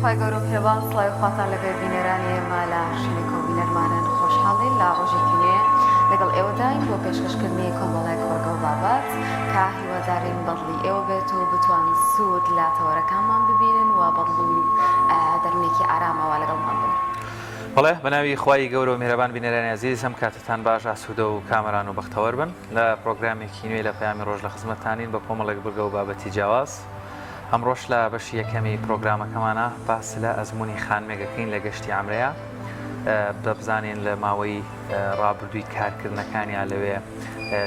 خوای گەورە و میهرەبان سڵاوی خواتان لەبێ بینەرانی ئێمە لە هەر شوێنێکەوە بینەرمانن خۆشحاڵین لە ڕۆژێکی نوێ لەگەڵ ئێوەداین بۆ پێشکەشکردنی کۆمەڵێک بڕگە و بابەت کە هیوادارین بەدڵی ئێوە بێت و بتوان سوود لە تەوەرەکانمان ببینن و بەدڵ و دەروونێکی ئارامەوە لەگەڵمان بن. بەڵێ بەناوی خوای گەورە و میهرەبان بینەرانی ئەزیز ئەم کاتەتان باش ئاسوودە و کامەران و بەختەوەر بن لە پرۆگرامێکی نوێ لە پەیامی ڕۆژ لە خزمەتتانین بە کۆمەڵێک بڕگە و بابەتی جیاواز ئەمڕۆش لە بەشی یەکەمی پرۆگرامەکەمانە باس لە ئەزموونی خانمێک ئەکەین لە گەشتی عەمرەیە دەبزانین لە ماوەی ڕابردووی کارکردنەکانیا لەوێ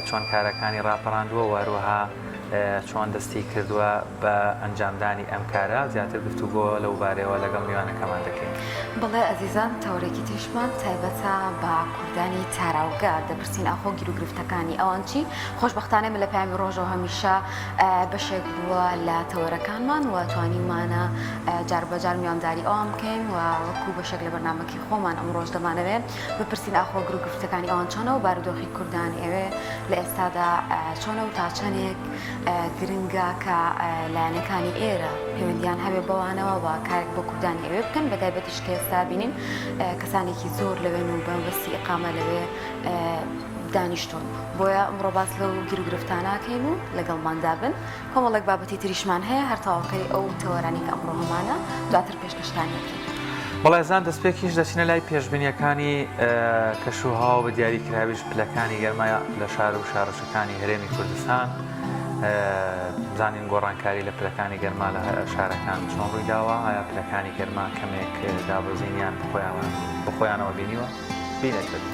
چۆن کارەکانی ڕاپەڕاندووە و هەروەها چۆن دەستی کردووە بە ئەنجامدانی ئەم کارە زیاتر گفتوگۆ لەو بارەیەوە لەگەڵ میوانەکەمان دەکەین. بەڵێ ئەزیزان تەوەرێکی تریشمان تایبەتە بە کوردانی تاراوگە دەپرسین ئاخۆ گیروگرفتەکانی ئەوان چین؟ خۆشبەختانە من لە پەیامی ڕۆژەوە هەمیشە بەشێک بووە لە تەوەرەکانمان و توانیومانە جار بە جار میوانداری ئەوان بکەین و وەکو بەشێک لە بەرنامەکەی خۆمان ئەمڕۆش دەمانەوێت بپرسین ئاخۆ گروگرفتەکانی ئەوان چۆنە و بارودۆخی کوردان ئەوێ لە ئێستادا چۆنە و تا چەندێک گرنگە کە لایەنەکانی ئێرە پەیوەندیان هەبێ بەوانەوە و کارێک بۆ کوردانی ئەوێ بکەن بە تایبەتیش کە ئێستا بینین کەسانێکی زۆر لەوێن و بەمەبەستی ئیقامە لەوێ دانیشتوون بۆیە ئەمڕۆ باس لەو گیروگرفتانە ئەکەین و لەگەڵماندا بن کۆمەڵێک بابەتی تریشمان هەیە هەر تەواوکەری ئەو تەوەرانەی کە ئەمڕۆ هەمانە دواتر پێشکەشتانی ئەکەین. بەڵێ زان دەستپێکیش دەچینە لای پێشبینیەکانی کەشوهەوا و بە دیاری کراویش پلەکانی گەرما لە شار و شارۆچکەکانی هەرێمی کوردستان بزانین گۆڕانکاری لە پلەکانی گەرما لە شارەکان چۆن ڕوویداوە ئایا پلەکانی گەرما کەمێک دابەزینیان بەخۆیانەوە بینیوە؟ بینەر بن.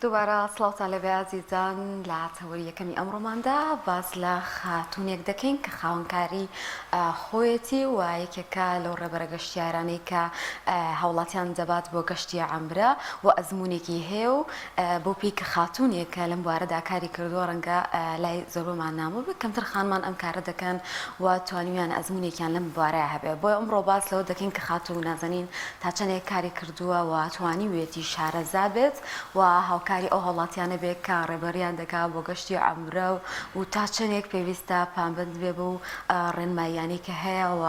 دووبارە سڵاوتان لێبێ ئازیزان لە تەوەری یەکەمی ئەمڕۆماندا باس لە خاتوونێک دەکەین کە خاوەنکاری خۆیەتی و یەکێکە لەو ڕێبەرە گەشتیارانەی کە هاوڵاتیان دەبات بۆ گەشتی عەمرە و ئەزموونێکی هەیە و بەو پێی کە خاتوونێکە لەم بوارەدا کاری کردووە ڕەنگە لای زۆربەمان نامۆ بێت کەمتر خانمان ئەم کارە دەکەن و توانیویانە ئەزموونێکیان لەم بوارەیا هەبێ بۆیە ئەمڕۆ باس لەوە دەکەین کە خاتوو نازەنین تا چەندێک کاری کردووە و توانیویەتی شارەزا بێت و هاوکاری ئەو هاوڵاتیانە بێت کە ڕێبەریان دەکا بۆ گەشتی عەمرە و تا چەندێک پێویستە پابەند بێ بەو ڕێنماییانەی کە هەیە و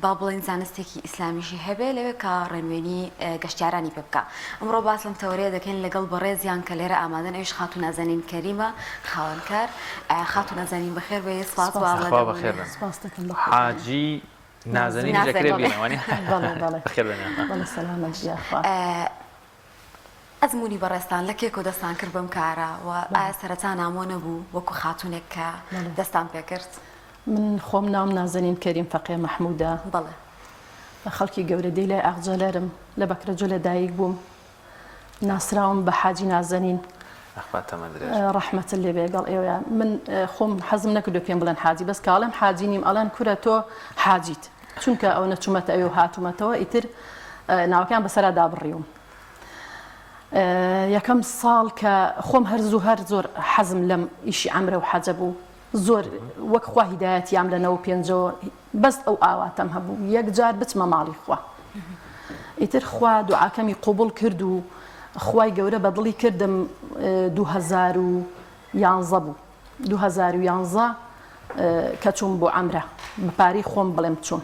با بڵێین زانستێکی ئیسلامیشی هەبێ لەوێ کە ڕێنوێنی گەشتیارانی پێ بکا. ئەمڕۆ باس لەم تەوەرەیە دەکەین لەگەڵ بەڕێزیان کە لێرە ئامادەن ئەویش خاتوو نازەنین کەریمە خاوەنکار. خاتوو نازەنین بەخێر بێی سپاس بۆ خوا ئامادەبوونت. بەخێر بێن. سپاس دەکەم بەخێر بێن. حاجی. نازەنینیش ئەکرێ نازەنین. بینە وانیە؟ بەڵێ بەڵێ بەخێر بێن. بەڵێ سەلامەت بی یاخوا. ئەزموونی بەڕێزتان لە کێکۆ دەستان کرد بەم کارە و ئایا سەرەتا نامۆ نەبوو وەکو خاتوونێک کە دەستان پێکرد؟ من خۆم ناوم نازەنین کەریم فەقێ مەحموودە. بەڵێ. خەڵکی گەورەدێی لای ئاغجەلەرم، لە بەکرەجۆ لە دایک بووم. ناسراوم بە حاجی نازەنین. ئەخوا تەمەن درێژ بێ. ڕەحمەتت لێ بێ گەڵ ئێوەیا. من خۆم حەزم نەکردووە پێم بڵێن حاجی بەس کە ئەڵێم حاجی نیم ئەڵێن کورە تۆ حاجیت. چونکە ئەونە چوومەتە ئەوێ و هاتوومەتەوە ئیتر ناوەکەیان بەسەرا دابڕیوم. یەکەم ساڵ کە خۆم هەر زوو هەر زۆر حەزم لەم ئیشی عەمرە و حەجە بوو زۆر وەک خوا هیدایەتیام لە نەوە پێنجەوە بەس ئەو ئاواتەم هەبوو یەک جار بچمە ماڵی خوا ئیتر خوا دوعاکەمی قوبڵ کرد و خوای گەورە بە دڵی کردم 2011 بوو 2011 کە چووم بۆ عەمرە بە پارەی خۆم بڵێم چووم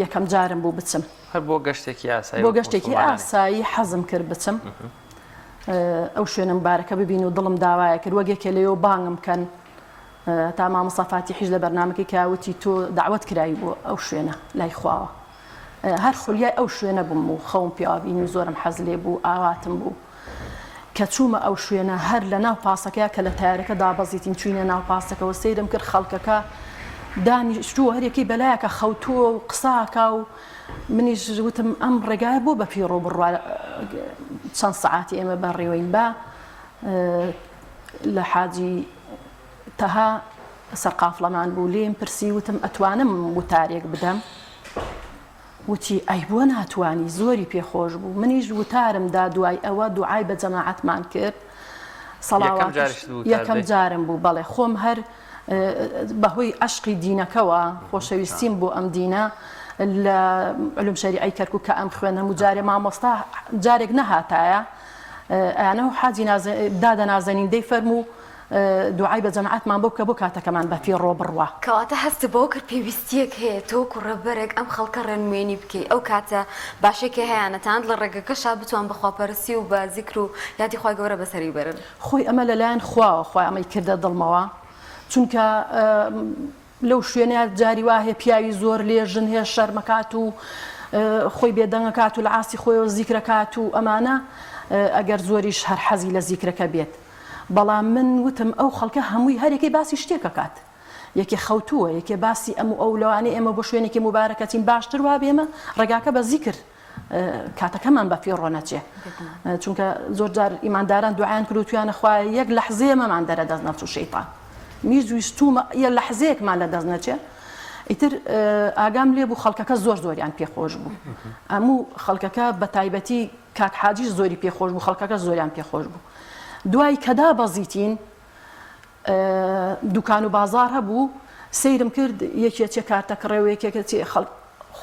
یەکەم جارم بوو بچم هەر بۆ گەشتێکی ئاسایی بۆ گەشتێکی ئاسایی حەزم کرد بچم ئەو شوێنە مبارەکە ببین و دڵم داوایە کرد وەک یەکێ لەوێ بانگم کەن تا مامۆستا فاتیحیش لە بەرنامەکەی کە وتی تۆ داوت کراوی بۆ ئەو شوێنە لای خواوە هەر خولیای ئەو شوێنە بووم و خەوم پێوە بینی و زۆرم حەز لێ بوو ئاواتم بوو کە چوومە ئەو شوێنە هەر لە ناو پاسەکەیا کە لە تەیارەکە دابەزیتین چووینە ناو پاسەکەوە سەیرم کرد خەڵکەکە دانیشتووە هەریەکەی بەلایەکە خەوتووە و قساکا و منیش وتم ئەم ڕێگایە بۆ بە فیڕۆ بڕوا چەند سەعاتی ئێمە بەڕێوەین با لە حاجی تەها سەرقافڵەمان بوو لێم پرسی وتم ئەتوانم وتارێک بدەم وتی، ئەی بۆ ناتوانی؟ زۆری پێ خۆش بوو. منیش وتارم دا دوای ئەوە دوعای بە جەماعەتمان کرد. یەکەم جاریشت بوو وتار یەکەم بدەی؟ جارم بوو بەڵێ. خۆم هەر بەهۆی عەشقی دینەکەوە، خۆشەویستیم بۆ ئەم دینە لە علوم شەریعەی کەرکوک کە ئەم خوێند هەموو جارێ مامۆستا جارێک نەهاتایە ئەیانەو حاجی دادە نازەنین دەی فەرموو دوعای بە جەماعەتمان بۆ بکە بۆ کاتەکەمان بە فیڕۆ بڕوا. کەواتە هەستت بەوە کرد پێویستییەک هەیە تۆ وەکو ڕێبەرێک ئەم خەڵکە ڕێنموێنی بکەی ئەو کاتە باشەی کە هەیانە تەنانەت لە ڕێگەکەشا بتوان بە خواپەرستی و بە زیکر و یادی خوای گەورە بەسەری بەرن. خۆی ئەمە لەلایەن خواوە خوا ئەمەی کردە دڵمەوە چونکە لەو شوێنە جاری وا هەیە پیاوی زۆر لێ ژن هەیە شەرمەکات و خۆی بێدەنگەکات و لە عاستی خۆیەوە زیکرەکات و ئەمانە ئەگەر زۆریش هەر حەزی لە زیکرەکە بێت بەڵام من وتم ئەو خەڵکە هەمووی هەرێکەی باسی شتێکەکات یەکێ خەوتووە یەکێ باسی ئەم و ئەو لەوانەیە ئێمە بۆ شوێنێکی موبارەکەچین باشتر وابێ ئێمە ڕێگاکە بە زیکر کاتەکەمان بە فیڕۆ نەچێ چونکە زۆر جار ئیمانداران دوعایان کرد و تویانە خوایە یەک لەحزەیە مەمان دەرە دەست نەفس و شەیتان میز ویستومە یە لەحزەیەکمان لە دەست نەچێ ئیتر ئاگام لێ بوو خەڵکەکە زۆر زۆریان پێخۆش بوو ئەموو خەڵکەکە بە تایبەتی کاک حاجیش زۆری پێخۆش بوو خەڵکەکە زۆریان پێخۆش بوو دوای کەدا بەزیتین دوکان و بازاڕ هەبوو، سەیرم کرد یەکێ چێ کارتە کڕێ و یەکێکە چێ خەڵک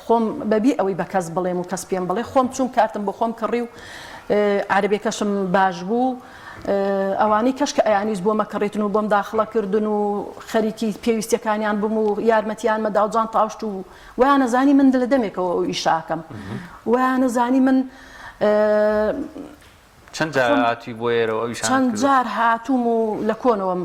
خۆم بەبی ئەوەی بە کەس بڵێم و کەس پێم بڵێ خۆم چووم کارتم بۆ خۆم کڕی و عەرەبێکەشم باش بوو ئەوانەی کەش کە ئەیانویست بۆمە کڕیتن و بۆم داخڵە کردن و خەریکی پێویستیەکانیان بووم و یارمەتیان مەدا و جانتاوشت و وایانەزانی من لە دەمێکەوە ئەو ئیشاکەم وایانەزانی من چەند جار هاتووی بۆ ئێرە و ئەو ئیشانەت چەند کردووە؟ جار هاتووم و لە کۆنەوەم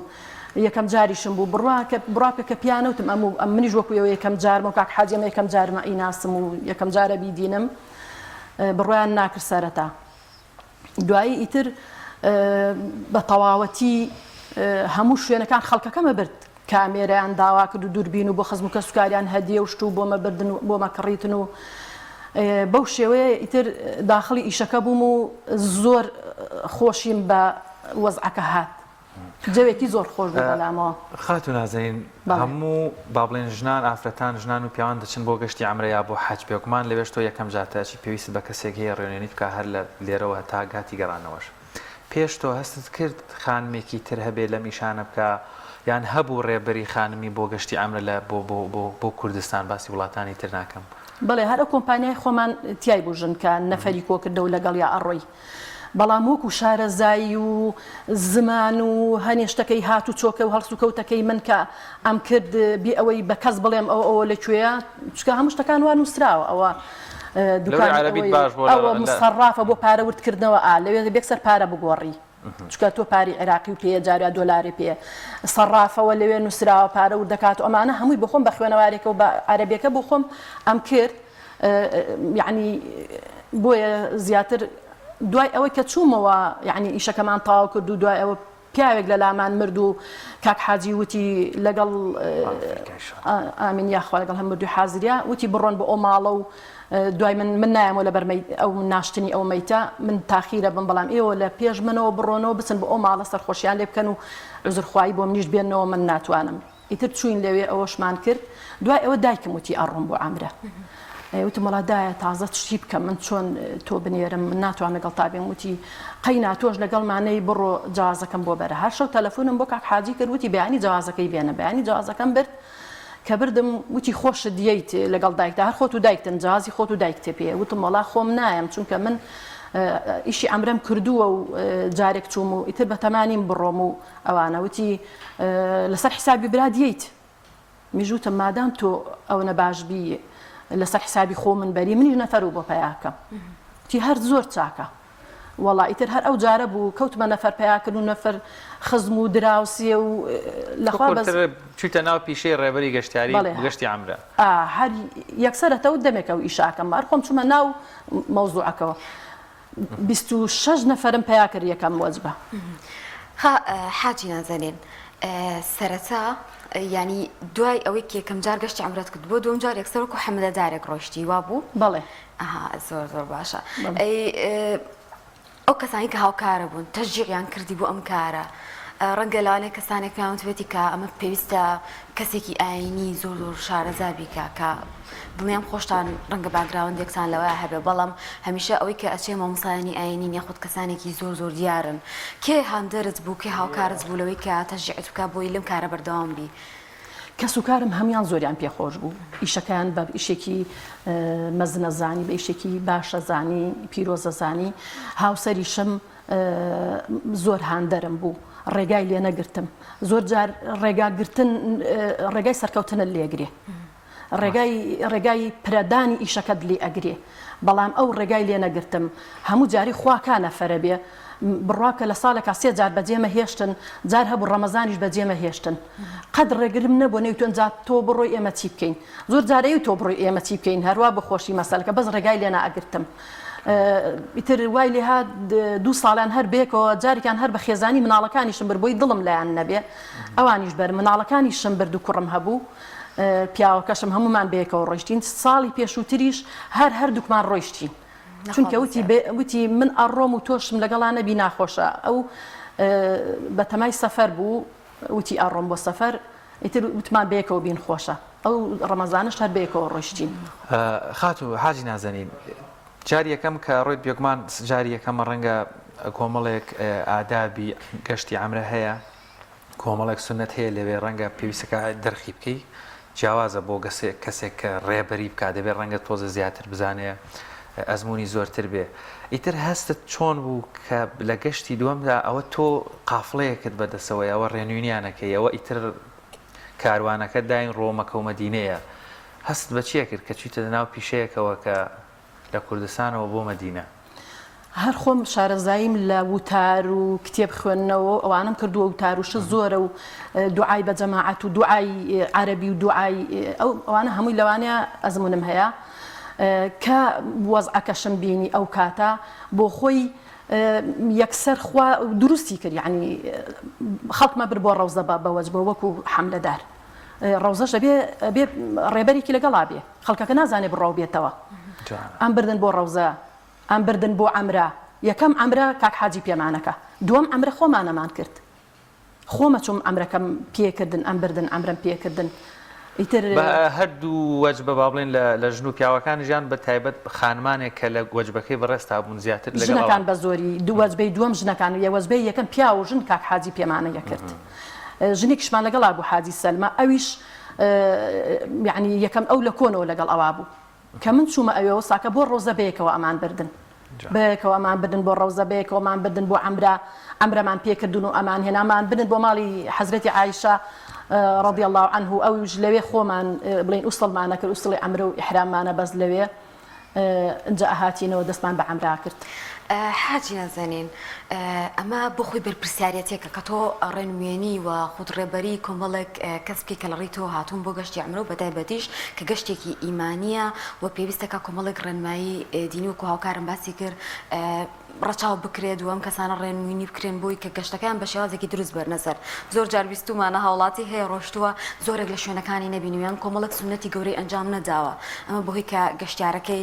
یەکەم جاریشم بوو بڕوا کە بڕوا بکە کە پیا نەوتم ئەم و ئەم منیش وەکو ئێوە یەکەم جارمە و کاک حاجی ئەمە یەکەم جارمە ئەیناسم و یەکەم جارە بیدینم بڕوایان ناکرد سەرەتا دوایی ئیتر بە تەواوەتی هەموو شوێنەکان خەڵکەکەمە برد کامێرایان داوا کرد و دووربین و بۆ خزم و کەسوکاریان هەدیە و شت و بۆمە بردن و بۆمە کڕیتن و بەو شێوەیە ئیتر داخڵی ئیشەکە بووم و زۆر خۆشیم بە وەزعەکە هات جەوێکی زۆر خۆش بوو بەلامەوە. خاتوو نازەنین بەڵێ. هەموو با بڵێین ژنان ئافرەتان ژنان و پیاوان دەچن بۆ گەشتی عەمرە یا بۆ حەج بێگومان لەوێش تۆ یەکەم جارتە ئەچی پێویستت بە کەسێک هەیە ڕێنوێنیت بکا هەر لە لێرەوە تا گاتی گەڕانەوەش پێش تۆ هەستت کرد خانمێکی تر هەبێ لەم ئیشانە بکا یان هەبوو ڕێبەری خانمی بۆ گەشتی عەمرە لە بۆ بۆ بۆ بۆ کوردستان باسی وڵاتانی تر ناکەم. بەڵێ هەر ئەو کۆمپانیای خۆمان تیای بوو ژن کە نەفەری کۆکردەوە لەگەڵیا ئەڕۆی بەڵام وەکو شارەزایی و زمان و هەنێ شتەکەی هات و چۆکە و هەڵسوکەوتەکەی من کە ئەم کرد بێ ئەوەی بە کەس بڵێم ئەوە ئەوە لە کوێیە چونکە هەموو شتەکان وا نووسراوە ئەوە لەوەی دوکانی عەرەبیت ئەوەیە باش بۆ ئەوە لە مسەڕافە بۆ پارە وردکردنەوە ئا لەوێ دەبێ یەکسەر پارە بگۆڕی. چونکە تۆ پارەی عێراقی و پێیە جاریا دۆلارێ پێیە سەڕافەوە لەوێ نووسراوە پارە ورد دەکات و ئەمانە هەمووی بۆ خۆم بە خوێنەوارێکە و بە عەرەبیەکە بۆ خۆم ئەم کرد یعنی بۆیە زیاتر دوای ئەوەی کە چوومەوە یعنی ئیشەکەمان تەواو کرد و دوای ئەوە پیاوێک لە لامان مرد و کاک حاجی وتی لەگەڵ ئامین یاخوا لەگەڵ هەم مردوی حازریا وتی بڕۆن بۆ ئەو ماڵە و دوای من من نایەمەوە لەبەر ئەو ناشتنی ئەو مەیتە من تاخیرە بم بەڵام ئێوە لە پێش منەوە بڕۆنەوە بچن بۆ ئەو ماڵە سەرخۆشیان لێ بکەن و عوزرخوایی بۆ منیش بێنەوە من ناتوانم ئیتر چووین لەوێ ئەوەشمان کرد دوای ئەوە دایکم وتی ئەڕۆم بۆ عەمرە وتم وەڵا دایە تازە چی بکەم من چۆن تۆ بنێرم من ناتوانم لەگەڵ تا بێم وتی قەینا تۆش لەگەڵمانەی بڕۆ جوازەکەم بۆ بەرە هەر شەو تەلەفۆنم بۆ کاک حاجی کرد وتی بەیانی جوازەکەی بێنە بەیانی جوازەکەم برد کە بردم وتی خۆشت دیت لەگەڵ دایکتا هەر خۆت و دایکتن جوازی خۆت و دایکتێ پێ وتم وەڵا خۆم نایەم چونکە من ئیشی عەمرەم کردووە و جارێک چووم و ئیتر بەتەمانیم بڕۆم و ئەوانە وتی لەسەر حیسابی برا دیت میش وتم مادام تۆ ئەونە باش بی لەسەر حیسابی خۆ من بەری منیش نەفەر و بۆ پەیاکەم وتی هەر زۆر چاکە وەڵا ئیتر هەر ئەو جارە بوو کەوتمە نەفەر پەیاکردن و نەفەر خزم و دراوسێ و لەخوا بەس چویتە ناو پیشەی ڕێبەری گەشتیاری گەشتی عەمرە هەر یەکسەرەتە و دەمێکە و ئیشاکەم هەر خۆم چوومە ناو مەوزوعەکەوە 26 نەفەرم پەیا کرد یەکەم وەجبە. خا حاجی نازەنین سەرەتا یانی دوای ئەوەی کە یەکەم جار گەشتی عەمرەت کرد بۆ دووەم جار یەکسەر وەکو حەملەدارێک ڕۆیشتی وابوو؟ بەڵێ. ئەها زۆر زۆر باشە ئەی ئەو کەسانی کە هاوکارە بوون تەشجیعیان کردی بۆ ئەم کارە ڕەنگە لەوانەیە کەسانێک پێیان وتبێتی کە ئەمە پێویستە کەسێکی ئایینی زۆر زۆر شارەزا بیکا کە دڵنیام خۆشتان ڕەنگە background ێکتان لەوەیا هەبێ بەڵام هەمیشە ئەوەی کە ئەچێ مامۆستایانی ئایینین یاخود کەسانێکی زۆر زۆر دیارن کێ هاندەرت بوو کێ هاوکارت بوو لەوەی کە تەشجیعت بکا بۆی لەم کارە بەردەوام بی؟ کەسوکارم هەموویان زۆریان پێ خۆش بوو، ئیشەکەیان بە ئیشێکی مەزنە زانی، بە ئیشێکی باشە زانی، پیرۆزە زانی، هاوسەریشم زۆر هاندەرم بوو، ڕێگای لێ نەگرتم، زۆر جار ڕێگا گرتن ڕێگای سەرکەوتنت لێگرێ. ڕێگای ڕێگای پرەدانی ئیشەکەت لی ئەگرێ بەڵام ئەو ڕێگای لێ نەگرتم هەموو جاری خوا کا نەفەرە بێ بڕوا بکە لە ساڵێکا سێ جار بەجێمە هێشتن جار هەبوو ڕەمەزانیش بەجێمە هێشتن قەت ڕێگرم نەبوو نەیوتن جا تۆ بڕۆی ئێمە چی بکەین زۆر جار ئەیوت تۆ بڕۆی ئێمە چی بکەین هەروا بە خۆشی مەسەلەکە بەس ڕێگای لێ نائەگرتم ئیتر وای لێ هات دوو ساڵیان هەر بێکەوە جارێکیان هەر بە خێزانی مناڵەکانیشم برد بۆی دڵم لایان نەبێ ئەوانیش بەر مناڵەکانیشم برد و کوڕم هەبوو پیاوەکەشم هەموومان بەیەکەوە ڕۆیشتین ساڵی پێشووتریش هەر هەردووکمان ڕۆیشتین چونکە وتی وتی من ئەڕۆم و تۆشم لەگەڵا نەبی ناخۆشە ئەو بەتەمای سەفەر بوو وتی ئەڕۆم بۆ سەفەر ئیتر وتمان بەیەکەوە بین خۆشە ئەو ڕەمەزانش هەر بەیەکەوە ڕۆیشتین. خاتوو حاجی نازەنین جاری یەکەم کە ڕۆیت بێگومان جاری یەکەمە ڕەنگە کۆمەڵێک ئادابی گەشتی عەمرە هەیە کۆمەڵێک سوننەت هەیە لەوێ ڕەنگە پێویستەکە دەرخی بکەی جیاوازە بۆ گەسێک کەسێک کە ڕێبەری بکات دەبێت ڕەنگە تۆزە زیاتر بزانێ ئەزمموی زۆرتر بێ ئیتر هەستت چۆن بوو کە لە گەشتی دووەمدا ئەوە تۆ قافڵەیەکت بەدەسەوەی ئەوە ڕێنوینیانەکەی ئەوە ئیتر کاروانەکە داین ڕۆ مەکە و مەدینەیە هەست بە چیە کرد کە چیتە ناو پیشەیەکەوە کە لە کوردستانەوە بۆ مەدینە. هەر خۆم شارەزاییم لە وتار و کتێب خوێندنەوە و ئەوانەم کردووە وتار و شت زۆرە و دوعای بە جەماعەت و دوعای عەرەبی و دوعای ئەو ئەوانە هەمووی لەوانەیە ئەزموونم هەیە کە وەزعەکەشم بینی ئەو کاتە بۆ خۆی یەکسەر خوا دروستی کرد یعنی خەڵکمە بر بۆ ڕەوزە بە بەوەج بۆ وەکو حەملەدار ڕەوزەش ئەبێ ئەبێ ڕێبەرێکی لەگەڵا بێ خەڵکەکە نازانێ بڕاو بێتەوە ئەم بردن بۆ ڕەوزە ئەم بردن بۆ عەمرە یەکەم عەمرە کاک حاجی پێمانەکە دووەم عەمرە خۆمانەمان کرد خۆمە چوم عەمرەکەم پێکردن ئەم بردن عەمرەم پێکردن ئیتر بە هەردوو وەجبە با بڵێن لە ژن و پیاوەکان ژیان بە تایبەت خانمانێک کە لە وەجبەکەی بەڕێزتا بوون زیاتر لەگەڵ ژنەکان بە زۆری دوو وەجبەی دووەم ژنەکان یە وەجبەی یەکەم پیاو و ژن کاک حاجی پێمانە یەکرد ژنێکیشمان لەگەڵا بوو حاجی سەلمە ئەویش یەعنی یەکەم ئەو لە کۆنەوە لەگەڵ ئەوا بوو کە من چوومە ئەوێوە ساکە بۆ ڕەوزە بەیەکەوە ئەمان بردن بەیەکەوە ئەمان بردن بۆ ڕەوزە بەیەکەوەمان بردن بۆ عەمرە عەمرەمان پێکردن و ئەمان هێنامان بردن بۆ ماڵی حەزرەتی عایشە رضی الله عنه ئەوش لەوێ خۆمان بڵین ئوسڵمانە کرد ئوسڵی عەمرە و ئیحراممانە بەس لەوێ ئنجا ئەهاتینەوە دەستمان بە عەمرا کرد. حاجی نازەنین ئەمە بۆ خۆی بەرپرسیارەتێکە کە تۆ ڕێنوێنی و خود ڕێبەری کۆمەڵێک کەس بکەی کە لە ڕێی تۆ هاتوون بۆ گەشتی عەمرە و بەتایبەتیش کە گەشتێکی ئیمانییە و پێویستەکە کۆمەڵێک ڕێنمایی دینی وەکو هاوکارم باسی کرد ڕەچاو بکرێت و ئەم کەسانە ڕێنموینی بکرێن بۆی کە گەشتەکەیان بە شێوازێکی دروست بەرنە سەر. زۆر جار بیستوومانە هاوڵاتی هەیە ڕۆشتووە زۆرێک لە شوێنەکانی نەبینیوە یان کۆمەڵێک سوننەتی گەورەی ئەنجام نەداوە ئەمە بەهۆی کە گەشتیارەکەی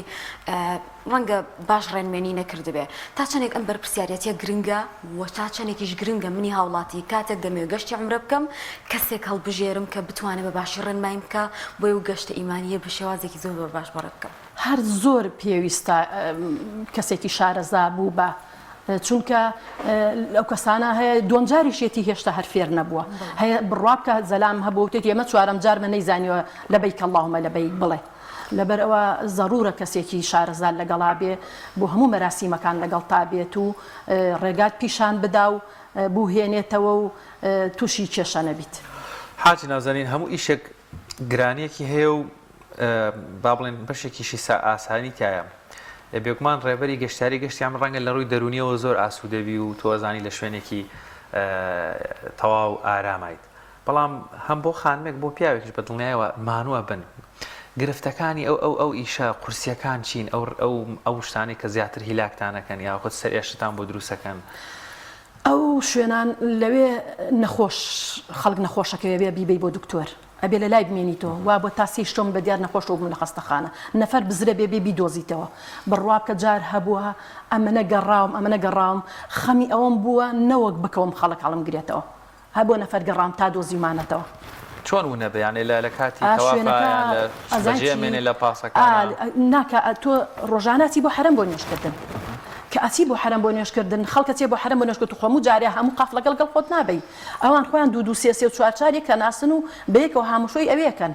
ڕەنگە باش ڕێنموێنی نەکردبێ. تا چەندێک ئەم بەرپرسیاریەتیە گرنگە و تا چەندێکیش گرنگە منی هاوڵاتی کاتێک دەمەوێت گەشتی عومرە بکەم کەسێک هەڵبژێرم کە بتوانێت بە باشی ڕێنماییم بکا بۆی و گەشتە ئیمانییە بە شێوازێکی زۆر زۆر باش بەڕێ بکەم. هەر زۆر پێویستە کەسێکی شارەزا بوو بە چونکە ئەو کەسانە هەیە دووەم جاریشێتی هێشتا هەر فێر نەبووە هەیە بڕوا بکە زەلام هەبوو وتێتی ئێمە چوارەم جارمە نەیزانیوە لەبەیک اللهم لەبەیک بڵێ لەبەر ئەوە زەرورە کەسێکی شارەزا لەگەڵا بێ بۆ هەموو مەراسیمەکان لەگەڵ تا بێت و ڕێگات پیشان بدا و بوهێنێتەوە و تووشی کێشە نەبیت. حاجی نازەنین هەموو ئیشێک گرانیەکی هەیە و با بڵێن بەشێکیشی ئاسانی تایە بێگومان ڕێبەری گەشتاری گەشتیان ڕەنگە لە ڕووی دەرونیەوە زۆر ئاسوودەبی و تۆزانی لە شوێنێکی تەواو ئارامایت بەڵام هەم بۆ خانمێک بۆ پیاوێکیش بە دڵنیایەوە مانووە بن گرفتەکانی ئەو ئەو ئەو ئیشە قورسیەکان چین ئەو ئەو ئەو شتانەی کە زیاتر هیلاکتانەکەن یاخود سەرئێشتان بۆ دروستەکەن ئەو شوێنان لەوێ نەخۆش خەڵک نەخۆشەکەوێ بێ بیبەی بۆ دکتۆر ئەبێ لە لای بمێنیتەوە وا بۆ تا سێی شەو من بە دیار نەخۆشەوە بووم لە خەستەخانە نەفەر بزرە بێ بێ بیدۆزیتەوە بڕوا بکە جار هەبووە ئەمەنە گەڕاوم ئەمەنە گەڕاوم خەمی ئەوەم بووە نەوەک بکەوم خەڵک هەڵمگرێتەوە هەر بۆ نەفەر گەڕام تا دۆزیومانەتەوە. چۆن ونەبێ یانێ لە لە کاتی ئا تەوافا شوێنەکە یان لە ئەزانی بەجێ چی مێنێ لە ئا پاسەکانا؟ ناکا تۆ ڕۆژانە ئەچی بۆ حەرەم بۆ نوێژ کردن کە ئەچی بۆ حەرەم بۆ نوێژ کردن خەڵک ئەچێ بۆ حەرەم بۆ نوێژ کردن خۆ هەموو جارێ هەموو قافڵەکە لەگەڵ خۆت نابەی ئەوان خۆیان دوو دوو سێ سێ و چوار چوار یەک ئەناسن و بەیەکەوە هاموشۆی ئەوێ ئەکەن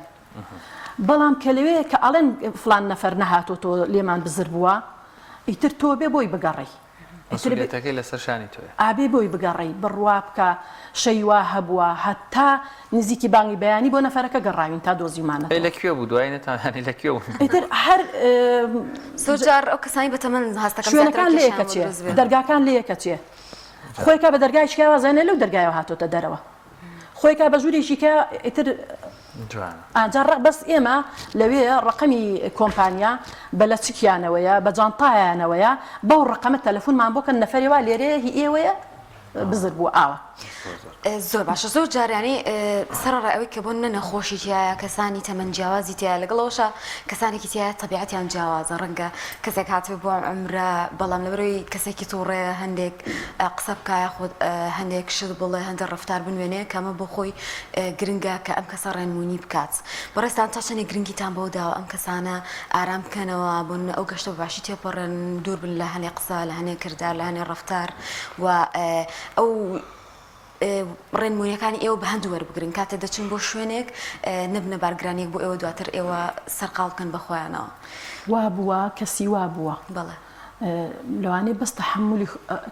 بەڵام کە لەوێ کە ئەڵێن فڵان نەفەر نەهاتۆتەوە لێمان بزر بووە ئیتر تۆ بێ بۆی بگەڕێی. مەسئولیەتەکەی لەسەر شانی تۆیە. ئابێ بۆی بگەڕێی بڕوا بکە شەی وا هەبووە هەتا نزیکی بانگی بەیانی بۆ نەفەرەکە گەڕاوین تا ئەی دۆزیومانەتەوە. لە کوێ بوو دوایی نەتان یانی لە کوێ بوو؟ ئیتر هەر زۆر جار ئەو کەسانی بەتەمەن هەستەکەم زیاتر شوێنەکان کێشەیان لەیەک بۆ ئەچێ دروست بێ. دەرگاکان لەیەک ئەچێ خۆی کا بە دەرگایەکی کا وازانێ لەو دەرگایەوە هاتۆتە دەرەوە خۆی کا بە ژوورێکی کە ئیتر جوانە. ئا جا ڕە بەس ئێمە لەوێ ڕەقەمی کۆمپانیا بە لەچکیانەوەیە بە جانتایانەوەیە بەو ڕەقەمە تەلەفونمان بۆ کەن نەفەرێ وا لێرەیە هی ئێوەیە بزر بووە ئاوا. زۆر باشە زۆر جار یانی سەرەڕای ئەوەی کە بۆ نە نەخۆشی تیایە کەسانی تەمەن جیاوازی تیایە لەگەڵ ئەوەشا کەسانێکی تیایە تەبیعەتیان جیاوازە ڕەنگە کەسێک هاتبێ بۆ عومرە بەڵام لەبەرئەوەی کەسێکی توڕەیە هەندێک قسە بکا یاخود هەندێک شت بڵێ هەندێک ڕەفتار بنوێنێ کە ئەمە بۆ خۆی گرنگە کە ئەم کەسە ڕێنمونی بکات بەڕێزتان تا چەندێک گرنگیتان بەوە داوە ئەم کەسانە ئارام بکەنەوە بۆ نمونە ئەو گەشتە بە باشی تێپەڕێنن دوور بن لە هەنێ قسە لە هەنێ کردار لە هەنێ ڕەفتار و ئەو ڕێنمونیەکانی ئێوە بە هەند وەربگرن کاتێ دەچن بۆ شوێنێک نەبنە بارگرانیەک بۆ ئێوە دواتر ئێوە سەرقاڵ بکەن بە خۆیانەوە. وا بووە کەسی وا بووە. بەڵێ. لەوانەیە بەس تەحەمولی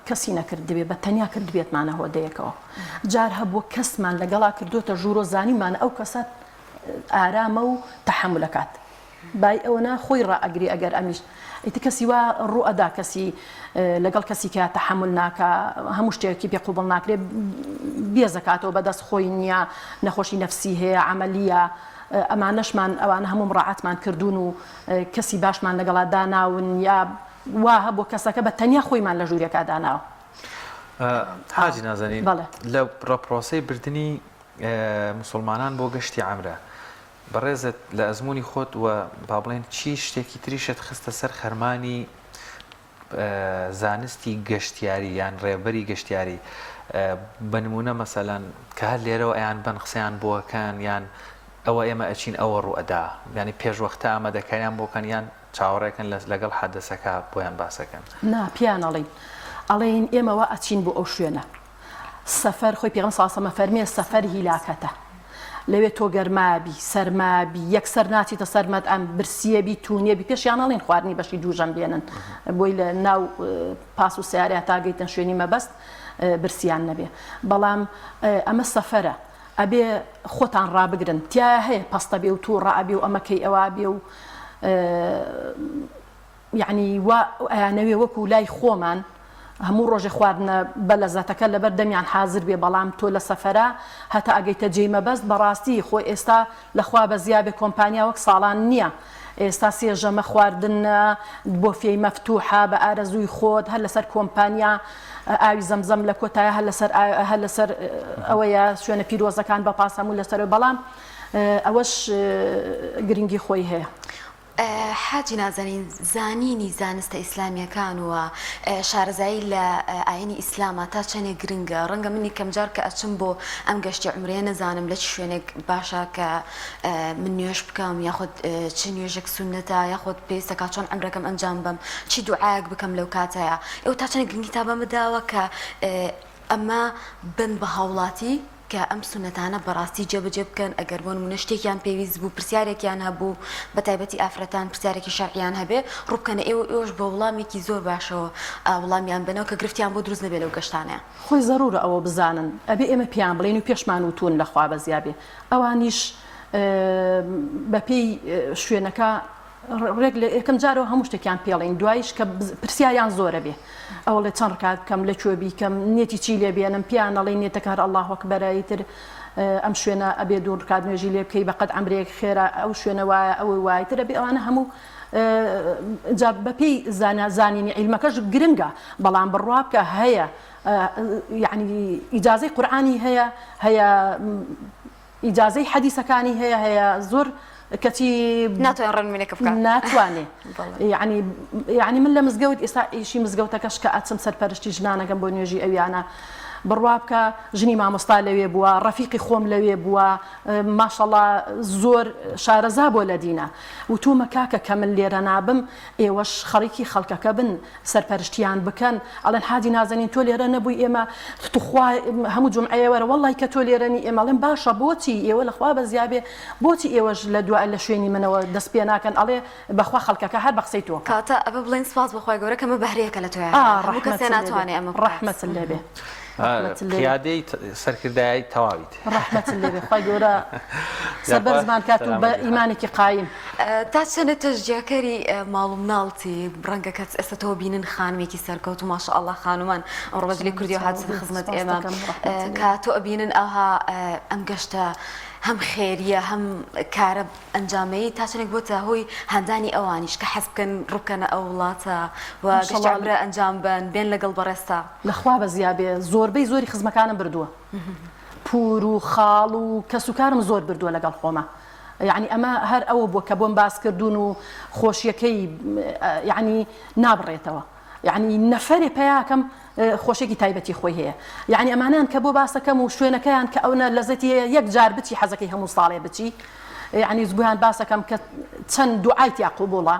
کەسی نەکردبێ بە تەنیا کردبێتمانە هۆدەیەکەوە جار هەبووە کەسمان لەگەڵا کردوتە ژوورۆ زانیمانە ئەو کەسە ئارامە و تەحەمولەکات بای ئەوەنا خۆی ڕائەگری ئەگەر ئەمیش ئیتر کەسی وا ڕوو ئەدا کەسی لەگەڵ کەسی کە تەحەمول ناکا هەموو شتێکی پێ قوبڵ ناکرێ بێزەکاتەوە بەدەست خۆی نییە نەخۆشی نەفسی هەیە عەمەلیە ئەمانەشمان ئەوانە هەموو مڕاعاتمان کردوون و کەسی باشمان لەگەڵا داناون یا وا هەبووە کەسەکە بە تەنیا خۆیمان لە ژوورێکا داناوە. حاجی نازەنین بەڵێ. لە پرۆسەی بردنی موسڵمانان بۆ گەشتی عەمرە بەڕێزت لە ئەزموونی خۆت و با بڵێن چی شتێکی تریشت خستە سەر خەرمانی زانستی گەشتیاری یان ڕێبەری گەشتیاری بە نموونە مەسەلەن کە هەر لێرەوە ئەیان بەن قسەیان بۆ ئەکەن یان ئەوە ئێمە ئەچین ئەوە ڕوو ئەدا یانی پێش وەختە ئامادەکاریان بۆ کەن یان چاوەڕێکن لەگەڵ حەدەسەکە بۆیان باسەکەن. نا پێیان ئەڵێین ئەڵێین ئێمە وا ئەچین بۆ ئەو شوێنە سەفەر خۆی پێغەمبەر صلی اللە علیە و سلم ئەفەرموێ سەفەر هیلاکەتە لەوێ تۆ گەرمابی سەرمابی یەکسەر ناچیتە سەر مەتعەم برسیەبی تونیەبی پێشیان ئەڵێن خواردنی بەشی دوو ژەم بێنن بۆی لە ناو پاس و سیارە تا گەیتن شوێنی مەبەست برسیان نەبێ بەڵام ئەمە سەفەرە ئەبێ خۆتان ڕابگرن تایە هەیە پەستە بێ و تووڕە ئەبێ و ئەمە کەی ئەوە بێ و. یەعنی وا ئەیانەوێ وەکو لای خۆمان هەموو ڕۆژێ خواردنە بەلەزەتەکە لەبەر دەمیان حازر بێ بەڵام تۆ لە سەفەرا هەتا ئەگەیتە جێی مەبەست بەڕاستی خۆ ئێستا لە خوا بەزیا بێ کۆمپانیا وەک ساڵان نیە ئێستا سێ ژەمە خواردنە بۆفیەی مەفتوحە بە ئارەزووی خۆت هەر لەسەر کۆمپانیا ئاوی زەمزەم لە کۆتایە هەر لەسەر هەر لەسەر ئەوەیە شوێنە پیرۆزەکان بە پاس هەموو لەسەر بەڵام ئەوەش گرنگی خۆی هەیە. حاجی نازەنین زانینی زانستە ئیسلامیەکان و شارەزایی لە ئاینی ئیسلاما تا چەنێک گرنگە؟ ڕەنگە من یەکەم جار کە ئەچم بۆ ئەم گەشتی عومرەیە نەزانم لە چ شوێنێک باشە کە من نوێژ بکەم یاخود چ نوێژێک سوننەتە یاخود پێویستە کا چۆن عەمرەکەم ئەنجام بەم چی دوعایەک بکەم لەو کاتەیا ئێوە تا چەنێک گرنگیتان بەمە داوە کە ئەمە بن بە هاوڵاتی کە ئەم سوننەتانە بەڕاستی جێبەجێ بکەن، ئەگەر بۆ نموونە شتێکیان پێویست بوو، پرسیارێکیان هەبوو، بەتایبەتی ئافرەتان پرسیارێکی شەرعیان هەبێ، ڕووبکەنە ئێوە و ئێوەش بە وڵامێکی زۆر باشەوە وڵامیان بەنەوە کە گرفتیان بۆ دروست نەبێ لەو گەشتانەیا. خۆی زەرورە ئەوە بزانن ئەبێ ئێمە پێیان بڵێین و پێشمان وتوون لە خوا بەزیا بێ ئەوانیش بەپێی شوێنەکە ڕێک لە یەکەم جارەوە هەموو شتێکیان پێڵین دوایش کە پرسیاریان زۆرە بێ ئەوڵێ چەند ڕکات بکەم لە کوێ بیکەم نیەتی چی لێ بێنم پێیان ئەڵێ نیەتەکە هەر اللە اکبرە ئیتر ئەم شوێنە ئەبێ دوو ڕکات نوێژی لێ بکەی بەقەد عەمرێک خێرا ئەو شوێنە وایە ئەوەی وایە تر ئەبێ ئەوانە هەموو جا بەپێی زانا زانینی عیلمەکەش گرنگە بەڵام بڕوا بکە هەیە یعنی ئیجازەی قورئانی هەیە هەیە ئیجازەی حەدیسەکانی هەیە هەیە زۆر کەچی ناتوانێ ڕێنمونێکە بکات ناتوانێ یعنی یعنی من لە مزگەوت ئێستا ئیشی مزگەوتەکەش کە ئەچم سەرپەرشتی ژنانەکەم بۆ نوێژی ئەویانە بڕوا بکە ژنی مامۆستا لەوێ بووە ڕەفیقی خۆم لەوێ بووە ماشەڵا زۆر شارەزا بۆ لە دینە وتومە کاکە کە من لێرە نابم ئێوەش خەڵکی خەڵکەکە بن سەرپەرشتیان بکەن ئەڵێن حاجی نازەنین تۆ لێرە نەبووی ئێمە توخوا هەموو جومعەیە وەرە وەڵی کە تۆ لێرە نی ئێمە ئەڵێن باشە بۆچی ئێوە لەخوا بەزیابێ بۆچی ئێوەش لە دوا لە شوێنی منەوە دەست پێ ناکەن ئەڵێ بەخوا خەڵکەکە هەر بە قسەی تۆ کەواتە ئەبێ بڵێین سوپاس بۆ خوای گەورە کە ئەمە بەهرەیەکە لە تۆیا هەیە هەموو کەسێ ناتوانێ ئەمە بکات. ڕەحمەتت لێ بێ ڕەحمەتت لێ بێ. قیادەی سەرکردایەی تەواویت. ڕەحمەتت لێ بێ خوای گەورە سەربەرزمان کات و بە ئیمانێکی قایم. تا چەنە تەشجیعکەری ماڵ و مناڵتی ڕەنگە کەس ئێستا تۆ بینن خانمێکی سەرکەوتوو ماشاءاللە خانومان ئەمڕۆ بە جلی کوردیەوە هاتووتە خزمەت ئێمە کە تۆ ئەبینن ئەوها ئەم گەشتە هەم خێریە هەم کارە ئەنجامەیی تا چەندێک بۆتە هۆی هاندانی ئەوانیش کە حەز بکەن ڕووبکەنە ئەو وڵاتە و گەشتی عومرە ئەنجام بەن بێن لەگەڵ بەڕێزتا. لەخوا بەزیا بێ زۆربەی زۆری خزمەکانم بردووە پور و خاڵ و کەسوکارم زۆر بردووە لەگەڵ خۆما یەعنی ئەمە هەر ئەوە بووە کە بۆم باس کردوون و خۆشیەکەی یەعنی نابڕێتەوە یەعنی نەفەرێ پیاکەم خۆشێکی تایبەتی خۆی هەیە یەعنی ئەمانیان کە بۆ باسەکەم و شوێنەکەیان کە ئەونە لەزەتی هەیە یەک جار بچی حەزەکەی هەموو ساڵێ بچی یەعنی بۆیان باسەکەم کە چەند دوعای تیا قوبوڵە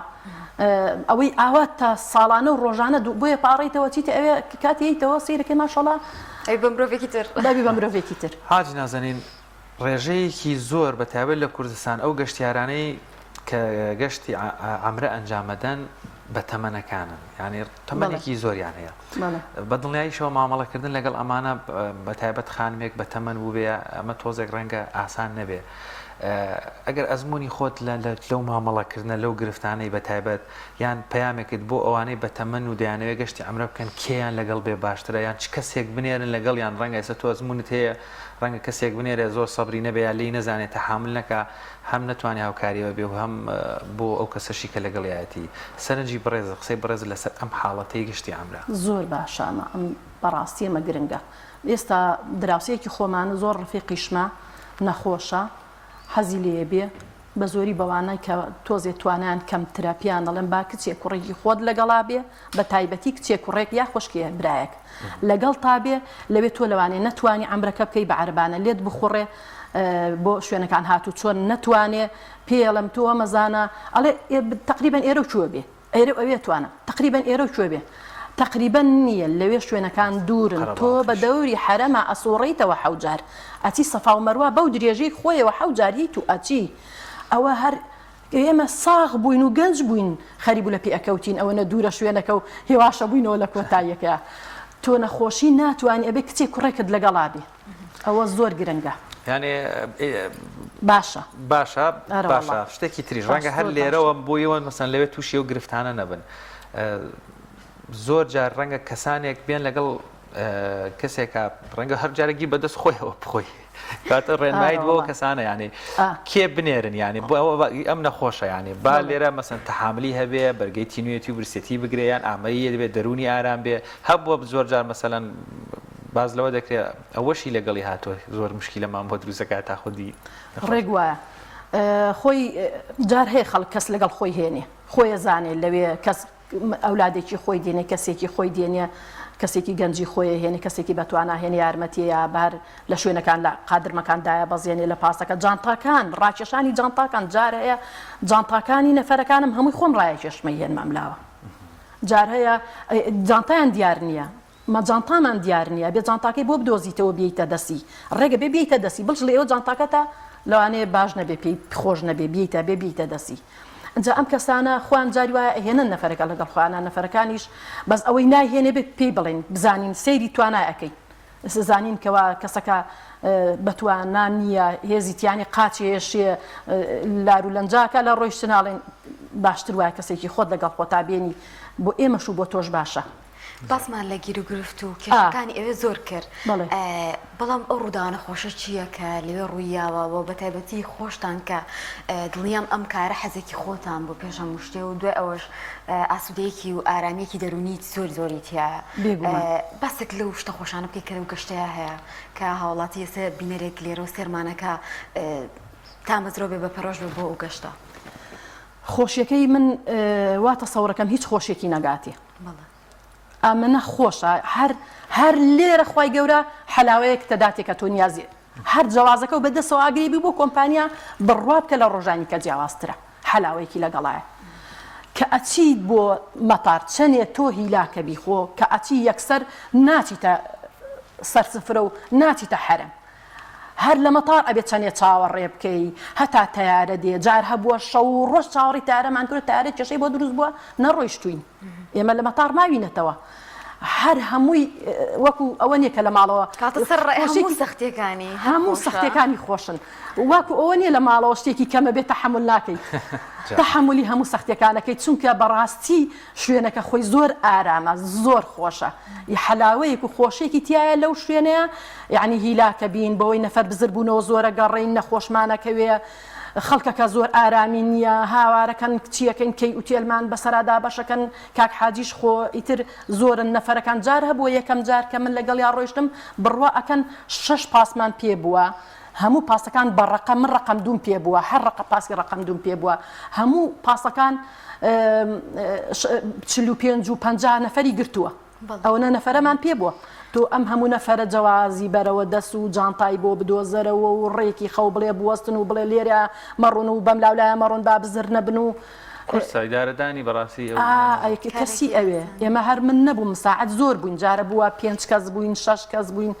ئەوەی ئاوات تا ساڵانە و ڕۆژانە بۆیە پاڕیتەوە چیتە ئەوێ کاتی یتەوە سیرەکەی ماشەڵا ئەی بە مرۆڤێکی تر دەبی بە مرۆڤێکی تر. حاجی نازەنین ڕێژەیەکی زۆر بە تایبەت لە کوردستان ئەو گەشتیارانەی کە گەشتی عەمرە ئەنجامەدەن بە تەمەنەکانن یعنی تەمەنێکی زۆریان هەیە بە دڵنیاییشەوە مامەڵەکردن لەگەڵ ئەمانە بە تایبەت خانمێک بە تەمەن بووبێ ئەمە تۆزێک ڕەنگە ئاسان نەبێ ئەگەر ئەزمموی خۆت لەو مامەڵەکردنە لەو گرفتانەی بە تایبەت یان پەیامێکت بۆ ئەوانەی بە تەمەن و دەیانەوێت گەشتی عەمرە بکەن کێیان لەگەڵ بێ باشترە یان چ کەسێک بنێرن لەگەڵیان ڕەنگە ئێستا تۆ ئەزموونت هەیە ڕەنگە کەسێک بنێرێ زۆر سەبری نەبێ یا لێی نەزانێ تەحامول نەکا هەم نەتوانێ هاوکاری ئەوە بێ و هەم بۆ ئەو کەسەشی کە لەگەڵیایەتی. سەرنجی بەڕێزت، قسەی بەڕێزت لەسەر ئەم حاڵەتەی گەشتی عەمرە. زۆر باشە ئەمە ئەم بەڕاستی ئەمە گرنگە ئێستا دراوسێیەکی خۆمان و زۆر ڕفیقیشمە نەخۆشە حەزی لێیە بێ بە زۆری بەوانە کە تۆزێ توانایان کەمترە پێیان دەڵێم با کچێ کوڕێکی خۆت لەگەڵا بێ بە تایبەتی کچێ کوڕێک یا خوشکێ برایەک لەگەڵتا بێ لەوێ تۆ لەوانەیە نەتوانی عەمرەکە بکەی بە عەربانە لێت بخوڕێ بۆ شوێنەکان هاتوو چۆن نەتوانێ پێڵم تۆ مەزانە ئەڵێ تقریبا ئێرە کوێ بێ ئێرە ئەوێ توانم تقریبا ئێرە کوێ بێ تقریبا نییە لەوێ شوێنەکان دوورن تۆ بە دەوری حەرەما ئەسوڕیتەوە حەوجار ئەچی سەفا و مەروا بەو درێژەی خۆیەوە حەوجار هیت و ئەچی ئەوە هەر ئێمە ساغ بووین و گەنج بووین خەریبوو لە پێ ئەکەوتین ئەوەنە دوورە شوێنەکە و هێواشە بووینەوە لە کۆتاییەکەیا تۆ نەخۆشی ناتوانی ئەبێ کچێک کوڕێکت لەگەڵا بێ ئەوە زۆر گرنگە. یانێ. باشە. باشە ئەرە باشە وەڵا. شتێکی تریش باش ڕەنگە هەر زۆر باشە. لێرەوە بۆیەوە مەسەن لەوێ تووشی ئەو گرفتانە نەبن زۆر جار ڕەنگە کەسانێک بێن لەگەڵ کەسێکە ڕەنگە هەر جارێکی بەدەست خۆیەوە بخۆی کاتە ڕێنمایت بۆ کەسانە یانێ کێ بنێرن یانێ بۆ ئەم نەخۆشە یانێ با لێرە مەسەن تەحاملی هەبێ بەرگەی تینوێتی و برسێتی بگرێ یان ئامەیە دەبێت دەرونی ئارام بێ هەبووە زۆر جار مەسەلەن باز لەوە دەکرێت ئەوەشی لەگەڵی هاتووە زۆر مشکیلەمان بۆ دروستەکات تا خودی ڕێک وایە خۆی جار هەیە خەڵک کەس لەگەڵ خۆی هێنێ خۆیە زانێ لەوێ کەس ئەولادێکی خۆی دێنێ کەسێکی خۆی دێنێ کەسێکی گەنجی خۆی هێنێ کەسێکی بەتوانا هێنێ یارمەتیە یا بار لە شوێنەکان لە قادرمەکان دایە بەزێنێ لە پاسەکە جانتاکان ڕاکێشانی جانتاکان جار هەیە جانتاکانی نەفەرەکانم هەمووی خۆم ڕایەکێشمە هێنمە ئەملاوە جار هەیە جانتایان دیار نییە مە جانتامان دیار نییە بێ جانتاکەی بۆ بدۆزیتەوە بیەیتە دەستی ڕێگە بێ بیەیتە دەستی بڵێ ئێوە جانتاکەتە لەوانەیە باش نەبێ پێی خۆش نەبێ بیەیتە بێ بیەیتە دەستی ئینجا ئەم کەسانە خۆیان جاری وایە ئەهێنن نەفەرەکە لەگەڵ خۆیانە نەفەرەکانیش بەس ئەوەی نایهێنێ بێ پێی بڵێن بزانین سەیری توانای ئەکەین زانین کەوا کەسەکە بەتوانا نییە هێزی تیانی قاچی هێشێ لارو لەنجاکە لە ڕۆیشتن ئەڵێن باشتر وایە کەسێکی خۆت لەگەڵ خۆتا بێنی بۆ ئێمەش و بۆ تۆش باشە. باسمان لە گیروگرفت و کێشەکانی ئەوێ زۆر کرد، بەڵام ئەو ڕووداوە نەخۆشە چییە کە لەوێ ڕوویاوە و بەتایبەتی خۆشتان کە دڵنیام ئەم کارە حەزێکی خۆتان بوو پێش هەموو شتێ و دوای ئەوەش ئاسوودەیەکی و ئارامییەکی دەروونی زۆر زۆری تیایە. بێگومان. باسێک لەو شتە خۆشانە بکەی کە لەو گەشتەیا هەیە کە هاوڵاتی ئێستا بینەرێک لێرەوە سێرمانەکا تامەزرۆ بێ بە پەرۆش بێ بۆ ئەو گەشتە. خۆشیەکەی من وا تەسەورەکەم هیچ خۆشیەکی نەگاتێ. ئەمنە خۆشە هەر هەر لێرە خوای گەورە حەلاوەیەک تەداتێ کە تۆ نیازی هەر جەوازەکە و بەدەسەوە ئاگری بی بۆ کۆمپانیا بڕوا بکە لە ڕۆژانی کە جیاوازترە حەلاوەیەکی لەگەڵایە کە ئەچیت بۆ مەتار چەنێ تۆ هیلاکە بی خۆ کە ئەچی یەکسەر ناچیتە سەر سفرە و ناچیتە حەرەم هەر لە مەتار ئەبێ چەنێ چاوەڕێ بکەی هەتا تەیارە دێ جار هەبووە شەو و ڕۆژ چاوەڕێی تەیارەمان کردوە تەیارە کێشەی بۆ دروست بووە نەڕۆیشتوین ئێمە لە مەتار ماوینەتەوە هەر هەمووی وەکو ئەوە نییە کە لە ماڵەوە کاتە سەر ڕێ هەموو سەختیەکانی هەموو سەختیەکانی خۆشن وەکو ئەوە نییە لە ماڵەوە شتێکی کەمە بێت تەحەمول ناکەیت تەحەمولی هەموو سەختیەکانەکەی چونکە بەڕاستی شوێنەکە خۆی زۆر ئارامە زۆر خۆشە حەلاوەیەک و خۆشیەکی تیایە لەو شوێنەیە یعنی هیلاکە بین بەوەی نەفەر بزر بوونەوە زۆرە گەڕێین نەخۆشمانەکەوێ خەڵکەکە زۆر ئارامی نییە هاوارەکەن چیەکەین کەی ئوتێلمان بەسەرا دابەشەکەن کاک حاجیش خۆ ئیتر زۆرن نەفەرەکان جار هەبووە یەکەم جار کە من لەگەڵیا ڕۆیشتم بڕوا ئەکەن شەش پاسمان پێ بووە هەموو پاسەکان بە ڕەقەم من ڕەقەم دووم پێ بووە هەر ڕەقە پاسی ڕەقەم دووم پێ بووە هەموو پاسەکان 45 و 50 نەفەری گرتووە ئەوەنە نەفەرەمان پێ بووە تۆ ئەم هەموو نەفەرە جەوازی بەرەوە دەس و جانتای بۆ بدۆزەرەوە و ڕێکی خەو بڵێ بوەستن و بڵێ لێرە مەڕون و بەم لاولایە مەڕۆن با بزر نەبن و قورسە ئیدارەدانی بەڕاستی ئەو کەسی ئەوێ ئێمە هەر من نەبووم ساعت زۆر بووین جارە بووە پێنج کەس بووین شەش کەس بووین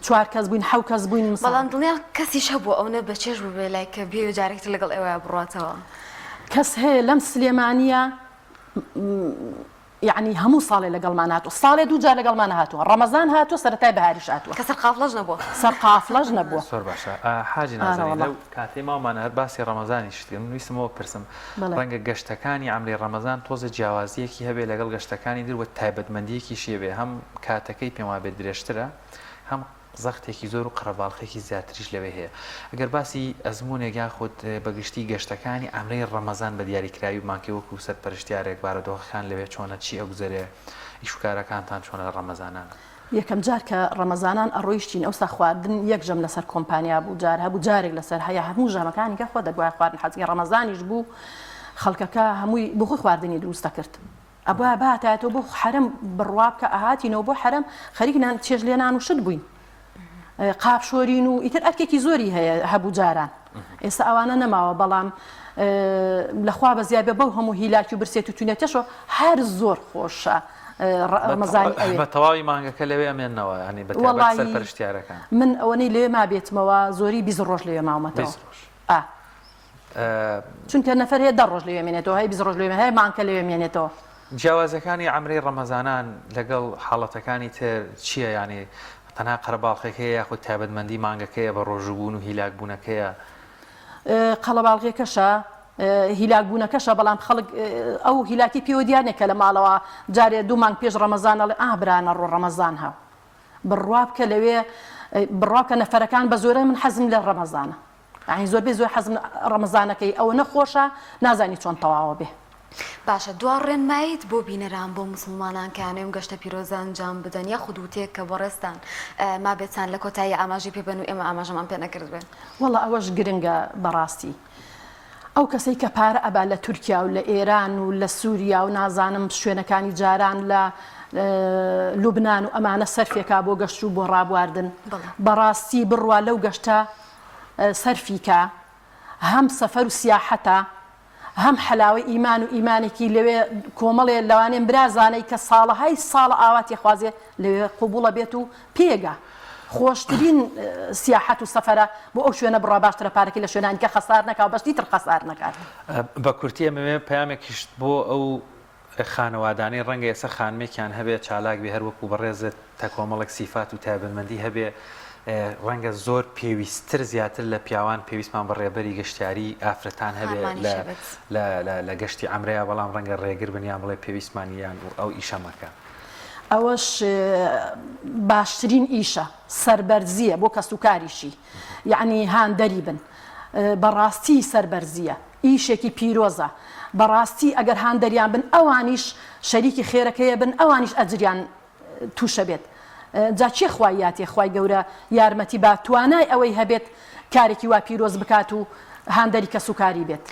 چوار کەس بووین حەو کەس بووین بەڵام دڵنیا کەسیش هەبوو ئەونە بەچێژ بووبێ لای کە بێ و جارێکی تر لەگەڵ ئێوەیا بڕواتەوە. کەس هەیە لەم سلێمانییە یەعنی هەموو ساڵێ لەگەڵمان هاتووە ساڵێ دوو جار لەگەڵمان هاتووە ڕەمەزان هاتووە سەرەتای بەهاریش هاتووە. کە سەرقافڵەش نەبووە. سەرقافڵەش نەبووە. زۆر باشە حاجی نازەنین لەو کاتەی ماومانە هەر باسی ڕەمەزانیشت کرد من ویستم ئەوە بپرسم ڕەنگە گەشتەکانی عەمرەی ڕەمەزان تۆزێ جیاوازییەکی هەبێ لەگەڵ گەشتەکانی تر و تایبەتمەندییەکیشی هەبێ هەم کاتەکەی پێم وابێ درێژترە هەم زەختێکی زۆر و قەرەباڵخێکی زیاتریش لەوێ هەیە. ئەگەر باسی ئەزموونێک یاخود بە گشتی گەشتەکانی عەمرەی ڕەمەزان بە دیاریکراوی بمانکەی وەکوو سەرپەرشتیارێک بارودۆخەکان لەوێ چۆنە، چی ئەگوزەرێ، ئیش و کارەکانتان چۆنە لە ڕەمەزانان؟ یەکەم جار کە ڕەمەزانان ئەڕۆیشتین ئەوسا خواردن یەک ژەم لەسەر کۆمپانیا بوو جار هەبوو جارێک لەسەر هەیە هەموو ژەمەکانی کە خۆ دەبوایە خواردن حەزی ڕەمەزانیش بوو خەڵکەکە هەمووی بۆ خۆی خواردنی دروست دەکرد ئەبوایە بهاتایەتەوە بۆ حەرەم بڕوا بکە ئەهاتینەوە بۆ حەرەم خەریک نان چێژ لێنان و شت بووین قاپ شۆرین و ئیتر ئەرکێکی زۆری هەیە هەبوو جاران ئێستا ئەوانە نەماوە بەڵام لەخوا بەزیاد بێ بەو هەموو هیلاکی و برسێت و تونێتەشەوە هەر زۆر خۆشە ڕەمەزانی ئەوێ بە تەواوی مانگەکە لەوێ ئەمێنەوە ینی بە وەڵی سەرپەرشتیارەکان من ئەوەنەی لەوێ مابێتمەوە زۆری 20 ڕۆژ لەوێ ماومەتەوە 20 ڕۆژ ئا چونکە نەفەر هەیە دە ڕۆژ لەوێ مێنێتەوە هەیە 20 ڕۆژ لەوێ هەیە مانکە لەوێ مێنێتەوە. جیاوازیەکانی عەمرەی ڕەمەزانان لەگەڵ حاڵەتەکانی تر چیە یانی تەنها قەرەباڵخێک هەیە یاخود تایبەتمەندی مانگەکەیە بە ڕۆژوو بوون و هیلاک بوونەکەیە؟ قەڵەباڵغیەکەشە هیلاک بوونەکەشە بەڵام خەڵک ئەو هیلاکی پێوە دیار نیە کە لە ماڵەوە جارێ دوو مانگ پێش ڕەمەزان ئەڵێ ئا برا نەڕۆ ڕەمەزان هاو بڕوا بکە لەوێ بڕوا بکە نەفەرەکان بە زۆرە من حەزم لە ڕەمەزانە یانی زۆربەی زۆر حەزم ڕەمەزانەکەی ئەوەنە خۆشە نازانی چۆن تەواوە بێ. باشە دوا ڕێنماییت بۆ بینەران بۆ موسڵمانان کە ئەیانەوێ ئەم گەشتە پیرۆزە ئەنجام بدەن یاخود وتەیەک کە بەڕێزتان مابێتان لە کۆتایی ئاماژەی پێ بەن و ئێمە ئاماژەمان پێ نەکردبێ؟ وەڵا ئەوەش گرنگە بەڕاستی ئەو کەسەی کە پارە ئەبا لە تورکیا و لە ئێران و لە سوریا و نازانم شوێنەکانی جاران لە لوبنان و ئەمانە سەرفێکا بۆ گەشت و بۆ ڕابواردن بەڕاستی بڕوا لەو گەشتە سەرفی کا هەم سەفەر و سیاحەتە هەم حەلاوەی ئیمان و ئیمانێکی لەوێ کۆمەڵێ لەوانەیە برازانەی کە ساڵەهای ساڵە ئاواتی خوازێ لەوێ قبوڵە بێت و پێگا خۆشترین سیاحەت و سەفەرە بۆ ئەو شوێنە بڕوا باشترە پارەکەی لە شوێنانی کە خەسار نەکا و بەشتی تر خەسار نەکات. بە کورتی ئەمەوێ پەیامێکیشت بۆ ئەو خانەوادانەی ڕەنگە ئێستا خانمێکیان هەبێ چالاک بێ هەر وەکو بەڕێزت تە کۆمەڵێک سیفات و تایبەتمەندی هەبێ ڕەنگە زۆر پێویستتر زیاتر لە پیاوان پێویستمان بە ڕێبەری گەشتیاری ئافرەتان هەبێ خانمانیش هەبێت. لە لە لە گەشتی عەمرەیا بەڵام ڕەنگە ڕێگر بن یان بڵێ پێویستمان یان ئەو ئیشە مەکە. ئەوەش باشترین ئیشە سەربەرزیە بۆ کەسوکاریشی یەعنی هاندەری بن بەڕاستی سەربەرزیە ئیشێکی پیرۆزە بەڕاستی ئەگەر هاندەریان بن ئەوانیش شەریکی خێرەکەیە بن ئەوانیش ئەجریان توشە بێت جا کێ خوای یاتێ خوای گەورە یارمەتی با توانای ئەوەی هەبێت کارێکی وا پیرۆز بکات و هاندەری کەسوکاری بێت.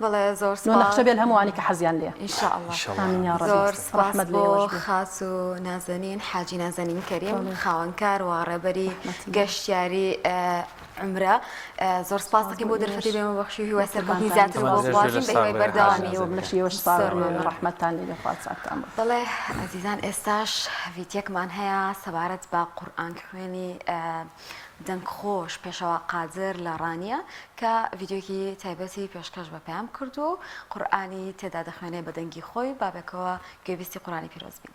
بەڵێ زۆر نۆ سپاس. نەخشە بێت هەمووانی کە حەزیان لێیە. ان شاء الله. آمین یا ربی. زۆر سپاس ڕەحمەت لە بۆ ئێوەش بێ. خاتوو نازەنین حاجی نازەنین کەریم بەڵێ. خاوەنکار و ڕێبەری ڕەحمەتی لێ. گەشتیاری عومرە زۆر سپاس سپاس دەکەین بۆ بۆ دەرفەتی ئێوەش. بێمە بەخشی و هیوای سەرکەوتنی قوربانتان زیاتر بم. بۆ تەمەن درێژ بێ خوازین لەش بە ساغ هیوای بێ حاجی بەردەوامی. نازەنین لەشی ئێوەش ساغ زۆر بێ مەمنون. ڕەحمەتتان لێ بێ خوا چاکتان بکات. بەڵێ ئازیزان ئێستاش ڤیتیەکمان هەیە سەبارەت بە قورئان خوێنی دەنگ خۆش پێشەوا قادر لە ڕانیە کە ڤیدیۆیەکی تایبەتی پێشکەش بە پەیام کردووە و قورئانی تێدا دەخوێنێ بە دەنگی خۆی با بێکەوە گوێبیستی قورئانی پیرۆز بین.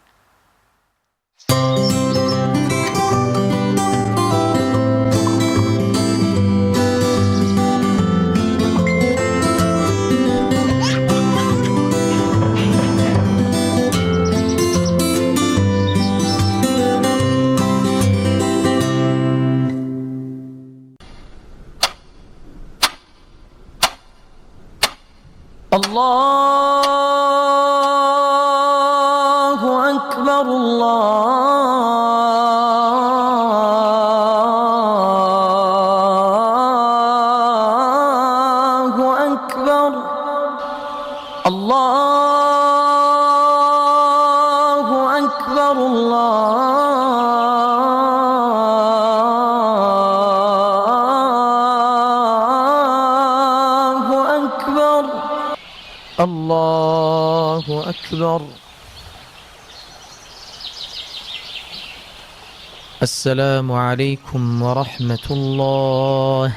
اللە اکبر اللە اکبر اللە اکبر اللە اکبر. اللە اکبر. السلام علیکم ورحمة اللە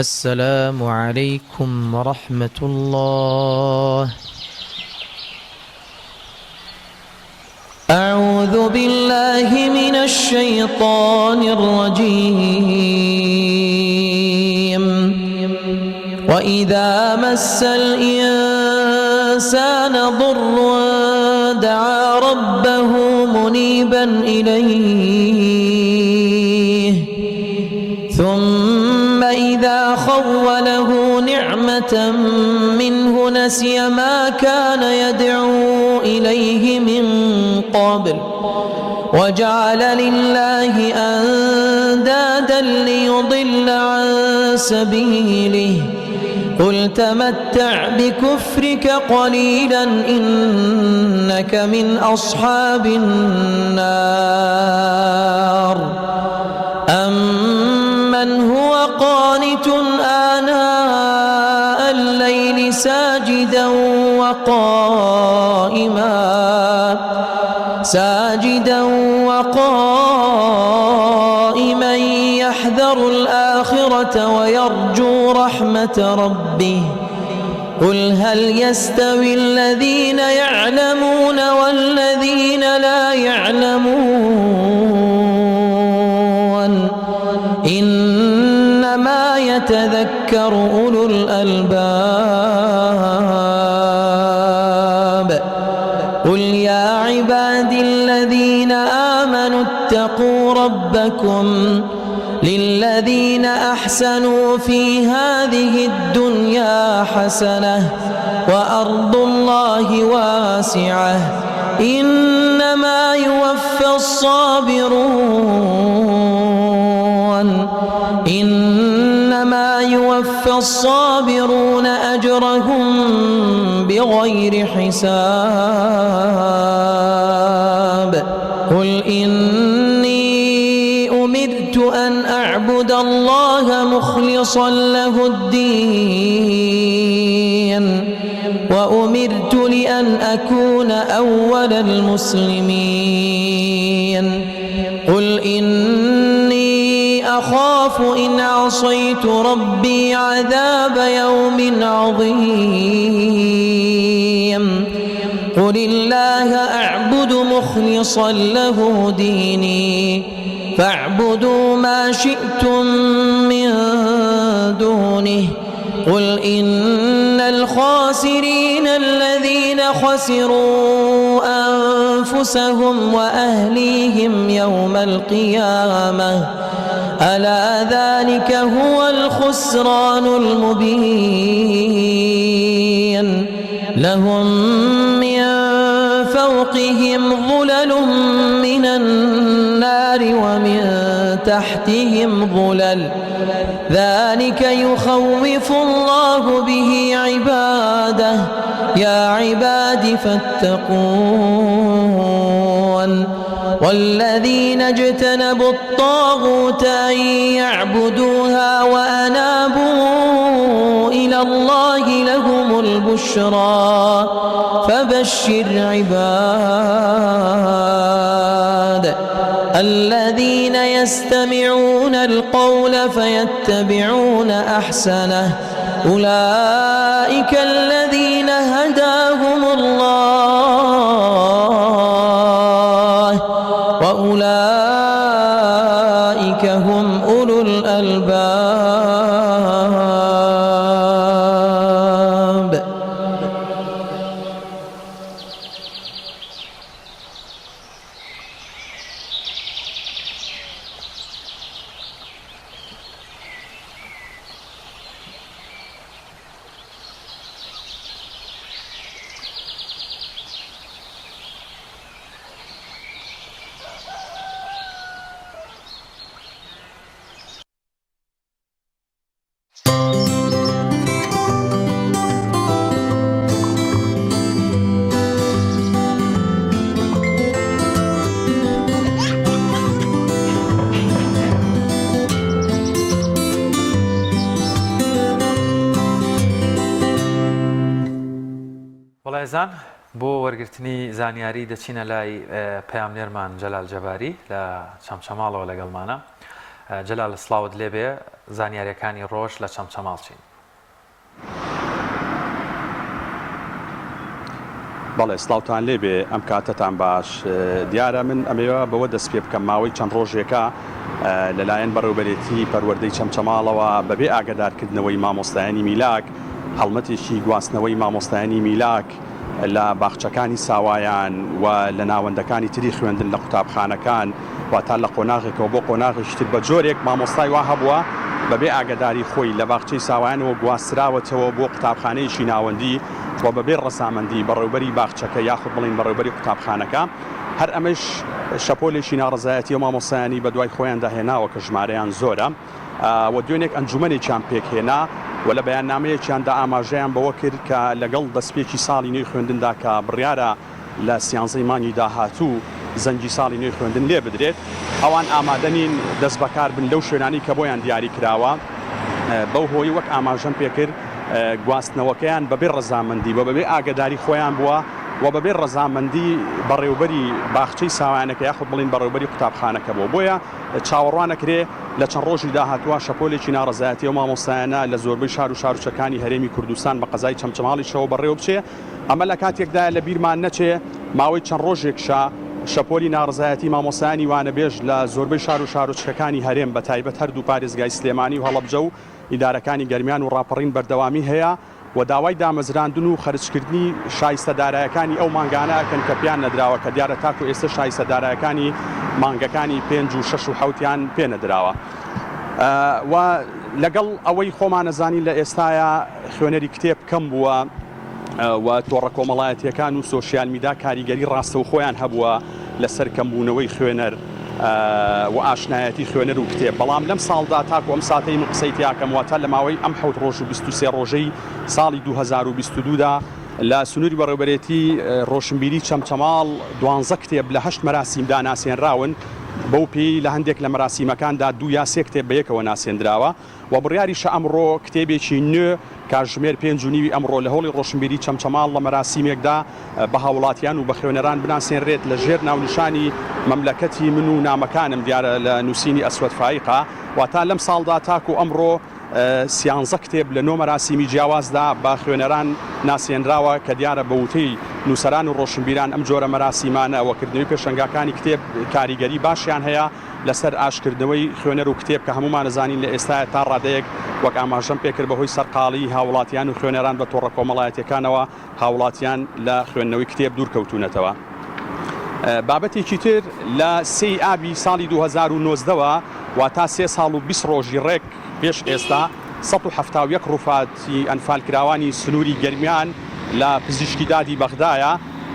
السلام علیکم ورحمة اللە. اعوذ باللە من الشیطان الرجیم وإذا مس الإنسان ضر دعا ربه منیبا إلیه ثم إذا خوله نعمة منه نسي ما كان يدعو إليه من قبل وجعل لله أندادا ليضل عن سبيله قل تمتع بكفرك قليلا إنك من أصحاب النار أمن هو قانت آناء الليل ساجدا وقائما ساجدا وقائما يحذر الآخرة ويرجو رحمة ربه قل هل يستوي الذين يعلمون والذين لا يعلمون إنما يتذكر يتذكر أولو الألباب. قل يا عبادي الذين آمنوا اتقوا ربكم للذين أحسنوا في هذه الدنيا حسنة وأرض الله واسعة إنما يوفى الصابرون إنما يوفى الصابرون أجرهم بغير حساب. قل إني أمرت أن أعبد الله مخلصا له الدين وأمرت لأن أكون أول المسلمين. قل إني أخاف إن عصيت ربي عذاب يوم عظيم. قل الله أعبد مخلصا له ديني فاعبدوا ما شئتم من دونه. قل إن الخاسرين الذين خسروا أنفسهم وأهليهم يوم القيامة ألا ذلك هو الخسران المبين. لهم من فوقهم ظلل من النار ومن تحتهم ظلل ذلك يخوف الله به عباده يا عباد فاتقون. والذين اجتنبوا الطاغوت أن يعبدوها وأنابوا إلى الله لهم البشرى فبشر عباد. الذين يستمعون القول فيتبعون أحسنه أولئك الذين هداهم الله وأولئك هم أولو الألباب. بەڵێزان بۆ وەرگرتنی زانیاری دەچینە لای پەیامنێرمان جەلال جەباری لە چەمچەماڵەوە لەگەڵمانە. جەلال سڵاوت لێبێ زانیاریەکانی ڕۆژ لە چەمچەماڵ چین؟ بەڵێ سڵاوتان لێبێ ئەم کاتەتان باش دیارە من ئەمەوە بەوە دەست پێ بکەم ماوەی چەند ڕۆژێکە لەلایەن بەڕێوبەرێتی پەروەردەی چەمچەماڵەوە بەبێ ئاگدارکردنەوەی مامۆستایانی میلاک هەڵمەتێکی گواستنەوەی مامۆستایانی میلاک لە باخچەکانی ساوایان و لە ناوەندەکانی تری خوێندن لە قوتابخانەکان واتا لە قۆناغێکەوە بۆ قۆناغێکی تر بە جۆرێک مامۆستای وا هەبووە بەبێ ئاگەداری خۆی لە باخچەی ساوایانەوە گواستراوەتەوە بۆ قوتابخانەیەکی ناوەندی و بەبێ ڕەزامەندی بەڕێوبەری باخچەکە یاخود بڵێین بەڕێوبەری قوتابخانەکە هەر ئەمەش شەپۆلێکی ناڕەزایەتی و مامۆستایانی بەدوای خۆیاندا هێناوە کە ژمارەیان زۆرە. و دوێنێک ئەنجومەنێکیان پێکهێنا و لە بەیاننامەیەکیاندا ئاماژەیان بەوە کرد کە لەگەڵ دەستپێکی ساڵی نوێی خوێندندا کە بڕیارە لە سیانزەی مانگی داهاتوو زەنگی ساڵی نوێی خوێندن لێ بدرێت ئەوان ئامادە نین دەستبەکار بن لەو شوێنانەی کە بۆیان دیاری کراوە بەو هۆی وەک ئاماژەم پێکرد گواستنەوەکەیان بەبێ ڕەزامەندی و بەبێ ئاگەداری خۆیان بووە و بەبێ ڕەزامەندی بەڕێوبەری باخچەی ساوایانەکە یاخود بڵین بەڕێوبەری قوتابخانەکە بووە بۆیە چاوەڕوانەکرێ لە چەند ڕۆژی داهاتووە شەپۆلێکی ناڕەزایەتی ئەو مامۆستایانە لە زۆربەی شار و شارۆچکەکانی هەرێمی کوردستان بە قەزای چەمچەماڵیشەوە بەڕێوە بچێ. ئەمە لە کاتێکدایە لە بیرمان نەچێ ماوەی چەند ڕۆژێکشە شەپۆلی ناڕەزایەتی مامۆستایانی وانەبێژ لە زۆربەی شار و شارۆچکەکانی هەرێم بە تایبەت هەردوو پارێزگای سلێمانی و هەڵەبجە و. ئیدارەکانی گەرمیان و ڕاپەڕین بەردەوامی هەیە و داوای دامەزراندن و خەرجکردنی شایستە دارایەکانی ئەو مانگانە ئەکەن کە پێیان نەدراوە کە دیارە تاکو ئێستا شایستە دارایەکانی مانگەکانی پێنج و شەش و حەوتیان پێ نەدراوە و لەگەڵ ئەوەی خۆمانەزانین لە ئێستایا خوێنەری کتێب کەم بووە و تۆڕە کۆمەڵایەتییەکان و سۆشیال میدا کاریگەری ڕاستەوخۆیان هەبووە لەسەر کەمبوونەوەی خوێنەر و ئاشنایەتی خوێنەر و کتێب، بەڵام لەم ساڵدا تاکو ئەم ساتەی من قسەی تیاکەم واتە لە ماوەی ئەم حەوت ڕۆژ و 23 ڕۆژەی ساڵی 2022 دا لە سنووری بەڕێوەبەرێتی ڕۆشنبیری چەمچەماڵ دوانزە کتێب لە هەشت مەراسیمدا ناسێنراون، بەو پێیەی لە هەندێک لە مەراسیمەکاندا دوو یا سێ کتێب بەیەکەوە ناسێندراوە. و بڕیاریشە ئەمڕۆ کتێبێکی نوێ کاتژمێر پێنج و نیوی ئەمڕۆ لە هۆڵی ڕۆشنبیری چەمچەماڵ لە مەراسیمێکدا بە هاوڵاتیان و بە خوێنەران بناسێنرێت لە ژێر ناونیشانی مەملەکەتی من و نامەکانم دیارە لە نووسینی ئەسوەد فایقە واتا لەم ساڵدا تاکو ئەمڕۆ سیانزە کتێب لە نۆ مەراسیمی جیاوازدا بە خوێنەران ناسێنراوە کە دیارە بە وتەی نووسەران و ڕۆشنبیران ئەم جۆرە مەراسیمانە و کردنەوەی پێشەنگاکانی کتێب کاریگەری باشیان هەیە لەسەر ئاشکردنەوەی خوێنەر و کتێب کە هەموومان ئەزانین لە ئێستایا تا ڕادەیەک وەک ئاماژەم پێکرد بەهۆی سەرقاڵیی هاوڵاتیان و خوێنەران بە تۆڕە کۆمەڵایەتیەکانەوە هاوڵاتیان لە خوێندنەوەی کتێب دوور کەوتوونەتەوە. بابەتێکی تر لە سێی ئابی ساڵی 2019 وە واتا سێ ساڵ و 20 ڕۆژی ڕێک پێش ئێستا 171 ڕوفاتی ئەنفالکراوانی سنووری گەرمیان لە پزیشکی دادی بەغدایە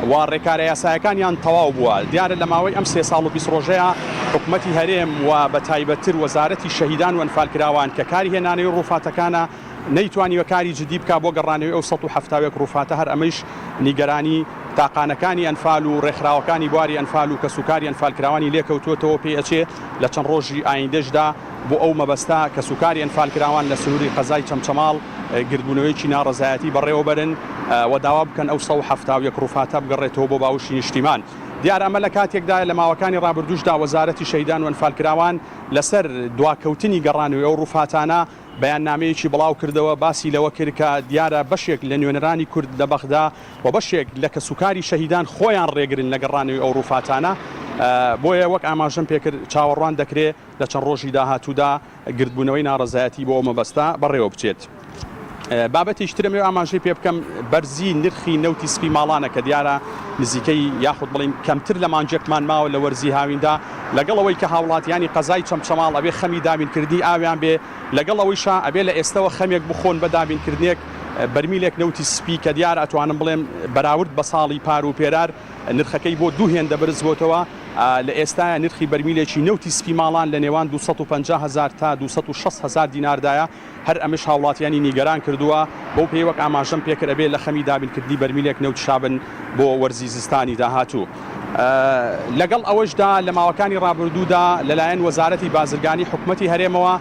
و ڕێکارە یاسایەکانیان تەواو بووە. دیارە لە ماوەی ئەم سێ ساڵ و 20 ڕۆژەیا حکومەتی هەرێم و بە تایبەتتر وەزارەتی شەهیدان و ئەنفالکراوان کە کاری هێنانەوەی ڕوفاتەکانە نەیتوانیوە کاری جدی بکا بۆ گەڕانەوەی ئەو 171 ڕوفاتە هەر ئەمەیش نیگەرانی تاقانەکانی ئەنفال و ڕێکخراوەکانی بواری ئەنفال و کەسوکاری ئەنفالکراوانی لێکەوتووەتەوە پێی ئەچێ لە چەند ڕۆژی ئایندەشدا بۆ ئەو مەبەستە کەسوکاری ئەنفالکراوان لە سنووری قەزای چەمچەماڵ گردبوونەوەیەکی ناڕەزایەتی بەڕێوەبەرن و داوا بکەن ئەو 171 ڕوفاتە بگەڕێتەوە بۆ باوشی نیشتیمان. دیارە ئەمە لە کاتێکدایە لە ماوەکانی ڕابردووشدا وەزارەتی شەهیدان و ئەنفالکراوان لەسەر دواکەوتنی گەڕانەوەی ئەو ڕوفاتانە بەیاننامەیەکی بڵاوکردەوە باسی لەوە کرد کە دیارە بەشێک لە نوێنەرانی کورد لە بەغدا و بەشێک لە کەسوکاری شەهیدان خۆیان ڕێگرن لە گەڕانەوەی ئەو ڕوفاتانە بۆیە وەک ئاماژەم پێکرد چاوەڕوان دەکرێ لە چەند ڕۆژی داهاتوودا گردبوونەوەی ناڕەزایەتی بۆ ئەو مەبەستە بەڕێوە بچێت. بابەتێکی ترم ئەوێ ئاماژەی پێ بکەم بەرزی نرخی نەوتی سپی ماڵانە کە دیارە نزیکەی یاخود بڵین کەمتر لە مانگێکمان ماوە لە وەرزی هاویندا لەگەڵ ئەوەی کە هاوڵاتیانی قەزای چەمچەماڵ ئەبێ خەمی دابینکردنی ئاویان بێ لەگەڵ ئەوەیشا ئەبێ لە ئێستەوە خەمێک بخۆن بە دابینکردنێک بەرمیلێک نەوتی سپی کە دیارە ئەتوانم بڵێم بەراورد بە ساڵی پار و پێرار نرخەکەی بۆ دوو هێندە بەرز بۆتەوە لە ئێستایا نرخی بەرمیلێکی نەوتی سپی ماڵان لە نێوان 250 هەزار تا 260 هەزار دیناردایە هەر ئەمش هاوڵاتیانی نیگەران کردووە، بەو پێیەی وەک ئاماژەم پێکرد ئەبێ لە خەمی دابینکردنی بەرمیلێک نەوت شابن بۆ وەرزی زستانی داهاتوو. لەگەڵ ئەوەشدا لە ماوەکانی ڕابردوودا لەلایەن وەزارەتی بازرگانی حکومەتی هەرێمەوە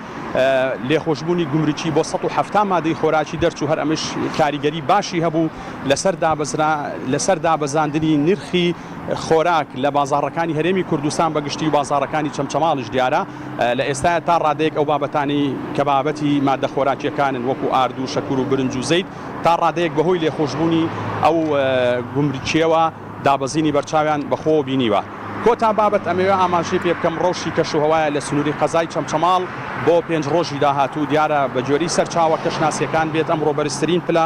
لێخۆشبوونی گومرکی بۆ 170 مادەی خۆراکی دەرچوو هەر ئەمش کاریگەری باشی هەبوو لەسەر دابەزرا لەسەر دابەزاندنی نرخی خۆراک لە بازاڕەکانی هەرێمی کوردستان بە گشتی و بازاڕەکانی چەمچەماڵیش دیارە لە ئێستایا تا ڕادەیەک ئەو بابەتانەی کە بابەتی مادە خۆراکییەکانن وەکو ئارد و شەکر و برنج و زەیت تا ڕادەیەک بەهۆی لێخۆشبوونی ئەو گومرکییەوە دابەزینی بەرچاویان بەخۆوە بینیوە. کۆتا بابەت ئەمەوێ ئاماژەی پێ بکەم ڕەوشی کەشوهەوایە لە سنووری قەزای چەمچەماڵ بۆ پێنج ڕۆژی داهاتوو دیارە بە گوێرەی سەرچاوە کەشناسییەکان بێت ئەمڕۆ بەرزترین پلە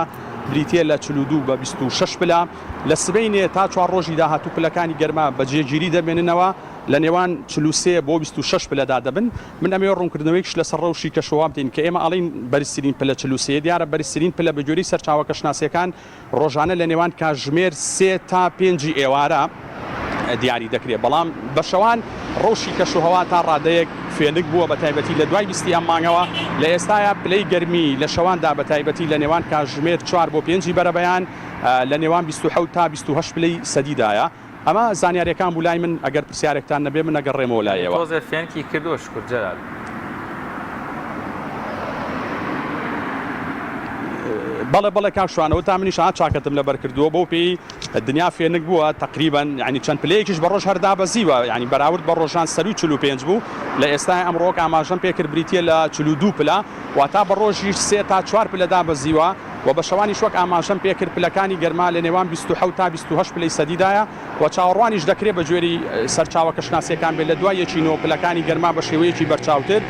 بریتییە لە 42 بە 26 پلە لە سبەینێ تا چوار ڕۆژی داهاتوو پلەکانی گەرما بە جێگیری دەمێننەوە لە نێوان 43 بۆ 26 پلەدا دەبن. من ئەمەوێ ڕوونکردنەوەیەکیش لەسەر ڕەوشی کەشوهەوا بدەین کە ئێمە ئەڵێین بەرزترین پلە 43 دیارە بەرزترین پلە بە گوێرەی سەرچاوە کەشناسییەکان ڕۆژانە لە نێوان کاتژمێر سێ تا پێنجی ئێوارە دیاری دەکرێت، بەڵام بە شەوان ڕەوشی کەشوهەوا تا ڕادەیەک فێنک بووە بە تایبەتی لە دوای بیستی ئەم مانگەوە لە ئێستایا پلەی گەرمی لە شەواندا بە تایبەتی لە نێوان کاتژمێر چوار بۆ پێنجی بەرەبەیان لە نێوان 27 تا 28 پلەی سەدیدایە. ئەمە زانیاریەکان بوو لای من ئەگەر پرسیارێکتان نەبێ من ئەگەڕێمەوە لای ئێوە. تۆزێ فێنکی کردووە شوکر جەلال. بەڵێ بەڵێ کاک شوان ئەوە تا منیش ها چاکەتم لەبەر کردووە بەو پێی دنیا فێنک بووە تەقریبەن یعنی چەند پلەیەکیش بە ڕۆژ هەر دابەزیوە یعنی بەراورد بە ڕۆژان سەروی 45 بوو لە ئێستای ئەمڕۆ کە ئاماژەم پێ کرد بریتییە لە 42 پلە واتا بە ڕۆژیش سێ تا چوار پلە دابەزیوە و بە شەوانیش وەک ئاماژەم پێ کرد پلەکانی گەرما لە نێوان 27 تا 28 پلەی سەدیدایە و چاوەڕوانیش دەکرێت بە گوێرەی سەرچاوە کەشناسییەکان بێت لە دوای یەکی نۆ پلەکانی گەرما بە شێوەیەکی بەرچاوتر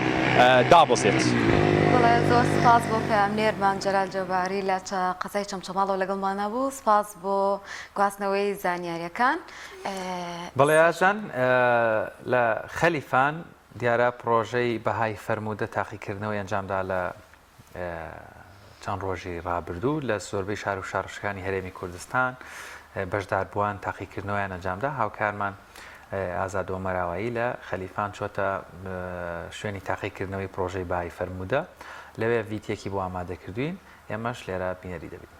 دابەزێت. بەڵێ زۆر سپاس بۆ پەیامنێرمان جەلال جەباری لە قەزای چەمچەماڵەوە لەگەڵمانە بوو سپاس بۆ گواستنەوەی زانیاریەکان. بەڵێ ئازان لە خەلیفان دیارە پڕۆژەی بەهای فەرموودە تاقیکردنەوەی ئەنجامدا لە چەند ڕۆژی ڕابردوو لە زۆربەی شار و شارۆچکەکانی هەرێمی کوردستان بەشداربووان تاقیکردنەوەیان ئەنجامدا هاوکارمان ئازاد ئۆمەراوایی لە خەلیفان چۆتە شوێنی تاقیکردنەوەی پڕۆژەی بەهای فەرموودە لەوێ ڤیتیەکی بۆ ئامادەکردوین ئێمەش لێرە بینەری دەبین.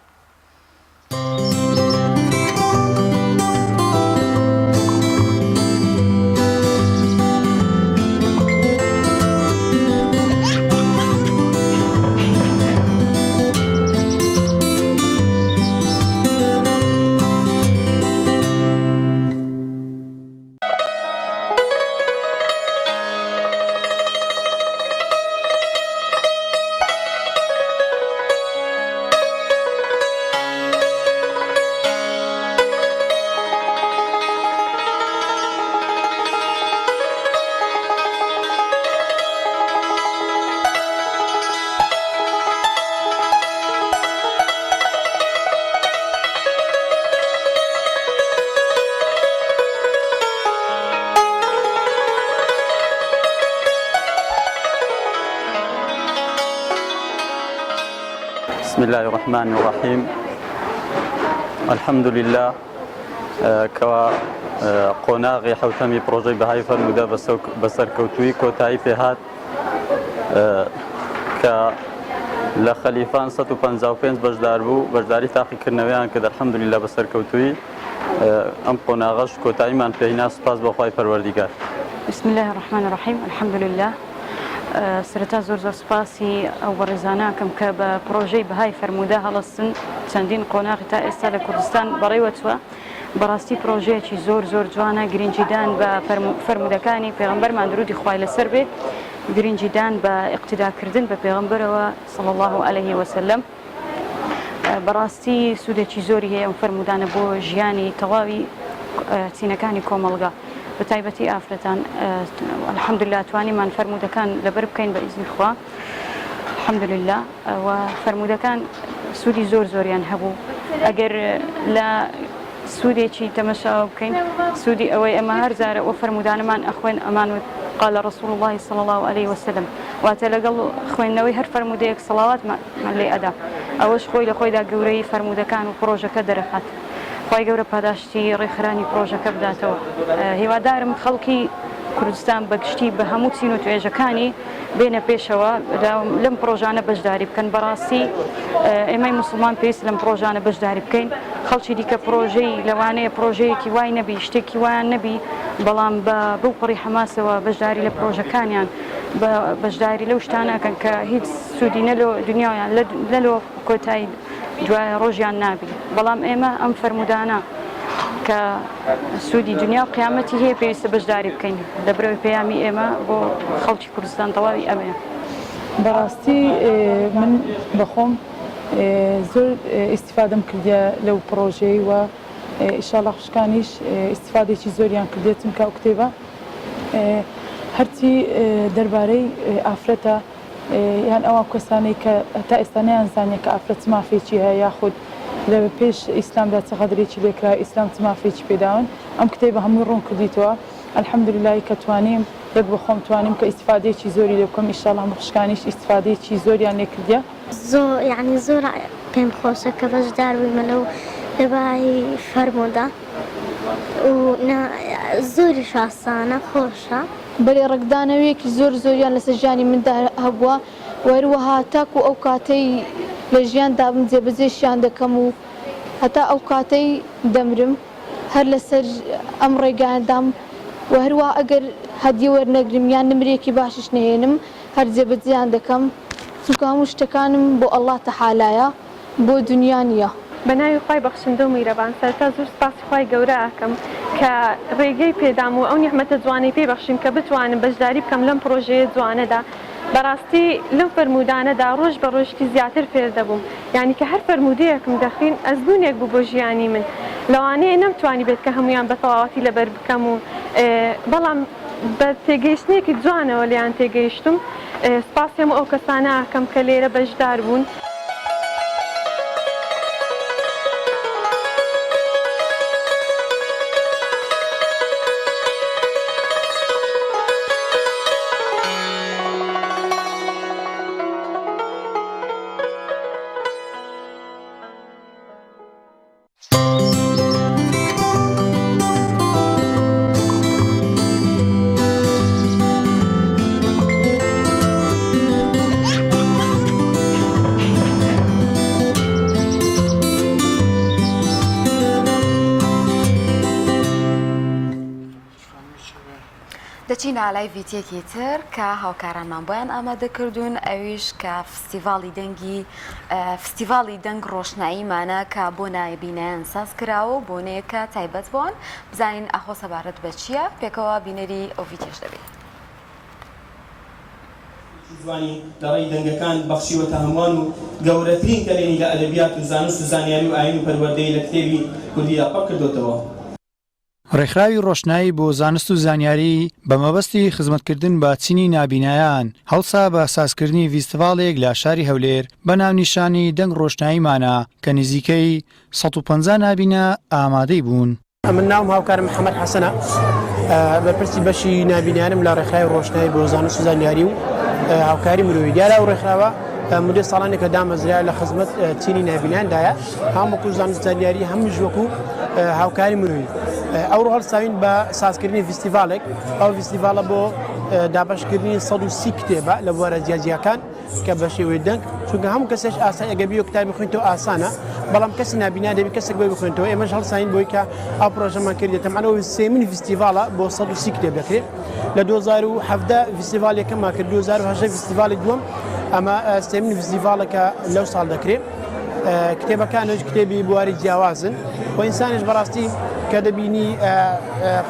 بسم الله الرحمن الرحیم الحمد لله کەوا قۆناغی حوتەمی پرۆژەی بەهای فەرموودە بە سەرکەوتووی کۆتایی پێهات کە لە خەلیفان 155 بەشدار بوو بەشداری تاقیکردنەوەیان کرد الحمدللە بە سەرکەوتوویی ئەم قۆناغەش کۆتاییمان پێهینا سوپاس بۆ خوای پەروەردیگار. بسم اللە الرحمن الرحیم الحمد للە سەرەتا زۆر زۆر سوپاسی ئەو بەڕێزانە ئەکەم کە بە پڕۆژەی بەهای فەرموودە هەڵەستن چەندین قۆناغی تا ئێستا لە کوردستان بەڕێوە چووە بەڕاستی پرۆژەیەکی زۆر زۆر جوانە گرنگیدان بە فەرموودەکانی پێغەمبەرمان درودی خوای لەسەر بێ گرنگیدان بە ئیقتیداکردن بە پێغەمبەرەوە صلی الله علیه وسلم بەڕاستی سوودێکی زۆری هەیە ئەم فەرموودانە بۆ ژیانی تەواوی چینەکانی کۆمەڵگا بە تایبەتی ئافرەتان الحمدلله توانیمان فەرموودەکان لەبەر بکەین بە ئیزنی خوا الحمدلله و فەرموودەکان سوودی زۆر زۆریان هەبوو ئەگەر لە سوودێکی تەمەشاوە بکەین سوودی ئەوەی ئەمە هەر جارە ئەو فەرموودانەمان ئەخوێن ئەمان وت قال رسول الله صلی الله علیه وسلم واتە لەگەڵ خوێندنەوەی هەر فەرموودەیەک سەڵاواتمان لێ ئەدا ئەوەش خۆی لە خۆیدا گەورەی فەرموودەکان و پڕۆژەکە دەرەخات خوای گەورە پاداشتی ڕێکخەرانی پڕۆژەکە بداتەوە هیوادارم خەڵکی کوردستان بەگشتی بە هەموو چین و توێژەکانی بێنە پێشەوە لەم پڕۆژانە بەشداری بکەن بەڕاستی ئێمەی موسڵمان پێویست لەم پڕۆژانە بەشداری بکەین خەڵکی دیکە پڕۆژەی لەوانەیە پڕۆژەیەکی وای نەبی شتێکی وایان نەبی بەڵام بە بەو پەڕی حەماسەوە بەشداری لە پڕۆژەکانیان بە بەشداری لەو شتانەکەن کە هیچ سوودی نە لۆ دنیایان لە لۆ کۆتایی دوای ڕۆژیان نابی بەڵام ئێمە ئەم فەرموودانە کە سوودی دنیا و قیامەتی هەیە پێویستە بەشداری بکەین لەبرەوەی پەیامی ئێمە بۆ خەڵکی کوردستان تەواوی ئەمەیە. بەڕاستی من بەخۆم زۆر ئیستیفادەم کردیە لەو پڕۆژەی و ئیشاڵا خوشکانیش ئیستیفادێکی زۆریان کردیە چونکە ئەو کتێبە هەرچی دەربارەی ئافرەتە یان ئەوا کەسانەی کە تا ئێستا نەیانزانیە کە ئافرەت چ مافێکی هەیە یاخود لە پێش ئیسلامدا چ غەدرێکی لێکرا ئیسلام چ مافێکی پێداون ئەم کتێبە هەمووی ڕوون کردیتەوە الحمدللە کە توانیم یەک بە خۆم توانیم کە ئیستیفادەیەکی زۆری لێ بکەم ئیشاڵا هەموو خوشکانیش ئیستیفادەیەکی زۆریان لێ کردیە. زۆر یەعنی زۆر پێم خۆشە کە بەشدار بوویمە لەو لەبای فەرموودە و نا زۆریش ئاسانە خۆشە. بەلێ ڕەگدانەوەیەکی زۆر زۆریان لەسەر ژیانی مندا هەبووە و هەروەها تاکو ئەو کاتەی لە ژیاندا بم جێبەجێشیان دەکەم و هەتا ئەو کاتەی دەمرم هەر لەسەر ئەم ڕێگایەدام و هەروەها ئەگەر هەدیە وەرنەگرم یان نمرەیەکی باشیش نەهێنم هەر جێبەجێیان دەکەم چونکە هەموو شتەکانم بۆ اللە تەعالایە بۆ دونیا نیە. بەناوی خوای بەخشندە و میرەبان سەرەتا زۆر سوپاسی خوای گەورە ئەکەم کە ڕێگەی پێدام و ئەو نیعمەتە جوانەی پێ بەخشیم کە بتوانم بەشداری بکەم لەم پڕۆژەیە جوانەدا بەڕاستی لەم فەرموودانەدا ڕۆژ بە ڕۆژ شتی زیاتر فێر دەبووم یانی کە هەر فەرموودەیەکم دەخوین ئەزموونێک بوو بۆ ژیانی من لەوانەیە نەمتوانیبێت کە هەموویان بە تەواوەتی لەبەر بکەم و بەڵام. بە تێگەیشتنێکی جوانەوە لێیان تێگەیشتم سوپاسی هەموو ئەو کەسانە ئەکەم کە لێرە بەشدار بوون. دەچینە لای ڤیتیەکی تر کە هاوکارانمان بۆیان ئامادە کردوون ئەویش کە فستیڤاڵی دەنگی فستیڤاڵی دەنگ ڕۆشناییمانە کە بۆ نابینایان ساز کراوە و بۆنەیەکە تایبەت بۆن بزانین ئاخۆ سەبارەت بە چییە پێکەوە بینەری ئەو ڤیتیەش دەبین. جوانی لە ڕێی دەنگەکان بەخشیوەتە هەمووان و گەورەترین کەلێنی لە ئەدەبیات و زانست و زانیاری و ئایین و پەروەردەیی لە کتێبی کوردیدا پڕ کردۆتەوە. ڕێکخراوی ڕۆشنایی بۆ زانست و زانیاری بە مەبەستی خزمەتکردن بە چینی نابینایان هەڵسا بە سازکردنی ڤیستڤاڵێک لە شاری هەولێر بە ناونیشانی دەنگ ڕۆشناییمانە کە نزیکەی 150 نابینا ئامادەی بوون. ئەمن ناوم هاوکار محەمەد حەسەنە بەرپرسی بەشی نابینایانم لە ڕێکخراوی ڕۆشنایی بۆ زانست و زانیاری و هاوکاری مرۆیی دیارە ئەو ڕێکخراوە مدەی ساڵانێکە دامەزرا لە خزمەت چینی نابیناندایە هەم وەکو زانست زانیاری هەمیش وەکو هاوکاری مرۆیی ئەوڕۆ هەڵساوین بە سازکردنی فیستیڤالێک ئەو فیستیڤالە بۆ دابەشکردنی 130 کتێبە لە بوارە جیاجیاکان کە بە شێوەی دەنگ چونکە هەموو کەسێک ئاسای ئەگە بیۆ کتابی خوێنتەوە ئاسانە بەڵام کەسی نابینا دەبی کەسێک بۆی بخوێنتەوە ئێمەش هەڵساین بۆی کە ئەو پرۆژەمان کردێت تەمانەوە سێمین فیستیڤالە بۆ 130 کتێب دەکرێت لە 2017 فیستیڤال یەکەممان کرد 2018 فیستیڤالی دووەم ئەمە سێمین فیستیڤالەکە لەو ساڵ دەکرێت کتێبەکانش کتێبی بواری جیاوازن و ئینسانش بەڕاستی کە دەبینی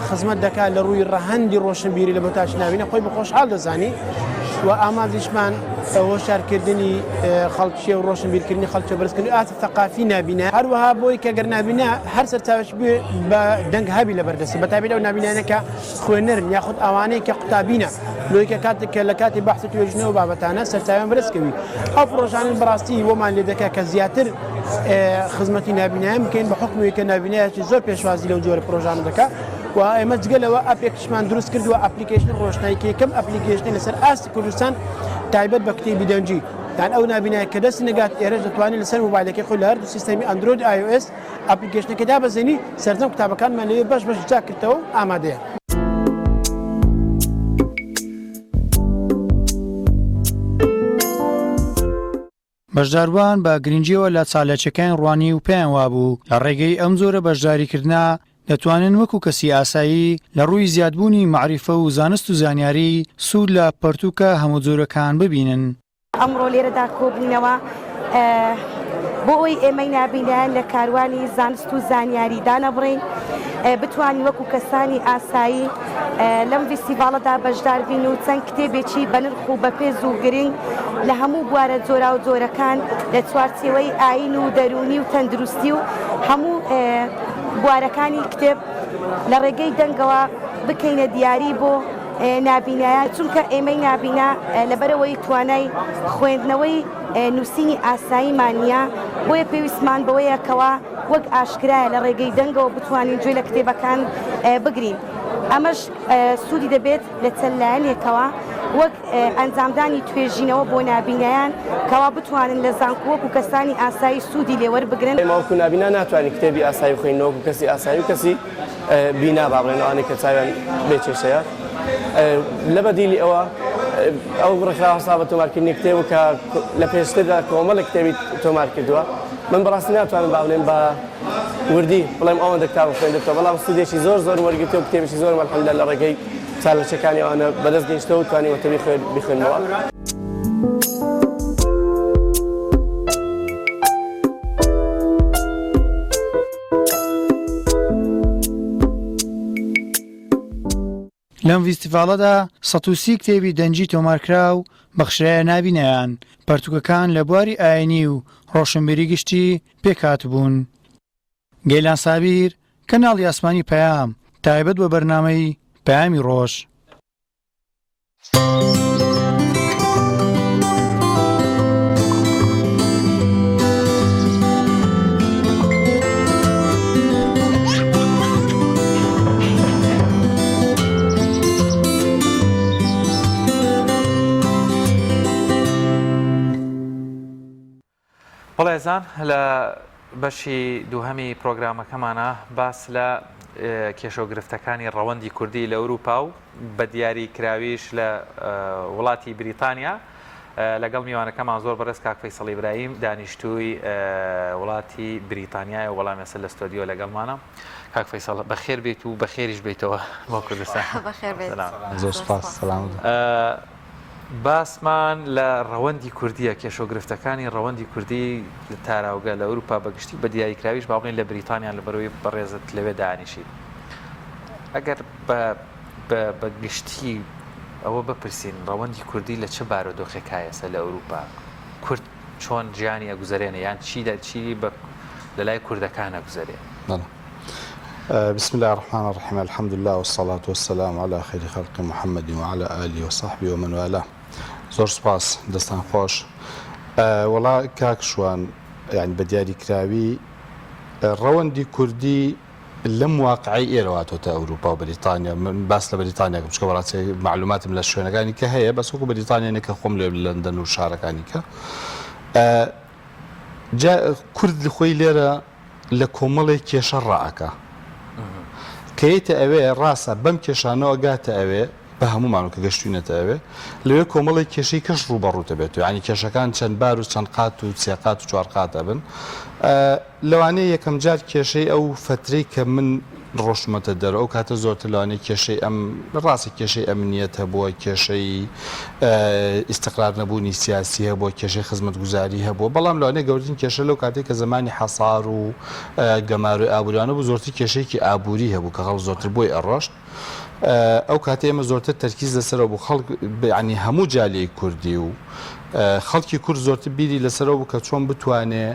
خزمەت دەکات لە ڕووی ڕەهەندی ڕۆشنبیری لە بۆتاش ناوینە خۆی بە خۆشحاڵ دەزانی و ئامانجیشمان هۆشارکردنی خەڵکیە و ڕۆشنبیرکردنی خەڵکی بەرزکردنی ئاستی ثەقافی نابینە هەروەها بۆی کە گەر نابینە هەر سەرچاوەش بێ بە دەنگ هەبی لە بەردەستی بە تایبەت ئەو نابینانە کە خوێنەرن یاخود ئەوانەی کە قوتابینە لۆی کە کاتێک کە لە کاتی بەحس و توێژینەوە بابەتانە سەرچاویان بەرزکەوی ئەو پڕۆژانە بەڕاستی وەمان لێ دەکات کە زیاتر خزمەتی نابینایان بکەین بە حکومی کە نابینایەکی زۆر پێشوازی لەو جۆرە پڕۆژانە دەکات و ئێمە جگە لەوە ئەپێکشمان دروست کردووە ئەپلیکیشن ڕۆشنایی کە یەکەم ئەپلیکیشنە لەسەر ئاستی کوردستان تایبەت بە کتێبی دەنگی یان ئەو نابینایە کە دەستی نەگات ئێرەش دەتوانێت لەسەر مۆبایلەکەی خۆی لە هەردوو سیستەمی ئەندرۆید ئای ئۆ ئێس ئەپلیکەیشنەکە دابەزێنی سەرجەم کتابەکانمان لەوێ بەش بەش جیا کردەوە و ئامادەیە. بەشداربووان بە گرنگییەوە لە چالاکییەکان ڕوانی و پێیان وابوو لە ڕێگەی ئەم جۆرە بەشداریکردنە دەتوانن وەکو کەسی ئاسایی لە ڕووی زیادبوونی مەعریفە و زانست و زانیاری سوود لە پەرتووکە هەمەجۆرەکان ببینن. ئەمڕۆ لێرەدا کۆبووینەوە بۆ ئەوەی ئێمەی نابینایان لە کاروانی زانست و زانیاری دانەبڕین، بتوانین وەکو کەسانی ئاسایی لەم ڤیستیڤاڵەدا بەشدار بین و چەند کتێبێکی بەنرخ و بەپێز و گرنگ لە هەموو بوارە جۆراوجۆرەکان لە چوارچێوەی ئایین و دەروونی و تەندروستی و هەموو بوارەکانی کتێب لە ڕێگەی دەنگەوە بکەینە دیاری بۆ نابینایان، چونکە ئێمەی نابینا لەبەرئەوەی توانای خوێندنەوەی نووسینی ئاساییمان نییە، بۆیە پێویستمان بەوەیە کەوا وەک ئاشکرایە لە ڕێگەی دەنگەوە بتوانین گوێ لە کتێبەکان بگرین، ئەمەش سوودی دەبێت لە چەند لایەنێکەوە وەک ئەنجامدانی توێژینەوە بۆ نابینایان کەوا بتوانن لە زانکۆ وەکو کەسانی ئاسایی سوودی لێوەربگرن. ئێمە وەکو نابینا ناتوانین کتێبی ئاسایی بخوێنینەوە وەکو کەسی ئاسایی و کەسی بینا با بڵێن ئەوانەی کە چاویان بێ کێشەیە لە بەدیلی ئەوە ئەو ڕێکخراوە هەستا بە تۆمارکردنی کتێب و کە لە پێشتردا کۆمەڵێک کتێبی تۆمار کردووە من بەڕاستی ناتوانم با بڵێم بە وردی بڵێم ئەوەندە کتاب خوێندێتەوە بەڵام سوودێکی زۆر زۆر وەرگرتووە کتێبێکی زۆرم الحمدلله لە ڕێگەی چالاکیەکانی ئەوانە بەدەست گەیشتەوە و توانیومەتە بیخوێنمەوە. لەم ڤیستیڤاڵەدا 130 کتێبی دەنگی تۆمارکراو بەخشرایە نابینایان، پەرتوکەکان لە بواری ئاینی و ڕۆشنبیری گشتی پێکهاتبوون. گەیلان سابیر، کەناڵی ئاسمانی پەیام، تایبەت بە بەرنامەی پەیامی ڕۆژ. بەڵێزان لە بەشی دووهەمی پرۆگرامەکەمانە باس لە کێشە و گرفتەکانی ڕەوەندی کوردی لە ئەوروپا و بە دیاری کراویش لە وڵاتی بریتانیا لەگەڵ میوانەکەمان زۆر بەڕێز کاک فەیسەڵ ئیبراهیم دانیشتووی وڵاتی بریتانیایە و بەڵام ئێستا لە ستۆدیۆ لەگەڵمانە. کاک فەیسەڵ بەخێر بێیت و بەخێریش بێیتەوە بۆ کوردستان. بەخێر بێیت. زۆر سوپاس. سەلامەت بن. باسمان لە ڕەوەندی کوردییە، کێشە و گرفتەکانی ڕەوەندی کوردی لە تاراوگە لە ئەوروپا بە گشتی و بە دیاریکراویش با بڵێین لە بریتانیا لەبەرئەوەی بەڕێزت لەوێ دانیشیت. ئەگەر بە بە گشتی ئەوە بپرسین ڕەوەندی کوردی لە چ بارۆدۆخێکا ئێستا لە ئەوروپا؟ کورد چۆن ژیانی ئەگوزەرێنێ یان چی چی بە لە لای کوردەکان ئەگوزەرێ؟ بەڵێ. بسم اللە الرحمن الرحیم الحمد للە والصلاة والسلام علی خیر خلق محمد وعلی آله وصحبه ومن والاه زۆر سوپاس دەستان خۆش وەڵا کاک شوان یانی بە دیاریکراوی ڕەوەندی کوردی لەم واقعەی ئێرەوە هاتۆتە ئەوروپا و بەریتانیا من باس لە بەریتانیا کەم چونکە بەڕاستی مەعلوماتم لە شوێنەکانی کە هەیە بەس وەکو بەریتانیا نیە کە خۆم لێ لە لەندەن و شارەکانی کە جا کورد خۆی لێرە لە کۆمەڵێک کێشە ڕائەکا کە یەتە ئەوێ ڕاستە بەم کێشانەوە گاتە ئەوێ بە هەموومان کە گەشتوینەتە ئەوێ لەوێ کۆمەڵێک کێشەی کەش ڕووبەڕوو دەبێتەوە یانی کێشەکان چەند بار و چەند قات و سێ قات و چوار قات ئەبن لەوانەیە یەکەم جار کێشەی ئەو فەترەی کە من ڕۆشتمەتە دەرەوە ئەو کاتە زۆرتر لەوانەیە کێشەی ئەم ڕاستە کێشەی ئەمنیەت هەبووە کێشەی ئیستقرار نەبوونی سیاسی هەبووە کێشەی خزمەتگوزاری هەبووە بەڵام لەوانەیە گەورترین کێشە لەو کاتێک کە زمانی حەسار و گەمارۆی ئابووریانە بوو زۆرتر کێشەیەکی ئابووری هەبوو کە خەڵک زۆرتر بۆی ئەڕۆشت ئەو کاتە ئێمە زۆرتر تەرکیز لەسەرەوە بوو خەڵک یانی هەموو جالیەی کوردی و خەڵکی کورد زۆرتر بیری لەسەرەوە بوو کە چۆن بتوانێ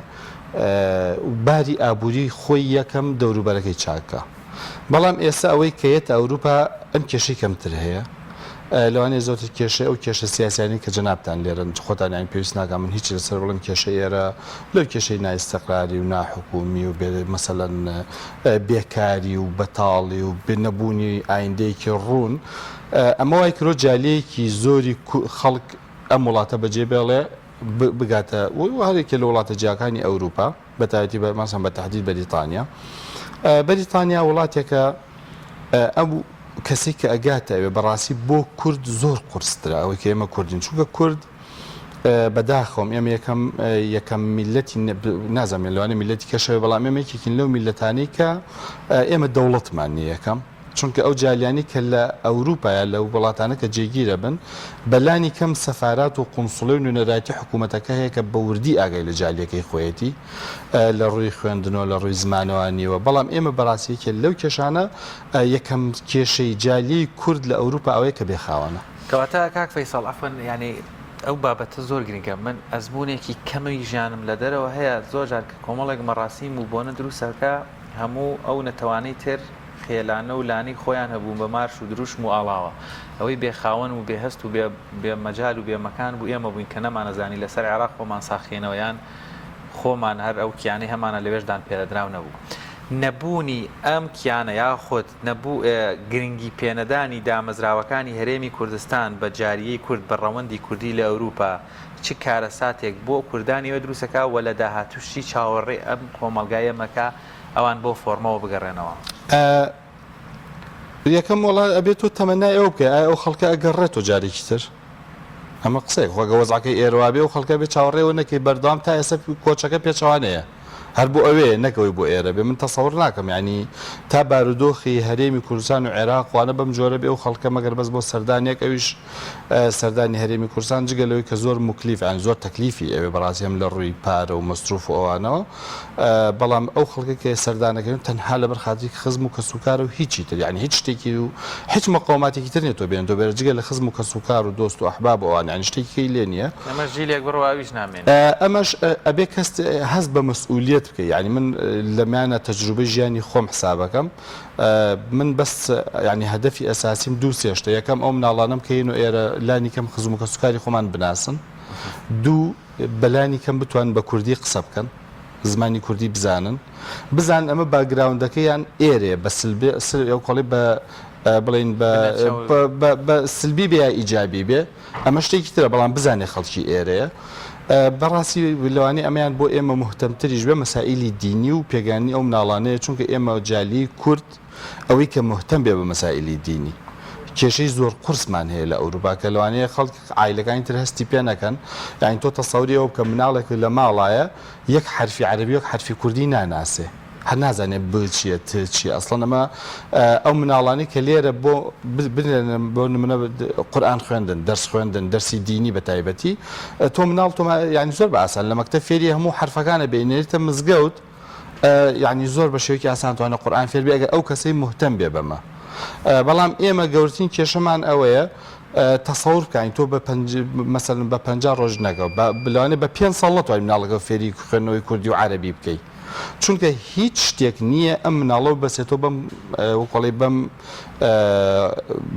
باری ئابووری خۆی یەکەم دەوروبەرەکەی چاکە بەڵام ئێستا ئەوەی کە یەتە ئەوروپا ئەم کێشەی کەمتر هەیە لەوانەیە زۆرتر کێشەی ئەو کێشە سیاسیانەی کە جەنابتان لێرەن خۆتان یانی پێویست ناکا من هیچی لەسەر بڵێم کێشەی ئێرە لەو کێشەی نائیستقراری و ناحکومی و بێ مەسەلەن بێکاری و بەتاڵی و نەبوونی ئایندەیەکی ڕوون ئەمە وای کردوە جالیەیەکی زۆری خەڵک ئەم وڵاتە بەجێ بێڵێ بگاتە و هەرێکێ لە وڵاتە جیاکانی ئەوروپا بە تایبەتی بە مەسەن بە تەحدید بەریتانیا بەریتانیا وڵاتێکە ئەو کەسێک کە ئەگاتە ئەوێ بەڕاستی بۆ کورد زۆر قورسترە ئەوەی کە ئێمە کوردین چونکە کورد بەداخەوەم ئێمە یەکەم یەکەم میلەتی نازانم لەوانەیە میلەتی کەشەوە بەڵام ئێمە یەکێکین لەو میلەتانەی کە ئێمە دەوڵەتمان نییە یەکەم چونکە ئەو جالیانی کە لە ئەوروپایە لە وڵاتانە کە جێگیرە بن بەلانی کەم سەفارات و قونسڵی و نوێنەرایەتی حکوومەتەکە هەیە کە بە وردی ئاگای لە جالیەکەی خۆیەتی لە ڕووی خوێندنەوە لە ڕووی زمانەوانیەوە بەڵام ئێمە بەڕاستی یەکێ لەو کێشانە یەکەم کێشەی جالیەی کورد لە ئەوروپا ئەوەیە کە بێ خاوەنە. کەواتە کاک فەیسەڵ عەفوەن یانی ئەو بابەتە زۆر گرنگە من ئەزموونێکی کەمی ژیانم لە دەرەوە هەیە زۆر جار کە کۆمەڵێک مەڕاسیم و بۆنە دروستەکە هەموو ئەو نەتەوانەی تر خێلانە و لانەی خۆیان هەبوون بە مارش و دروشم و ئاڵاوە ئەوەی بێ خاوەن و بێ هەست و بێ بێ مەجال و بێ مەکان بوو ئێمە بووین کە نەمانەزانی لەسەر عێراق خۆمان ساخکەینەوە یان خۆمان هەر ئەو کیانەی هەمانە لەوێش دان پێنەدراو نەبوو. نەبوونی ئەم کیانە یاخود نەبوو گرنگی پێنەدانی دامەزراوەکانی هەرێمی کوردستان بە جاریەی کورد بە ڕەوەندی کوردی لە ئەوروپا چ کارەساتێک بۆ کوردانی ئەوێ دروستەکا و لە داهاتووش چی چاوەڕێ ئەم کۆمەڵگایە مەکا ئەوان بەو فۆڕمەوە بگەڕێنەوە؟ یەکەم وەڵا ئەبێ تۆ تەمەنای ئەوە بکەی ئایا ئەو خەڵکە ئەگەڕێتەوە جارێکی تر؟ ئەمە قسەیەک خۆ ئەگەر وەزعەکەی ئێرە وابێ ئەو خەڵکە ئەبێ چاوەڕێ ئەوە نەکەی بەردەوام تا ئێستا کۆچەکە پێچەوانەیە هەر بۆ ئەوێ نەک ئەوەی بۆ ئێرە بێ من تەسەور ناکەم یانی تا بارودۆخی هەرێمی کوردستان و عێراق وانە بەم جۆرە بێ ئەو خەڵکە مەگەر بەس بۆ سەردانێک ئەویش سەردانی هەرێمی کوردستان جگە لەوەی کە زۆر موکلیف یانی زۆر تەکلیفی ئەوێ بەڕاستی هەم لە ڕووی پارە و مەسروف و ئەوانەوە بەڵام ئەو خەڵکە کە سەردانەکەن تەنها لەبەر خاتری خزم و کەسوکارە و هیچی تر یانی هیچ شتێکی و هیچ مقاوماتێکی تر نیە تۆ بێن تۆ بێرە جگە لە خزم و کەسوکار و دۆست و ئەحباب و ئەوانە یانی شتێکی کەی لێ نیە. ئەمەش جیلێک بڕوا ئەویش نامێنێ. ئەمەش ئەبێ کەس هەست بە مەسئولیەت. بکەی یانی من لەمیانە تەجروبەی ژیانی خۆم حسابەکەم من بەس یانی هەدەفی ئەساسیم دوو سێشتە یەکەم ئەو مناڵانەم کە یەنۆ ئێرە لانی کەم خزم و کەسوکاری خۆمان بناسن دوو بەلانی کەم بتوان بە کوردی قسە بکەن زمانی کوردی بزانن بزانن ئەمە باگراوندەکەیان ئێرەیە بە سلبێ سل ئەو کۆڵی بە بڵین بە بە سلبی بێ یا ئیجابی بێ ئەمە شتێکی ترە بەڵام بزانێ خەڵکی ئێرەیە. بەڕاستی لەوانەیە ئەمەیان بۆ ئێمە موهتەمتریش بێ مەسائیلی دینی و پێگەیاندنی ئەو مناڵانەیە چونکە ئێمە جالیی کورد ئەوەی کە موهتەم بێ بە مەسائیلی دینی کێشەی زۆر قورسمان هەیە لە ئەوروپا کە لەوانەیە خەڵک عایلەکانی تر هەستی پێ نەکەن یانی تۆ تەسەوری ئەوە بکە مناڵێک لە ماڵایە یەک حەرفی عەرەبی یەک حەرفی کوردی ناناسێ هەر نازانێ ب چیە ت چیە ئەسڵەن ئەمە ئەو مناڵانەی کە لێرە بۆ بنێرن بۆ نمونە قورئان خوێندن دەرس خوێندن دەرسی دینی بە تایبەتی تۆ مناڵ تۆ یعنی زۆر بە ئاسان لە مەکتەب فێری هەموو حرفەکانە بێ نێریتە مزگەوت یعنی زۆر بە شێوەیەکی ئاسان توانێ قورئان فێر بێ ئەگەر ئەو کەسەی مهتەم بێ بەمە بەڵام ئێمە گەورترین کێشەمان ئەوەیە تەسەور بکەین تۆ بە مەسەلەن بە 50 ڕۆژ نەگەڵ لەوانەیە بە پێنج ساڵ نەتوانی مناڵەکە فێری خوێندنەوەی کوردی و عەرەبی بکەی چونکە هیچ شتێک نییە ئەم مناڵە بەسێتەوە بەم وەکۆڵی بەم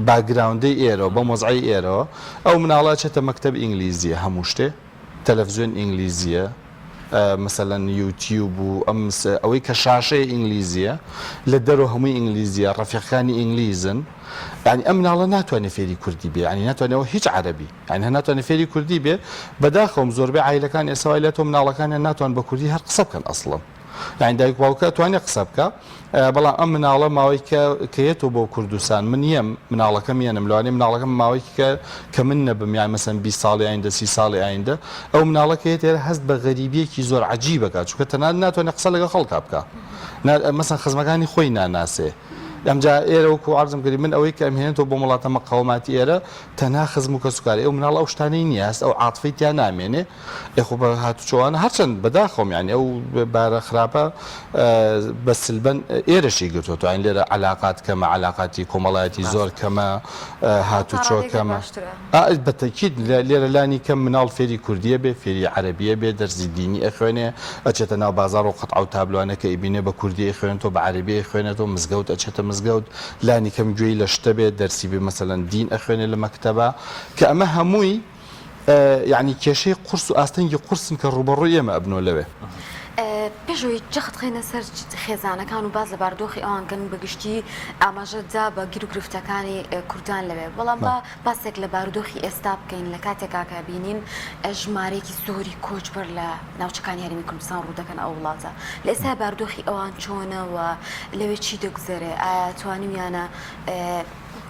background ەی ئێرەوە بەم وەزعی ئێرەوە ئەو مناڵە چێتە مەکتب ئینگلیزیە هەموو شتێ تەلەفزیۆن ئینگلیزیە مەسەلەن یوتیوب و ئەم ئەوەی کە شاشەیە ئینگلیزیە لە دەرەوە هەمووی ئینگلیزیە ڕەفیقەکانی ئینگلیزن یعنی ئەم مناڵە ناتوانێت فێری کوردی بێ یعنی ناتوانێت هیچ عەرەبی یانی هەر ناتوانێت فێری کوردی بێ بەداخەوەم زۆربەی عایلەکان ئێستا وای لێتەوە مناڵەکانیان ناتوان بە کوردی هەر قسە بکەن ئەسڵەن یانی دایک باوکە توانێت قسە بکە بەڵام ئەم مناڵە ماوەی کە کە یەتەوە بۆ کوردستان من یەم مناڵەکەم یەنم لەوانەیە مناڵەکەم ماوەی کە کە من نەبم یان مەسەن 20 ساڵی ئایندە 30 ساڵی ئایندە ئەو مناڵە کە یەتێرە هەست بە غەریبیەکی زۆر عەجیبەکە چونکە تەنانەت ناتوانێت قسە لەگەڵ خەڵکا بکە مەسەن خزمەکانی خۆی ناناسێ ئەمجا ئێرە وەکو عەرزم کردی من ئەوەی کە ئەمهێنێتەوە بۆ وڵاتە مەقاوماتی ئێرە تەنها خزم و کەسوکاری ئەو مناڵە ئەو شتانەی نییە هەست ئەو عاتفەی تیا نامێنێ ئێ خۆ بە هاتوچۆوانە هەرچەند بەداخەوەم یانی ئەو بارە خراپە بە سلبەن ئێرەشی گرتووە یانی لێرە عەلاقات کەمە عەلاقاتی کۆمەڵایەتی زۆر کەمە هاتوچۆ کەمە بە تەکید لێرە لانی کەم مناڵ فێری کوردیە بێ فێری عەرەبیە بێ دەرسی دینی ئەخوێنێ ئەچێتە ناو بازاڕ و قەتعە و تابلوانە کە ئەیبینێ بە کوردی ئەیخوێنێتەوە بە عەرەبی ئەیخوێنێتەوە مزگەوت ئەچێتە مزگەوت لانی کەم گوێی لە شتە بێت دەرسی بێ مەسەلەن دین ئەخوێنێ لە مەکتەبا کە ئەمە هەمووی یعنی کێشەی قورس و ئاستەنگی قورسن کە ڕووبەڕووی ئێمە ئەبنەوە لەوێ. پێش ئەوەی جەخت خەینە سەر خێزانەکان و باس لە بارودۆخی ئەوان کەن بە گشتی ئاماژەت دا بە گیروگرفتەکانی کوردان لەوێ بەڵام با باسێک لە بارودۆخی ئێستا بکەین لە کاتێکا کە بینین ژمارەیەکی زۆری کۆچبەر لە ناوچەکانی هەرێمی کوردستان ڕوو دەکەن ئەو وڵاتە لە ئێستا بارودۆخی ئەوان چۆنە و لەوێ چی دەگوزەرێ ئایا توانیویانە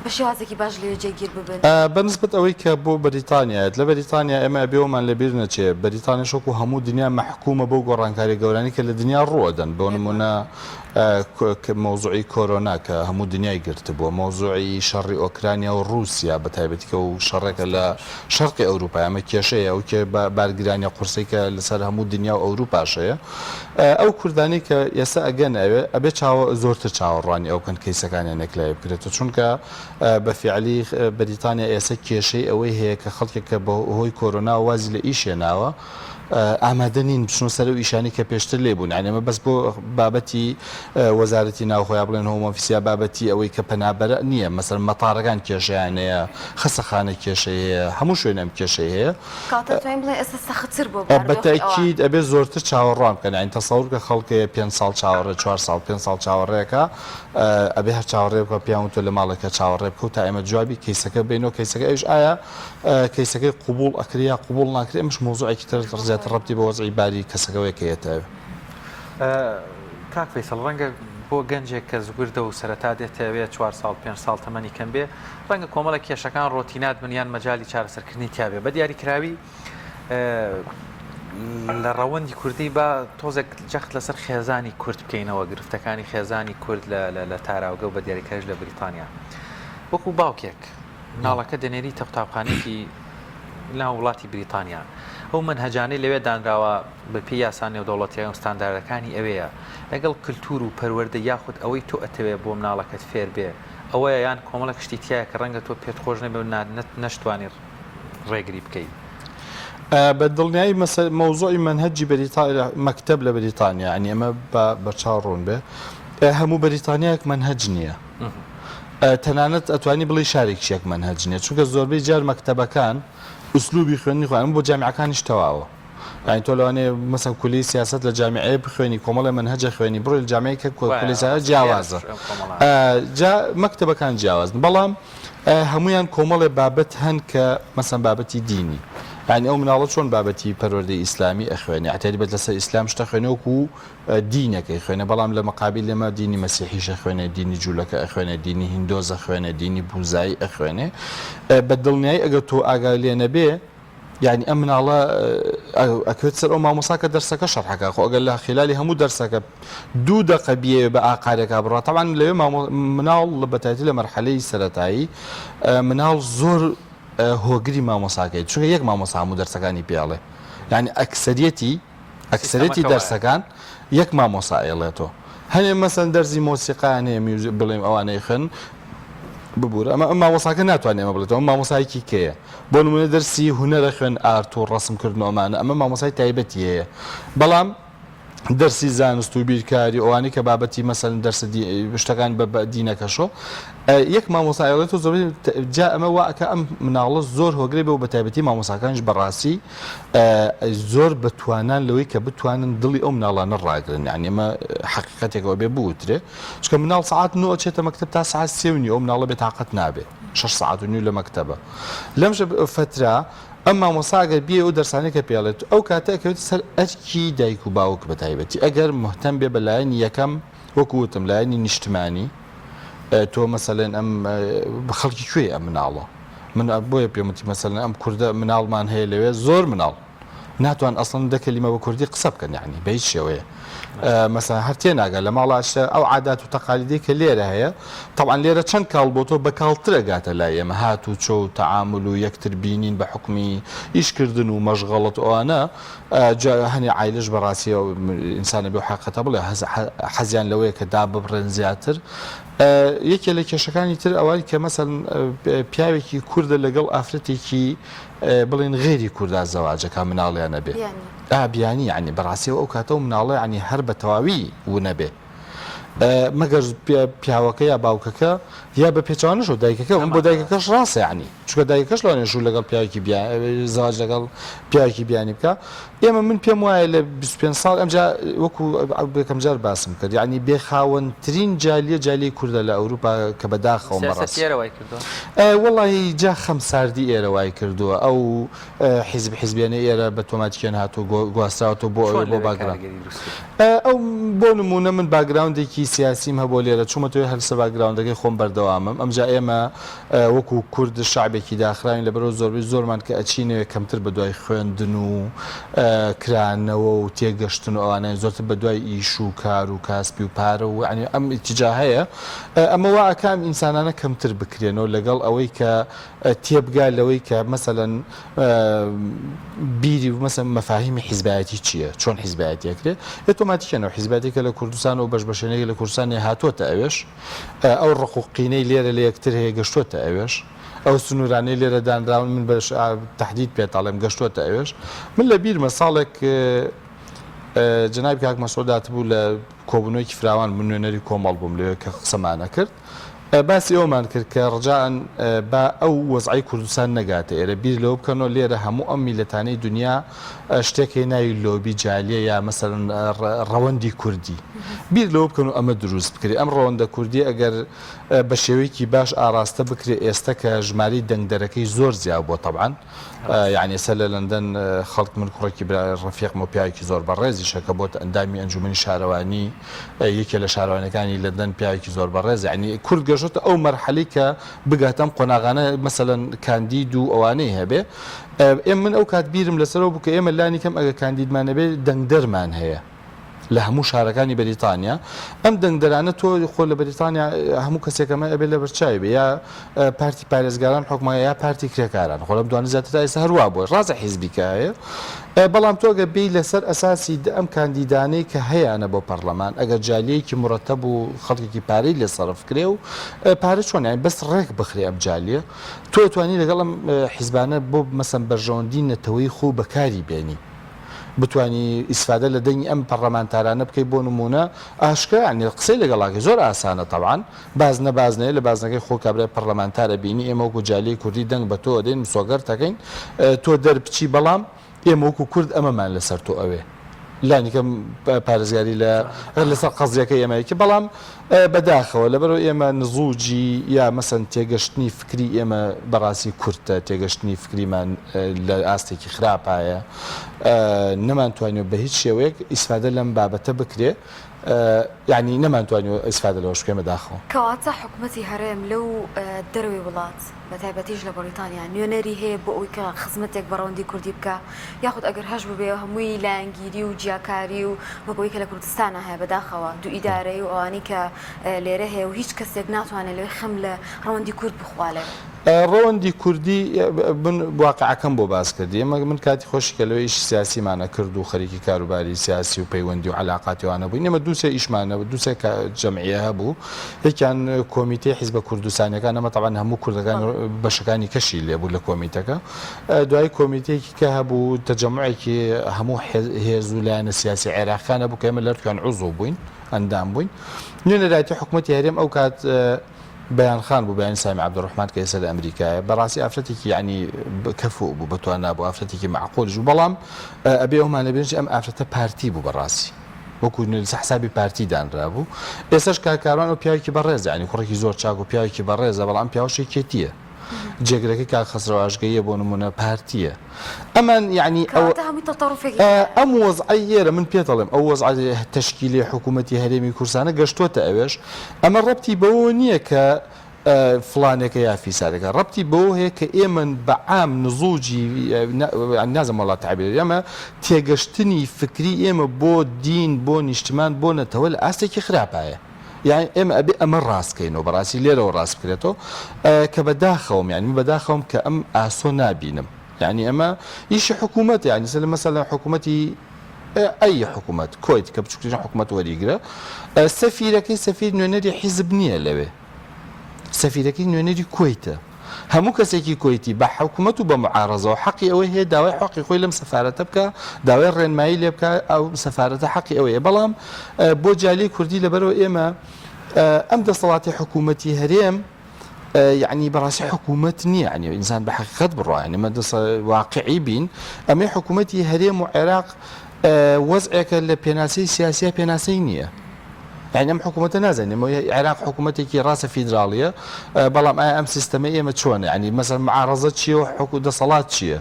بە شێوازێکی باش لەوێ جێگیر ببن؟ بە نسبەت ئەوەی کە بۆ بەریتانیایەت لە بەریتانیا ئێمە ئەبێ وەمان لە بیر نەچێ بەریتانیش وەکو هەموو دنیا مەحکومە بەو گۆڕانکاریە گەورانەی کە لە دنیا ڕوو ئەدەن بۆ نمونە مەوزوعی کۆرۆنا کە هەموو دنیای گرتبووە، مەوزوعی شەڕی ئۆکرانیا و ڕووسیا بە تایبەتی کە ئەو شەڕێکە لە شەرقی ئەوروپای ئەمە کێشەیە ئەو کێ بارگرانیە قورسەی کە لەسەر هەموو دنیا و ئەوروپاش هەیە ئەو کوردانەی کە ئێستا ئەگەنە ئەوێ ئەبێ چاوە زۆرتر چاوەڕوانی ئەو بکەن کەیسەکانیان یەکلایی بکرێتەوە چونکە بە فیعلی بەریتانیا ئێستا کێشەی ئەوەی هەیە کە خەڵکێک کە بە هۆی کۆرۆناوە وازی لە ئیش هێناوە ئامادە نین بچنە سەر ئەو ئیشانەی کە پێشتر لێ بوون یانی ئەمە بەس بۆ بابەتی وەزارەتی ناوخۆ یا بڵێن Home Office یا بابەتی ئەوەی کە پەنابەرە نییە مەسەلەن مەتارەکان کێشەیان هەیە خەسەخانە کێشەی هەیە هەموو شوێن ئەم کێشەی هەیە کەواتە دەتوانین بڵێین ئێستا سەختتر بووە بارودۆخی ئەوان. بە تەئکید ئەبێ زۆرتر چاوەڕوان بکەن یانی تەسەور بکە خەڵکێ پێنج ساڵ چاوەڕێ چوار ساڵ پێنج ساڵ چاوەڕێکە ئەبێ هەر چاوەڕێ بکە پێیان وتووە لە ماڵێکە چاوەڕێ بکە و تا ئێمە جوابی کەیسەکە بەینەوە کەیسەکە ئەویش ئایا کەیسەکەی قبوڵ ئەکرێ یا قبوڵ ناکرێ ئەمەش مەوزوعێکی تر زیاتر ڕەبتی بە وەزعی باری کەسەکەوەیە کە یەتە ئەوێ. کاک فەیسەڵ ڕەنگە بۆ گەنجێک کە زگوردە و سەرەتا دێتە ئەوێ چوار ساڵ پێنج ساڵ تەمەنی کەم بێ ڕەنگە کۆمەڵێک کێشەکان ڕۆتینات بن یان مەجالی چارەسەرکردنی تیا بێ بە دیاریکراوی لە ڕەوەندی کوردی با تۆزێک جەخت لەسەر خێزانی کورد بکەینەوە گرفتەکانی خێزانی کورد لە تاراوگە و بە دیاریکراویش لە بریتانیا وەکو باوکێک مناڵەکە دەنێریتە قوتابخانەیەکی ناو وڵاتی بریتانیا ئەو مەنهەجانەی لەوێ دانراوە بە پێی یاسا نێودەوڵەتیەکان و ستانداردەکانی ئەوێیە لەگەڵ کلتور و پەروەردە یاخود ئەوەی تۆ ئەتەوێ بۆ مناڵەکەت فێر بێ ئەوەیە یان کۆمەڵێک شتی تیایە کە ڕەنگە تۆ پێت خۆش نەبێ و نەشتوانی ڕێگری بکەی. بە دڵنیایی مەوزوعی مەنهەجی بەریتانیا مەکتەب لە بەریتانیا یانی ئەمە بە بەرچاو ڕوون بێ هەموو بەریتانیایەک مەنهەج نییە تەنانەت ئەتوانی بڵێی شارێکیش یەک مەنهەج نییە چونکە زۆربەی جار مەکتەبەکان ئوسلوبی خوێندنی خۆیان بۆ جامیعەکانیش تەواوە یانی تۆ لەوانەیە مەسەن کولیەی سیاسەت لە جامیعەیە بخوێنی کۆمەڵێ مەنهەجە خوێنی بڕۆی لە جامیعەی کە کولیەی سیاسەت جیاوازە جا مەکتەبەکان جیاوازن بەڵام هەموویان کۆمەڵێ بابەت هەن کە مەسەن بابەتی دینی یانی ئەو مناڵە چۆن بابەتی پەروەردەی ئیسلامی ئەخوێنێ تایبەت لەسەر ئیسلام شتە خوێنێ وەکو دینەکەی خوێنێ بەڵام لە مقابل ئێمە دینی مەسیحیش ئەخوێنێ دینی جوولەکە ئەخوێنێ دینی هیندۆز ئەخوێنێ دینی بوزایی ئەخوێنێ بە دڵنیایی ئەگەر تۆ ئاگای لێ نەبێ یانی ئەم مناڵە ئەکەوێت سەر ئەو مامۆسا کە دەرسەکە شەرحەکە خۆ ئەگەر لە خلالی هەموو دەرسەکە دوو دەقە بیەوێ بە ئاقارێکا بڕا تەبعەن لەوێ مناڵ بە تایبەتی لە مەرحەلەی سەرەتایی مناڵ زۆر هۆگری مامۆساکەی چونکە یەک مامۆسا هەموو دەرسەکانی پێ ئەڵێ یانی ئەکسەریەتی ئەکسەرێتی دەرسەکان یەک مامۆسا ئەیڵێتۆ هەنێ مەسەن دەرزی مۆسیقایان هەیە میوزیک بڵێم ئەوانەی خوێن ببورە ئەمە ئەم مامۆساکە ناتوانێت ئەمە بڵێتەوە مامۆسایەکی کێیە بۆ نمونە دەرسی هونەرە خوێن ئارت و ڕەسم کردن و ئەمانە ئەمە مامۆسای تایبەتی هەیە بەڵام دەرسی زانست و بیرکاری ئەوانەی کە بابەتی مەسەن دەرسە شتەکان بە دینەکەشۆ یەک مامۆستا ئەڵێت و زۆر جا ئەمە وا ئەکا ئەم مناڵە زۆر هۆگرێ بێ و بەتایبەتی مامۆساکانیش بەڕاستی زۆر بەتوانان لەوەی کە بتوانن دڵی ئەو مناڵانە ڕاگرن یعنی ئەمە حەقیقەتێکەوە بێ بوترێ چونکە مناڵ سەعات نۆ ئەچێتە مەکتەب تا سەعات سێ و نیو ئەو مناڵە بێتاقەت نابێ شەش سەعات و نیو لە مەکتەبە لەم فەترە ئەم مامۆستا ئەگەر بێ ئەو دەرسانەی کە پێڵێت ئەو کاتە ئەکەوێتە سەر ئەرکی دایک و باوک بە تایبەتی ئەگەر مهتەم بێ بە لایەنی یەکەم وەکو وتم لایەنی نیشتمانی تۆ مەسەلەن ئەم خەڵکی کوێی ئەم مناڵە من بۆیە پێم وتی مەسەلەن ئەم کوردە مناڵمان هەیە لەوێ زۆر مناڵ ناتوان ئەسڵەن دە کەلیمە بە کوردی قسە بکەن یعنی بە هیچ شێوەیە مەسەلەن هەر تێناگە لە ماڵا شتە ئەو عادات و تەقالیدەی کە لێرە هەیە تەبعەن لێرە چەند کاڵ بۆ تۆ بە کاڵتر ئەگاتە لای ئێمە هات و چۆ و تەعامول و یەکتر بینین بە حوکمی ئیشکردن و مەشغەڵەت و ئەوانە جا هەنێ عایلەش بەڕاستی ئینسانە بێ حەقەتە بڵێ حەزیان لەوەیە کە داببڕێن زیاتر یەکێ لە کێشەکانی تر ئەوەی کە مەسەن پیاوێکی کوردە لەگەڵ ئافرەتێکی بڵێن غێری کوردا زەواجەکە مناڵیان نەبێ بیانی ینی بەڕاستیەوە ئەو کاتە و مناڵە ینی هەر بە تەواوی ونەبێ مەگەر پیاوەکە یا باوکەکە یا بە پێچەوانەشەوە دایکەکە بۆ دایکەکەش ڕاستە یعنی چونکە دایکەکەش لەوانەیە شوو لەگەڵ پیاوێکی زەواج لەگەڵ پیاوێکی بیانی بکا ئێمە من پێم وایە لە 25 ساڵ ئەمجا وەکو یەکەم جار باسم کرد یعنی بێخاوەنترین جالیە جالیەی کوردە لە ئەوروپا کە بەداخەوە سیاسەتی ئێرە وای کردووە وەڵی جا خەمساردی ئێرە وای کردووە ئەو حیزب حیزبیانەی ئێرە بە تۆماتیکیان هاتوو گواستراوەتەوە بۆ ئەوێ بۆ باگران ئەو بۆ نموونە من باگراوندێکی سیاسیم هەبووە لێرە چوومەتەوە هەر لەسەر باگراوندەکەی خۆم بەردەوامم ئەمجا ئێمە وەکو کورد شەعبێکی داخراوین لەبەرئەوە زۆربەی زۆرمان کە ئەچینەوێ کەمتر بەدوای خوێندن و کرانەوە و تێگەشتن و ئەوانەین زۆرتر بەدوای ئیش و کار و کاسپی و پارە و یعنی ئەم ئیتیجاهەیە ئەمە وا ئەکا ئەم ئینسانانە کەمتر بکرێنەوە لەگەڵ ئەوەی کە تێبگا لەوەی کە مەسەلەن بیری مەسەن مەفاهیمی حیزبایەتی چییە چۆن حیزبایەتی ئەکرێ ئۆتۆماتیکیانەوە حیزبایەتی کە لە کوردستان و بەش بەشێنێک لە کوردستان هاتووەتە ئەوێش ئەو ڕق و قینەی لێرە لە یەکتر هەیە گەشتووەتە ئەوێش ئەو سنوورانەی لێرە دانراون من بە تەحدید پێت ئەڵێم گەشتووەتە ئەوێش من لە بیرمە ساڵێک جەنابی کاک مەسعود هاتبوو لە کۆبوونەوەیەکی فراوان من نوێنەری کۆمەڵ بووم لەوێ کە قسەمانە کرد باسی ئەوەمان کرد کە ڕجاءەن با ئەو وەزعەی کوردستان نەگاتە ئێرە، بیر لەوە بکەنەوە لێرە هەموو ئەم میللەتانەی دونیا شتێک هەیە ناوی لۆبی جالیە یا مەسەلەن ڕەوەندی کوردی، بیر لەوە بکەن و ئەمە دروست بکرێ، ئەم ڕەوەندە کوردیە ئەگەر بە شێوەیەکی باش ئاڕاستە بکرێ ئێستە کە ژمارەی دەنگدەرەکەی زۆر زیا بووە تەبعەن یانی ئێستا لە لەندەن خەڵک من کوڕێکی برا ڕەفیقم و پیاوێکی زۆر بەڕێزیشە کە بۆتە ئەندامی ئەنجومەنی شارەوانی یەکێ لە شارەوانیەکانی لەندەن پیاوێکی زۆر بەڕێز یانی کورد گەشتە ئەو مەرحەلەی کە بگاتە ئەم قۆناغانە مەسەلەن کاندید و ئەوانەی هەبێ ئێ من ئەو کات بیرم لەسەرەوە بوو کە ئێمە لانی کەم ئەگەر کاندیدمان نەبێ دەنگدەرمان هەیە. لە هەموو شارەکانی بەریتانیا ئەم دەنگدەرانە تۆ خۆ لە بەریتانیا هەموو کەسێک ئەمە ئەبێ لە بەرچاوی بێ یا پارتی پارێزگاران حکومە یا پارتی کرێکاران خۆ لەم دوانە زیاتر تا ئێستا هەروا بووە ڕاستە حیزبی کە هەیە بەڵام تۆ گەر بێی لەسەر ئەساسی ئەم کاندیدانەی کە هەیانە بۆ پەرلەمان ئەگەر جالیەکی مرەتەب و خەڵکێکی پارەی لێ سەرف کرێ و پارە چۆن یانی بەس ڕێک بخرێ ئەم جالیە تۆ توانی لەگەڵ ئەم حیزبانە بۆ مەسەن بەرژەوەندی نەتەوەی خۆ بەکاری بێنی بتوانی ئیسفادە لە دەنگی ئەم پەڕلەمانتارانە بکەی بۆ نموونە ئاشکرا یانی قسەی لەگەڵا کەی زۆر ئاسانە تەبعەن بازنە بازنەیە لە بازنەکەی خۆ کابرای پەڕلەمانتار ئەبینی ئێمە وەکو جالیەی کوردی دەنگ بە تۆ ئەدەین مسۆگەرت ئەکەین تۆ دەربچی بەڵام ئێمە وەکو کورد ئەمەمان لەسەر تۆ ئەوێ لانیکەم پارێزگاری لە لەسەر قەزیەکەی ئێمە یەکی بەڵام بەداخەوە لەبەرئەوەی ئێمە نزوجی یا مەسەن تێگەشتنی فکری ئێمە بەڕاستی کورتە تێگەشتنی فکریمان لە ئاستێکی خراپایە نەمانتوانیوە بە هیچ شێوەیەک ئیسفادە لەم بابەتە بکرێ یانی نەمانتوانیوە ئیسفادە لەوەش بکەین بەداخەوە. کەواتە حکومەتی هەرێم لەو دەرەوەی وڵات بە تایبەتیش لە بەڕیتانیا نوێنەری هەیە بۆ ئەوەی کە خزمەتێک بە ڕەوەندی کوردی بکا یاخود ئەگەر هەش ببێ هەمووی لایەنگیری و جیاکاری و وەک ئەوەی کە لە کوردستانا هەیە بەداخەوە دوو ئیدارەیی و ئەوانەی کە لێرە هەیە و هیچ کەسێک ناتوانێ لەوێ خەم لە ڕەوەندی کورد بخوا لەوێ. ڕەوەندی کوردی من واقعەکەم بۆ باس کردی ئێمە من کاتی خۆشی کە لەوێ ئیشی سیاسیمان ئەکرد و خەریکی کاروباری سیاسی و پەیوەندی و عەلاقاتی ئەوانە بووین ئێمە دوو سێ ئیشمان هەبوو دوو سێ جەمعیە هەبوو یەکیان کۆمیتەی حیزبە کوردستانیەکان ئەمە تەبعەن هەموو کوردەکان بەشەکانی کەشی لێبوو لە کۆمیتەکە دوای کۆمیتەیەکی کە هەبوو تەجەموعێکی هەموو هێز و لایەنە سیاسی عێراقیان هەبوو کە ئێمە لەرتویان عوزو بووین ئەندام بووین نوێنەرایەتی حکوومەتی هەرێم ئەو کات بەیان خان بوو بەیانی سامی عەبدولڕەحمان کە ئێستا لە ئەمریکایە بەڕاستی ئافرەتێکی یعنی کەفوو بوو بەتوانا بوو ئافرەتێکی مەعقولیش بوو بەڵام ئەبێ ئەومان لەبێنجی ئەم ئافرەتە پارتی بوو بەڕاستی وەکو لەسەر حسابی پارتی دانرابوو ئێستاش کاک کاروان ئەو پیاوێکی بەڕێزە یعنی کوڕێکی زۆر چاک و پیاوێکی بەڕێزە بەڵام پیاوەش یەکێتییە جێگرەکەی کاک خەسرەو ئاشگەییە بۆ نمونە پارتییە ئەمان یعنی ئەو کەواتە هەمووی تەتەڕوفێکی تیایە. ئەم وەزعەی ئێرە من پێت ئەڵێم ئەو وەزعە تەشکیلی حکوومەتی هەرێمی کوردستانە گەشتۆتە ئەوێش ئەمە ڕەبتی بەوەوە نییە کە فڵانێکە یا فیسارێکە ڕەبتی بەوە هەیە کە ئێمە بە عام نزوجی نازم وەڵا تعبیر ئێمە تێگەشتنی فکری ئێمە بۆ دین بۆ نیشتمان بۆ نەتەوە لە ئاستێکی خراپایە یانی ئێمە ئەبێ ئەمە ڕاست کەینەوە بەڕاستی لێرەوە ڕاست بکرێتەوە کە بەداخەوەم یانی من بەداخەوەم کە ئەم ئاسۆ نابینم یانی ئەمە ئیشی حکوومەت یانی سەر مەسەلەن حکوومەتی ئەی حکوومەت کۆیت کە بچووکترین حکوومەت وەریگرە سەفیرەکەی سەفیر نوێنەری حیزب نییە لەوێ سەفیرەکەی نوێنەری کوەیتە. هەموو کەسێکی کوەیتی بە حکومەت و بە معارەزەوە حەقی ئەوەی هەیە داوای حەقی خۆی لەم سەفارەتە بکا، داوای ڕێنمایی لێ بکا، ئەو سەفارەتە حەقی ئەوەیە. بەڵام بۆ جالیەی کوردی لەبەرئەوە ئێمە ئەم دەسەڵاتی حکومەتی هەرێم یەعنی بەڕاستی حکومەت نییە، یەعنی ئینسان بە حەقیقەت بڕوا، یەعنی ئێمە واقعی بین، ئەمەی حکومەتی هەرێم و عێراق وەزعێکە لە پێناسەی سیاسیا پێناسەی نییە. یانی ئەم حکوومەتە نازانین عێراق حکوومەتێکی ڕاستە فیدراڵیە بەڵام ئایا ئەم سیستەمە ئێمە چۆنە ینی مەسەر معارەزە چییە و حکو دەسەڵات چییە؟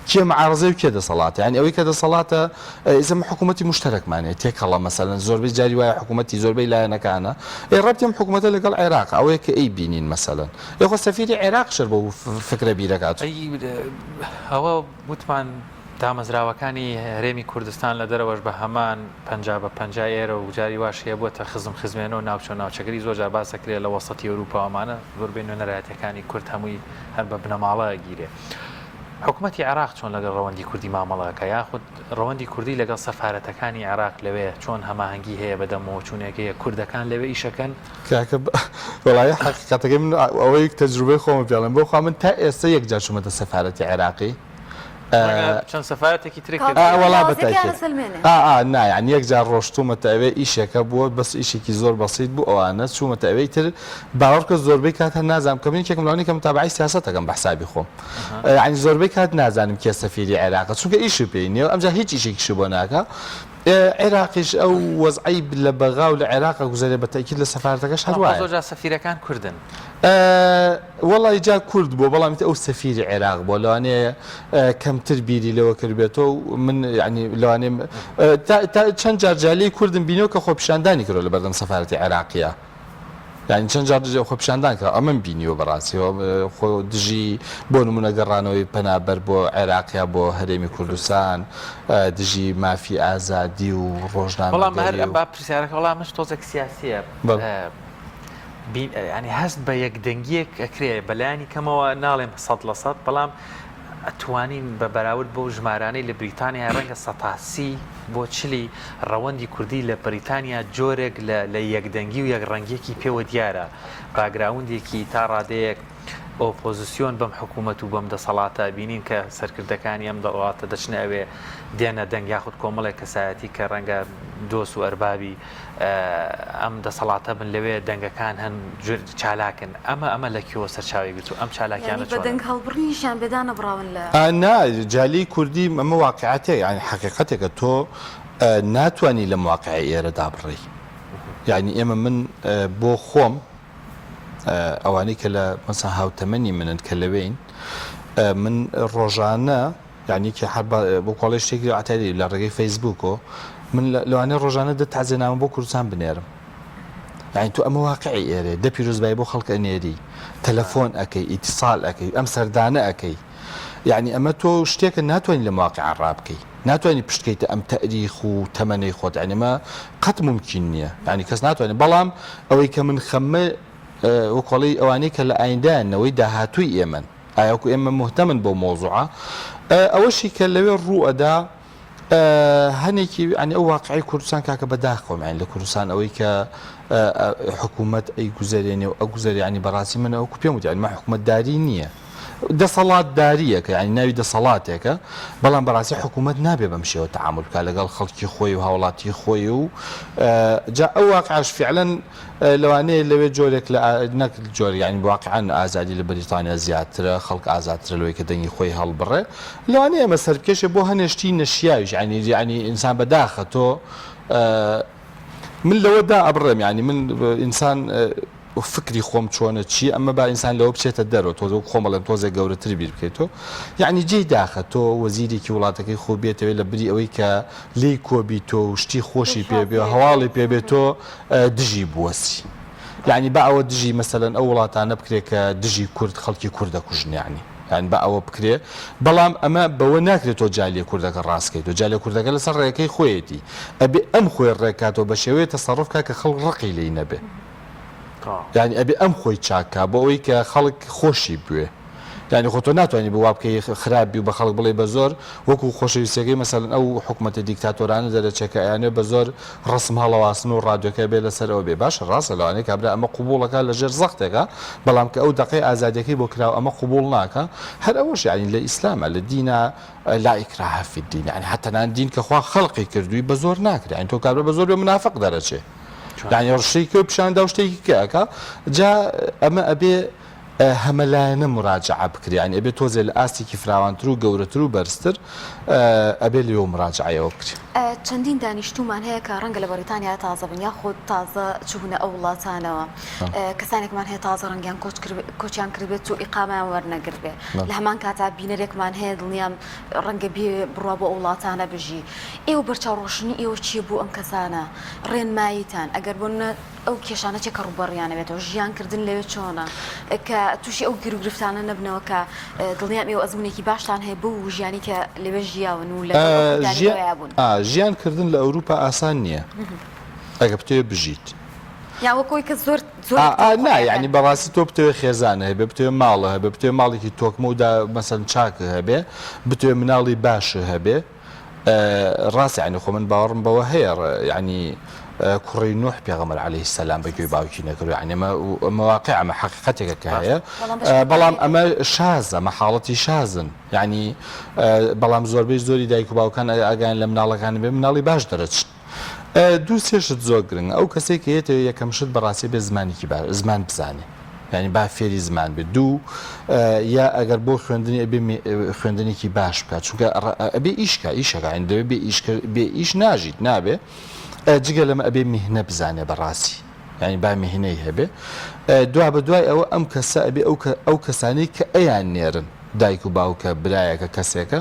کێ معارەزە و کێ دەسەڵاتە یانی ئەوەی کە دەسەڵاتە ئێستا حکوومەتی مشتەرەکمانەیە تێکەڵە مەسەلەن زۆربەی جاری وایە حکوومەتی زۆربەی لایەنەکانە ئێ ڕەبتی ئەم حکوومەتە لەگەڵ عێراق ئەوەیە کە ئەی بینین مەسەلەن ئێ خۆ سەفیری عێراق شەر بەو فکرە بیرەکات ئەی ئەوە وتمان دامەزراوەکانی هەرێمی کوردستان لە دەرەوەش بە هەمان 50 بە 50 ئێرە و جاری واش هەیە بۆتە خزم خزمێنە و ناوچە ناوچەگەری زۆر جار باس دەکرێت لە وەسەتی ئەوروپا ئەمانە زۆربەی نوێنەرایەتیەکانی کورد هەمووی هەر بە بنەماڵە ئەگیرێ. حکومەتی عێراق چۆن لەگەڵ ڕەوەندی کوردی مامەڵە ئەکا یاخود ڕەوەندی کوردی لەگەڵ سەفارەتەکانی عێراق لەوێ چۆن هەماهەنگی هەیە بەدەمەوە چوونێک هەیە کوردەکان لەوێ ئیشەکەن؟ کاکە وەڵایی حەقیقەتەکەی من ئەوەی تەجروبەی خۆمە پێ ئەڵێم بۆخوا من تا ئێستا یەک جار چوومەتە سەفارەتی عێراقی چەند سەفارەتێکی تری کرد وەڵا بە تاکید ئا ئا نا یانی یەک جار ڕۆشتوومەتە ئەوێ ئیشێکە بووە بەس ئیشێکی زۆر بەسیت بوو ئەوانە چوومەتە ئەوێ ئیتر باوەڕکە زۆربەی کات هەر نازانم کە من یەکێکم لەوانەی کە متابەعەی سیاسەت ئەکەم بە حسابی خۆم یانی زۆربەی کات نازانم کێ سەفیری عێراقە چونکە ئیشی پێی نییە ئەمجا هیچ ئیشێکیشی بۆ ناکا عێراقیش ئەو وەزعەی لە بەغا و لە عێراق ئەگوزەرێ بە تەئکید لە سەفارەتەکەش هەر وایە. زۆر جار سەفیرەکان کوردن. وەڵای جا کورد بووە بەڵام ئیتر ئەو سەفیری عێراق بووە لەوانەیە کەمتر بیری لەوە کردبێتەوە و من یانی لەوانەیە تا چەند جار جالیەی کوردم بینیوە کە خۆپیشاندانی کردوە لە بەردەم سەفارەتی عێراقیە. یانی چەند جار دژی خۆپیشاندان کرا ئەمەم بینیوە بەڕاستی خۆ دژی بۆ نمونە گەڕانەوەی پەنابەر بۆ عێراق یا بۆ هەرێمی کوردستان دژی مافی ئازادی و بەڵام هەر ڕۆژنامەگەری و با پرسیارەکە وەڵام منش تۆزێک سیاسیە بەڵێ. ینی هەست بە یەکدەنگیەک ئەکرێ بەلایانی کەمەوە ناڵێم 100% بەڵام ئەتوانین بە بەراورد بەو ژمارانەی لە بریتانیا ڕەنگە سەتا سی بۆ چلی ڕەوەندی کوردی لە بریتانیا جۆرێک لە لە یەکدەنگی و یەکڕەنگیەکی پێوە دیارە باگراوندێکی تا ڕادەیەک ئۆپۆزسیۆن بەم حکوومەت و بەم دەسەڵاتە بینین کە سەرکردەکانی ئەم دەوڵاتە دەچنە ئەوێ دێنە دەنگ یاخود کۆمەڵێک کەسایەتی کە ڕەنگە دۆست و ئەربابی ئەم دەسەڵاتە بن لەوێ دەنگەکان هەن چالاکن ئەمە ئەمە لە کوێوە سەرچاوەی گرتوو ئەم چالاکیانە یانی بە چۆنن؟ دەنگ هەڵبڕینیشیان بێ دانەبڕاون لە. نا جالی کوردی ئەمە واقیعەتێک یانی حەقیقەتێکە تۆ ناتوانی لەم واقیعەی ئێرە دابڕێی یانی ئێمە من بۆ خۆم ئەوانەی کە لە مەسەن هاوتەمەنی منن کە لەوێین من ڕۆژانە یانی کە هەر بۆ کۆڵێ شتێکی عتاری لە ڕێگەی فەیسبووکۆ من لەوانەیە ڕۆژانە دە تازێنامە بۆ کوردستان بنێرم یعنی تۆ ئەمە واقعی ئێرێ دە پیرۆزبایی بۆ خەڵک ئەنێری تەلەفۆن ئەەکەی ئیتیسال ئەەکەی ئەم سەردانە ئەەکەی یعنی ئەمە تۆ شتێکە ناتوانانی لە مواقع ڕابکەی ناتوانانی پشتکەیتە ئەم تەریخ و تەمەنەی خۆت یعنی ئەمە قەت ممکن نییە یعنی کەس ناتوانێت بەڵام ئەوەی کە من خەمە وەکۆڵی ئەوانەی کە لە ئایندایان نەوەی داهاتووی ئێمەن ئایا وەکو ئێمە موهتەمن بەو مەوزوعە؟ ئەوەشی کە لەوێ ڕوو ئەدا هەنێکی یانی ئەو واقعی کوردستان کاکە بەداخەوەم یانی لە کوردستان ئەوەی کە حکوومەت ئەی گوزەرێنێ و ئەگوزەرێ ینی بەڕاستی من ئەو پێم وت یانی مە حکوومەتداری نییە دەسەڵاتداریەکە یانی ناوی دەسەڵاتێکە بەڵام بەڕاستی حکوومەت نابێ بەم شێوە تەعامول بکات لەگەڵ خەڵکی خۆی و هاوڵاتی خۆی و جا ئەو واقعش فعلا لەوانەیە لەوێ جۆرێک لە نەک جۆر یانی واقیعەن ئازادی لە بەریتانیا زیاترە، خەڵک ئازادترە لەوەی کە دەنگی خۆی هەڵبڕێ. لەوانەیە ئەمە سەربکێشێ بۆ هەنێ شتی نەشیاویش یانی یانی ئینسان بەداخە تۆ من لەوە دا ئەبڕێم یانی من ئینسان فکری خۆم چۆنە چی ئەمە با ئینسان لەوە بچێتە دەرەوە تۆزێ وەک خۆم ئەڵێم تۆزێک گەورەتر بیر بکەیتەوە یانی جێی داخە تۆ وەزیرێکی وڵاتەکەی خۆ بێتەوێ لە بری ئەوەی کە لێی کۆبیتۆ و شتی خۆشی پێ بێ هەواڵی پێ بێ تۆ دژی بوەسی یانی با ئەوە دژی مەسەلەن ئەو وڵاتانە بکرێ کە دژی کورد خەڵکی کورد دەکوژن یانی یانی با ئەوە بکرێ بەڵام ئەمە بەوە ناکرێت تۆ جالیە کوردەکە ڕاست کەیت و جالیە کوردەکە لەسەر ڕێکەی خۆیەتی ئەبێ ئەم خۆی ڕێکاتەوە بە شێوەیە تەسەڕوف کا کە خەڵک ڕقی لێی نەبێ یانی ئەبێ ئەم خۆی چاک کا بۆ ئەوەی کە خەڵک خۆشی بوێ. یانی خۆ تۆ ناتوانی وا بکەی خراپ بی و بە خەڵک بڵێی بە زۆر وەکو خۆشەویستیەکەی مەسەلەن ئەو حکومەتە دیکتاتۆرانە دەرەچێ کە ئەیانەوێ بە زۆر ڕەسم هەڵەواسن و ڕادیۆکە بێ لەسەر ئەوە بێ باشە ڕاستە لەوانەیە کابرا ئەمە قبوڵەکا لە ژێر زەختێکا بەڵام کە ئەو دەقەی ئازادیەکەی بۆ کراوە ئەمە قبوڵ ناکا هەر ئەوەش یانی لە ئیسلامە لە دینا لا اکراه فی الدین یانی حتی تەنانەت دین کە خوا خەڵقی کردووی بە زۆر ناکرێ یانی تۆ کابرا بە زۆر بێ منافق دەرەچێ یانی ڕشتێکی پیشاندا و شتێکی کە ئەکا جا ئەمە ئەبێ هەمەلایەنە موراجەعە بکرێ یانی ئەبێ تۆزێ لە ئاستێکی فراوانتر و گەورەتر و بەرزتر ئەبێ لێوە موراجەعەی ئەوە بکرێ. چەندین دانیشتوومان هەیە کە ڕەنگە لە بەڕیتانیا تازە بن یاخود تازە چووبنە ئەو وڵاتانەوە. کەسانێکمان هەیە تازە ڕەنگیان کۆچ کۆچیان کردبێت و ئیقامەیان وەرنەگرتبێ. لە هەمان کاتا بینەرێکمان هەیە دڵنیام ڕەنگە بیەوێ بڕوا بۆ ئەو وڵاتانە بژی. ئێوە بەرچاوڕۆشنی ئێوە چییە بۆ ئەم کەسانە؟ ڕێنماییتان ئەگەر بۆ نموونە ئەو کێشانە چیە کە ڕووبەڕوویان ئەبێتەوە؟ ژیان کردن لەوێ چۆنە؟ کە تووشی ئەو گیروگرفتانە نەبنەوە کە دڵنیام ئێوە ئەزموونێکی باشتان هەیە بەو ژیانی کە لەوێ ژیاون و لەگەڵ ئەو کوردانەی لەوێیا بوون. ژیان کردن لە ئەوروپا ئاسان نییە ئەگەر بتەوێ بژیت. یان وەک ئەوەی کە زۆر زۆر نا یانی بەڕاستی تۆ بتەوێ خێزانە هەبێ بتەوێ ماڵە هەبێ بتەوێ ماڵێکی تۆکمە و دا مەسەلەن چاکە هەبێ بتەوێ مناڵی باشە هەبێ ڕاستە یانی خۆ من باوەڕم بەوە هەیە یانی کوڕی نوح پێغەمبەر عەلەیهی سەلام بە گوێی باوکی نەکرد یانی ئەمە ئەمە واقع ئەمە حەقیقەتێکە کە هەیە بەڵام ئەمە شازە ئەمە حاڵەتی شازن یانی بەڵام زۆربەی زۆری دایک و باوکان ئاگایان لە مناڵەکان بێ مناڵی باش دەرەچن دوو سێ شت زۆر گرنگە ئەو کەسێک کە یەتەوە یەکەم شت بەڕاستی بێ زمانێکی باش زمان بزانێ یانی با فێری زمان بێت دوو یا ئەگەر بۆ خوێندنی ئەبێ خوێندنێکی باش بکات چونکە ئەبێ ئیشکە ئیشەکە یانی دەبێ بێ ئیش بێ ئیش ناژیت نابێ جگە لەمە ئەبێ میهنە بزانێ بەڕاستی یانی با میهنەی هەبێ دوا بە دوای ئەوە ئەم کەسە ئەبێ ئەو ئەو کەسانەی کە ئەیان نێرن دایک و باوکە برایەکە کەسێکە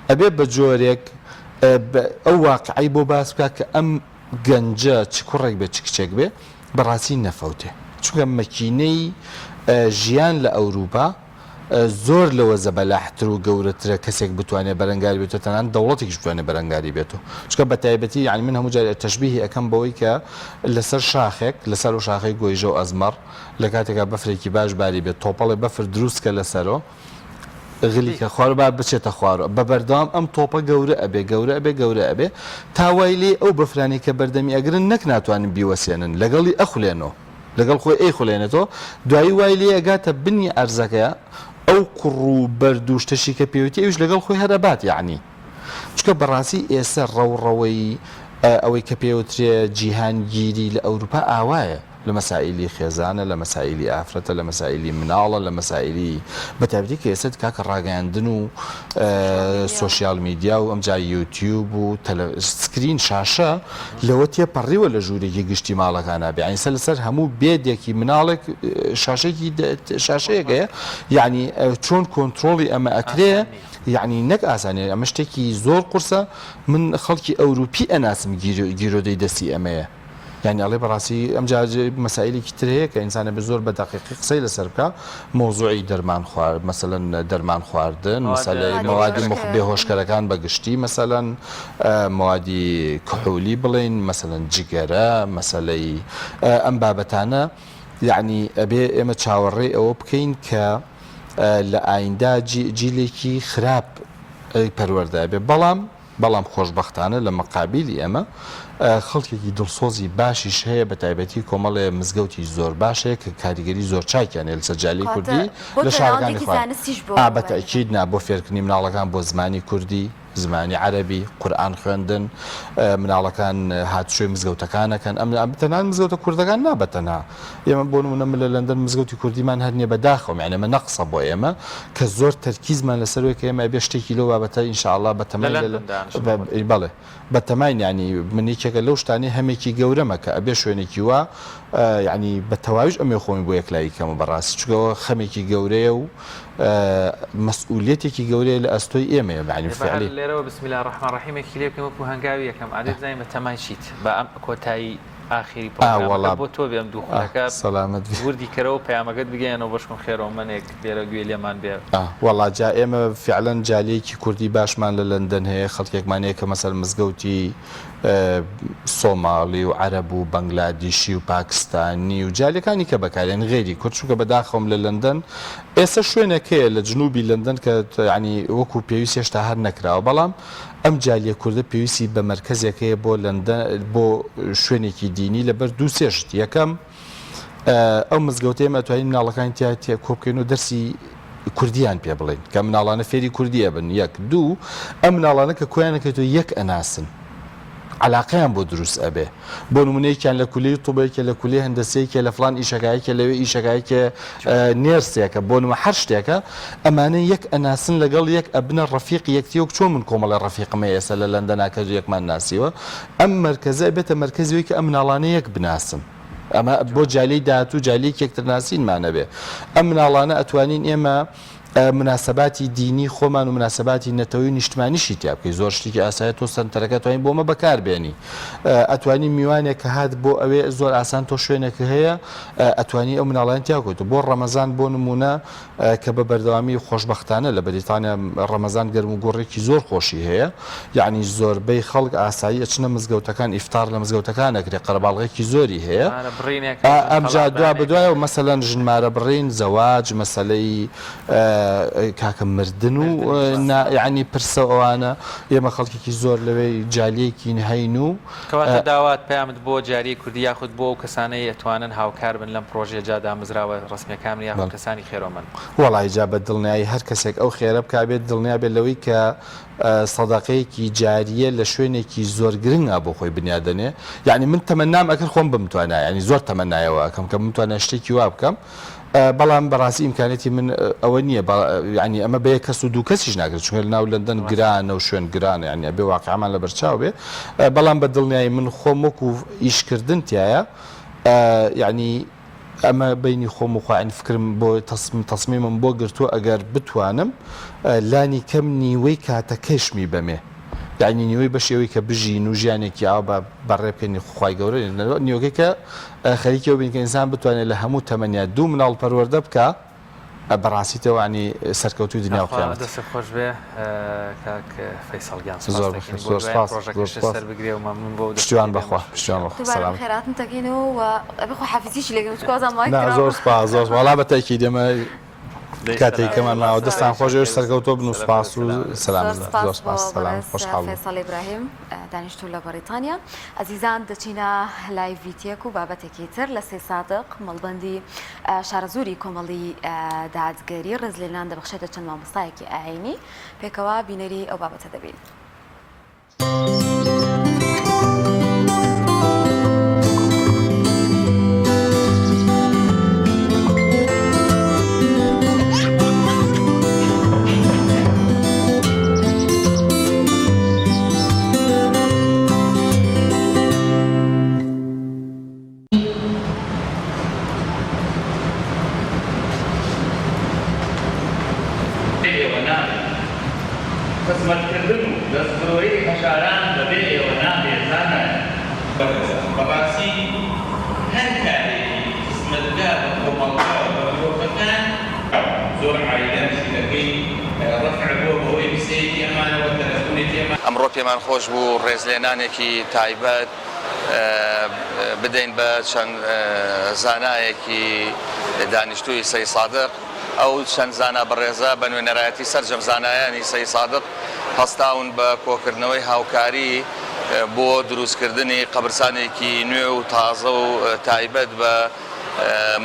ئەبێ بە جۆرێک ئەو واقعی بۆ باس بکات کە ئەم گەنجە چ کوڕێک بێ چ کچێک بێ بەڕاستی نەفەوتێ. چونکە مەکینەی ژیان لە ئەوروپا زۆر لەوە زەبەلاحتر و گەورەترە کەسێک بتوانێت بەرەنگاری بێتەوە تەنانەت دەوڵەتێکیش بتوانێت بەرەنگاری بێتەوە چونکە بە تایبەتی یانی من هەموو جارێ تەشبیهی ئەکەم بەوەی کە لەسەر شاخێک لەسەر ئەو شاخەی گۆیژە و ئەزمەڕ لە کاتێکا بەفرێکی باش باری بێت تۆپەڵێ بەفر دروست کە لەسەرۆ غلی کە خوارو با بچێتە خوارەوە بە بەردەوام ئەم تۆپە گەورە ئەبێ گەورە ئەبێ گەورە ئەبێ تا وای لێ ئەو بەفرانەی کە بەردەمی ئەگرن نەک ناتوانن بیوەسێنن لەگەڵی ئەخولێنەوە لەگەڵ خۆی ئەیخولێنێتەوە دوایی وای لێ ئەگاتە بنی عەرزەکە ئەو قوڕ و بەرد و شتەشی کە پێوتی ئەویش لەگەڵ خۆی هەر ئەبات یەعنی چونکە بەڕاستی ئێسە ڕەوڕەوەی ئەوەی کە پێوترێ جیهانگیری لە ئەوروپا ئاوایە لە مەسائیلی خێزانە، لە مەسائیلی ئافرەتە، لە مەسائیلی مناڵە، لە مەسائیلی بەتایبەتی کە ئێستا کاکە ڕاگەیاندن و سۆشیال میدیا و ئەمجا یوتیوب و screen شاشە لەوە تێپەڕیوە لە ژوورێکی گشتی ماڵەکانا بێ یانی سەر لەسەر هەموو bed ێکی مناڵێک شاشێکی شاشەیەک هەیە یعنی چۆن کۆنترۆڵی ئەمە ئەکرێ یعنی نەک ئاسانە ئەمە شتێکی زۆر قورسە من خەڵکی ئەوروپی ئەناسم گیرۆدەی دەستی ئەمەیە یانی ئەڵێ بەڕاستی ئەمجا مەسائیلێکی تر هەیە کە ئینسان ئەبێ زۆر بە دەقیقی قسەی لەسەر بکا مەوزوعی دەرمان خوارد مەسەلەن دەرمان خواردن مەسەلەی مەوادی مخ بێهۆشکەرەکان بە گشتی مەسەلەن مەوادی کحولی بڵێین مەسەلەن جگەرە مەسەلەی ئەم بابەتانە یعنی ئەبێ ئێمە چاوەڕێی ئەوە بکەین کە لە ئایندا جیلێکی خراپ پەروەردە ئەبێ بەڵام بەڵام خۆشبەختانە لە مەقابیلی ئەمە خەڵکێکی دڵسۆزی باشیش هەیە بە تایبەتی کۆمەڵێ مزگەوتی زۆر باش هەیە کە کاریگەری زۆر چاکیان هەیە لەسەر جالیی کوردی لە شارەکانی خوار ئا بە تەئکید نا بۆ فێرکردنی مناڵەکان بۆ زمانی کوردی زمانی عەرەبی قورئان خوێندن مناڵەکان هاتوچۆی مزگەوتەکان ئەکەن ئەم تەنانەت مزگەوتە کوردەکان نا بە تەنها ئێمە بۆ نمونە من لە لەندەن مزگەوتی کوردیمان هەر نیە بە داخەوەم یانی ئەمە نەقسە بۆ ئێمە کە زۆر تەرکیزمان لەسەر وەی کە ئێمە ئەبێ شتێکی لەو بابەتە ان شاء اللە بە تەمای لە لەندەن دانیشن خۆتان. بەڵێ بە تەماین یانی من یەکێکە لەو شتانەی هەمێکی گەورەمە کە ئەبێ شوێنێکی وا یانی بە تەواویش ئەمێ خۆمی بۆ یەکلایی کەمە بەڕاستی چونکە ئەوە خەمێکی گەورەیە و مەسئولیەتێکی گەورەیە لە ئەستۆی ئێمەیە یانی ئێ بە هەر فعلی. لێرەوە بسم اللە الرحمن الرحیم ێکی لێ بکەین وەکوو هەنگاوی یەکەم ئادەی بزانین بە تەمای چیت با ئەم کۆتایی ئاخیری پڕۆگرامەکە بۆ تۆ بێ ئەم دوو خولەکە وردی کەرەوە پەیامەکەت بگەیەنەوە بەشکم خێرەومەنێک لێرە گوێی لێمان بێ. وەڵا جا ئێمە فیعلەن جالیەکی کوردی باشمان لە لەندەن هەیە خەڵکێکمان هەیە کە مەسەلەن مزگەوتی سۆماڵی و عەرەب و بەنگلادیشی و پاکستانی و جالیەکانی کە بەکارێن غەیری کورد چونکە بەداخەوەم لە لەندەن ئێستا شوێنێک هەیە لە جنوبی لەندەن کە یانی وەکو پێویست هێشتا هەر نەکراوە بەڵام ئەم جالیە کوردە پێویستی بە مەرکەزێک هەیە بۆ لەندەن بۆ شوێنێکی دینی لەبەر دوو سێ شت یەکەم ئەو مزگەوتەی ئێمە ئەتوانین مناڵەکانی تیا تێ کۆ بکەین و دەرسی کوردیان پێ بڵێین کە مناڵانە فێری کوردی ئەبن یەک دوو ئەم مناڵانە کە کۆیان ئەکەیتەوە یەک ئەناسن عەلاقەیان بۆ دروست ئەبێ بۆ نمونە یەکیان لە کولیەی طوبە یەکێ لە کولیەی هەندەسە یەکێ لە فڵان ئیشەکە یەکێ لەوێ ئیشەکە یەکێ نێرسێکە بۆ نمونە هەر شتێکە ئەمانە یەک ئەناسن لەگەڵ یەک ئەبنە ڕەفیقی یەکتری وەک چۆن من کۆمەڵێ ڕەفیقم هەیە ئێستا لە لەندەنا کە یەکمان ناسیوە ئەم مەرکەزە ئەبێتە مەرکەزی ئەوەی کە ئەم مناڵانە یەک بناسن ئەمە بۆ جالیەی داهاتوو جالیەکی یەکترناسینمان ئەبێ ئەم مناڵانە ئەتوانین ئێمە مناسەباتی دینی خۆمان و مناسەباتی نەتەوەی و نیشتمانیشی تیا بکەی زۆر شتێکی ئاسایە تۆ سەنتەرەکە توانین بۆمە بەکار بێنی ئەتوانی میوانێک کە هات بۆ ئەوێ زۆر ئاسان تۆ شوێنێک هەیە ئەتوانی ئەو مناڵیان تیا کۆیت بۆ ڕەمەزان بۆ نمونە کە بە بەردەوامی خۆشبەختانە لە بەریتانیا ڕەمەزان گەرم و گوڕێکی زۆر خۆشی هەیە یعنی زۆربەی خەڵک ئاسایی ئەچنە مزگەوتەکان ئیفتار لە مزگەوتەکان ئەکرێ قەرەباڵغێکی زۆری هەیە مارە بڕینێک ئا ژن ئەمجا دوا خەڵاتدانێک. بەدوایەوە مەسەلەن ژن مارە بڕین زەواج مەسەلەی کاکە مردن و مردنیش ڕاستە. نا یعنی پرسە و ئەوانە ئێمە خەڵکێکی زۆر لەوێ جالیەکین هەین و کەواتە داوات پەیامت بۆ جاریەی کوردی یاخود بۆ ئەو کەسانەی ئەتوانن هاوکار بن لەم پڕۆژەیە جا دامەزراوە ڕەسمیەکان بن یاخود بەڵێ. کەسانی خێرۆمەند. وەڵای جا بە دڵنیایی هەر کەسێک ئەو خێرە بکا بێت دڵنیا بێت لەوەی کە سەدەقەیەکی جاریە لە شوێنێکی زۆر گرنگا بۆ خۆی بنیاد دەنێ یانی من تەمەنام ئەکرد خۆم بمتوانایە یانی زۆر تەمەنای ئەوە ئەکەم کە بمتوانایە شتێکی وا بکەم بەڵام بەڕاستی ئیمکانیەتی من ئەوە نییە یانی ئەمە بە یەک کەس و دوو کەسیش ناکرێت چونکە لەناو لەندەن گرانە و شوێن گرانە یانی ئەبێ واقعمان لەبەرچاو بێ بەڵام بە دڵنیایی من خۆم وەکو ئیشکردن تایە یانی ئەمە بەینی خۆم و خوا یانی فکرم بۆ تەسمیمم بۆ گرتووە ئەگەر بتوانم لانی کەم نیوەی کاتەکەشمی بەمێ. یانی نیوەی بەشی ئەوەی کە بژین و ژیانێکی ئاوا بە بەڕێ بکەین خوای گەورە نیوەکەی کە خەریکی ئەوە بین کە ئینسان بتوانێت لە هەموو تەمەنیا دوو مناڵ پەروەردە بکا بەڕاستی تۆ ینی سەرکەوتووی دنیا و یاخوا قیامەتی. دەستت خۆش بێ کاک فەیسەڵ گیان سوپاست زۆر دەکەین بەخێر بۆ زۆر دوایین سپاس زۆر پڕۆژەکەشت سپاس سەر بگرێ و مەمنون بۆ ئەو پشتیوان دەستکەوتەی بەخوا ئێمەش. پشتیوان بەخوا دووبارە سەلامەت. بەخێرهاتنت دەکەینەوە و ئەبێ خواحافیزیشی لێکەین چونکە وازانم مایک نا کراوە. زۆر سپاس زۆر سپاس وەڵا بە تەئکید ئێمە دەی کاتێک سەلامەت کەمان ماوە دەستان خۆش ئێوەش سەرکەوتوو بن و سپاس و زۆر سەلامەت بن سپاس زۆر بۆ سپاس سەلام بەڕێز خۆشحاڵ بووم. فەیسەڵ ئیبراهیم دانیشتوو لە بەڕیتانیا. ئەزیزان دەچینە لای ڤیتیەک و بابەتێکی تر لە سەیسادق مەڵبەندی شارەزووری کۆمەڵی دادگەری ڕێزلێنان دەبەخشێتە چەند مامۆستایەکی ئایینی پێکەوە بینەری ئەو بابەتە دەبین. بێ ئێوە نابێ. خزمەتکردن و دەستبرۆیی هەژاران بەبێ ئێوە نابێ زانایان. بەڕێزان بەڕاستی هەر کارێکی خزمەتگا بە کۆمەڵگا و بە مرۆڤەکان، زۆر عایلە مشکلەکەی ڕەفع بووە بەهۆی قسەیەکی ئەمانەوە تەلەفونێکی ئەمان. ئەمڕۆ پێمان خۆش بوو ڕێزلێنانێکی تایبەت بدەین بە چەند زانایەکی دانیشتووی سەیدسادق، ئەو چەند زانا بەڕێزە بە نوێنەرایەتی سەرجەم زانایانی سەیدسادق هەستاون بە کۆکردنەوەی هاوکاری بۆ دروستکردنی قەبرسانێکی نوێ و تازە و تایبەت بە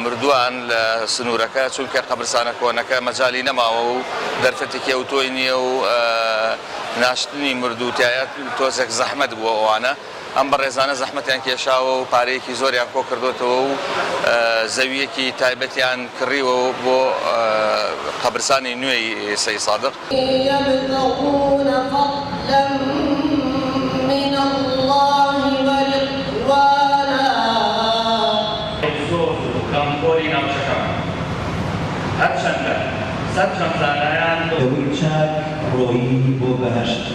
مردووان لە سنوورەکە، چونکە قەبرسانە کۆنەکە مەجالی نەماوە و دەرفەتێکی ئەوتۆی نییە و ناشتنی مردوو تیایا تۆزێک زەحمەت بووە ئەوانە ئەم بەڕێزانە زەحمەتیان کێشاوە و پارەیەکی زۆریان کۆکردۆتەوە و زەوییەکی تایبەتیان کڕیوە بۆ قەبرسانی نوێی سەیدسادق. یبتغون فضلا من اللە ورضوانا. دڵسۆز و خەمخۆری ناوچەکەمان. هەرچەندە سەرجەم زانایان. دەوری چاک ڕۆیی بۆ بەهەشت.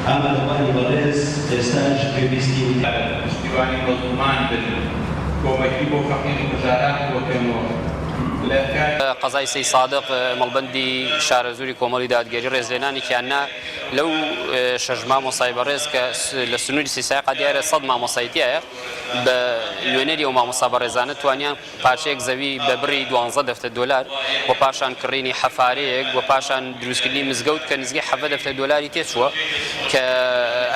ئامادەبوانی بەڕێز ئێستاش گوێبیستی وتە. پشتیوانی مەزڵومان بن، کۆمەکی بۆ فەقیر و هەژاران کۆکەن و لە کاری. قەزای سەیدسادق مەڵبەندی شارەزووری کۆمەڵی دادگەری ڕێزلێنانێکیان نا لەو شەش مامۆستای بەڕێز کە لە سنووری سەیدسادقا دیارە سەد مامۆستای تیایە بە نوێنەری ئەو مامۆستا بەڕێزانە توانیان پارچەیەک زەوی بە بڕی دوانزە دەفتەر دۆلار و پاشان کڕینی حەفارەیەک و پاشان دروستکردنی مزگەوت کە نزیکەی حەڤدە دەفتەر دۆلاری تێچووە کە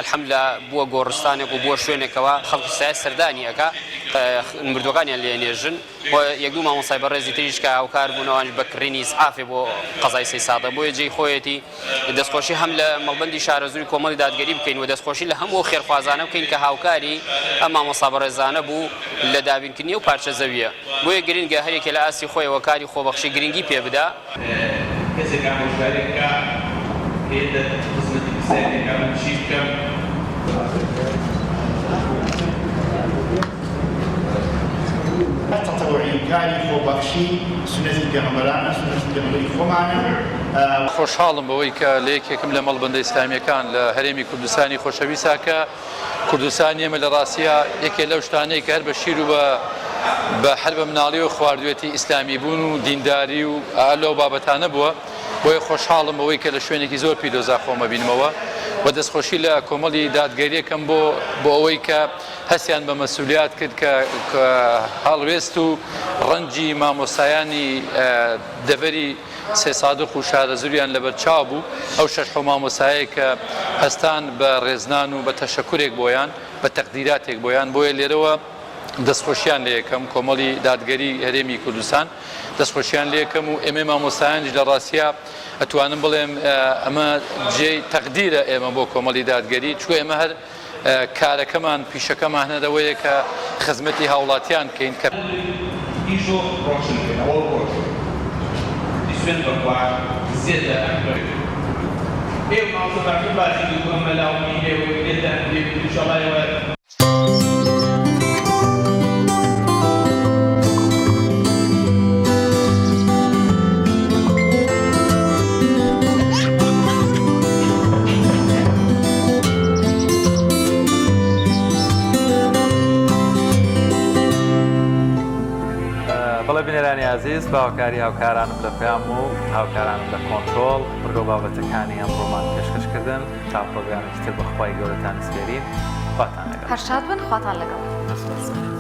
الحمدللە بووە گۆڕستانێک و بووە شوێنێکەوە خەڵکی سایە سەردانی ئەکا مردووەکانیان لێ نێژن و یەک دوو مامۆستای بەڕێزی تریش کە هاوکار بوون ئەوانیش بە کڕینی ئیسعافێ بۆ قەزای سەیدسادق بۆیە جێی خۆیەتی دەستخۆشی هەم لە مەڵبەندی شارەزووری کۆمەڵی دادگەری بکەین و دەستخۆشی لە هەموو ئەو خێرخوازانە بکەین کە هاوکاری ئەم مامۆستا بەڕێزانە بوو لە دابینکردنی ئەو پارچە زەوییە. بۆیە گرنگە هەریەکێ لە ئاستی خۆیەوە کاری خۆبەخشی گرنگی پێ بدا. کەسێک ئامۆژگاری بکا کە یەتە خزمەتی پرسیارێکا من چی بکەم؟ تەتەوعی و کاری خۆبەخشی سوننەتی پێغەمبەرانە، سوننەتی پێغەمبەری خۆمانە. خۆشحاڵم بەوەی کە لە یەکێکم لە مەڵبەندە ئیسلامییەکان لە هەرێمی کوردستانی خۆشەویستا کە کوردستانی ئێمە لە ڕاستیا یەکێ لەو شتانەی کە هەر بە شیر و بە بە هەر بە مناڵیەوە خواردوێتی ئیسلامی بوون و دینداری و ئا لەو بابەتانە بووە بۆیە خۆشحاڵم بەوەی کە لە شوێنێکی زۆر پیرۆزا خۆم ئەبینمەوە و دەستخۆشی لە کۆمەڵی دادگەریەکەم بۆ بۆ ئەوەی کە هەستیان بە مەسولیات کرد کە هەڵوێست و ڕەنجی مامۆستایانی دەڤەری سەیدسادق و شارەزووریان لەبەر چاو بوو، ئەو شەش حەو مامۆستایەی کە هەستان بە ڕێزنان و بە تەشەکورێک بۆیان، بە تەقدیراتێک بۆیان، بۆیە لێرەوە دەستخۆشیان لێ ئەکەم، کۆمەڵی دادگەری هەرێمی کوردستان دەستخۆشیان لێ ئەکەم و ئێمەی مامۆستایانیش لە ڕاستیا ئەتوانم بڵێم ئەمە جێی تەقدیرە ئێمە بۆ کۆمەڵی دادگەری، چونکە ئێمە هەر کارەکەمان پیشەکەمان هەر ئەوەیە کە خزمەتی هاوڵاتیان بکەین کە. ئیشۆ ڕۆشن بێ ئەوە ڕۆژ دی سوێند بەخوا زێدە ئەم بە ئێ مامۆستا باشتر باسی کرد و ئەم مەلا و میرێ و ئێ دە ئەم لێ ئیشەڵا ئێوە. ئازیز باوەکاری هاوکارانم لە پەیام و هاوکارانم لە کۆنترۆڵ بڕگە و بابەتەکانی ئەمڕۆمان پێشکەش کردن تا پرۆگرامێکی تر بە خوای گەورەتان سپێرین خواتان لەگەڵ. هەر شاد بن خواتان لەگەڵ. سپاس.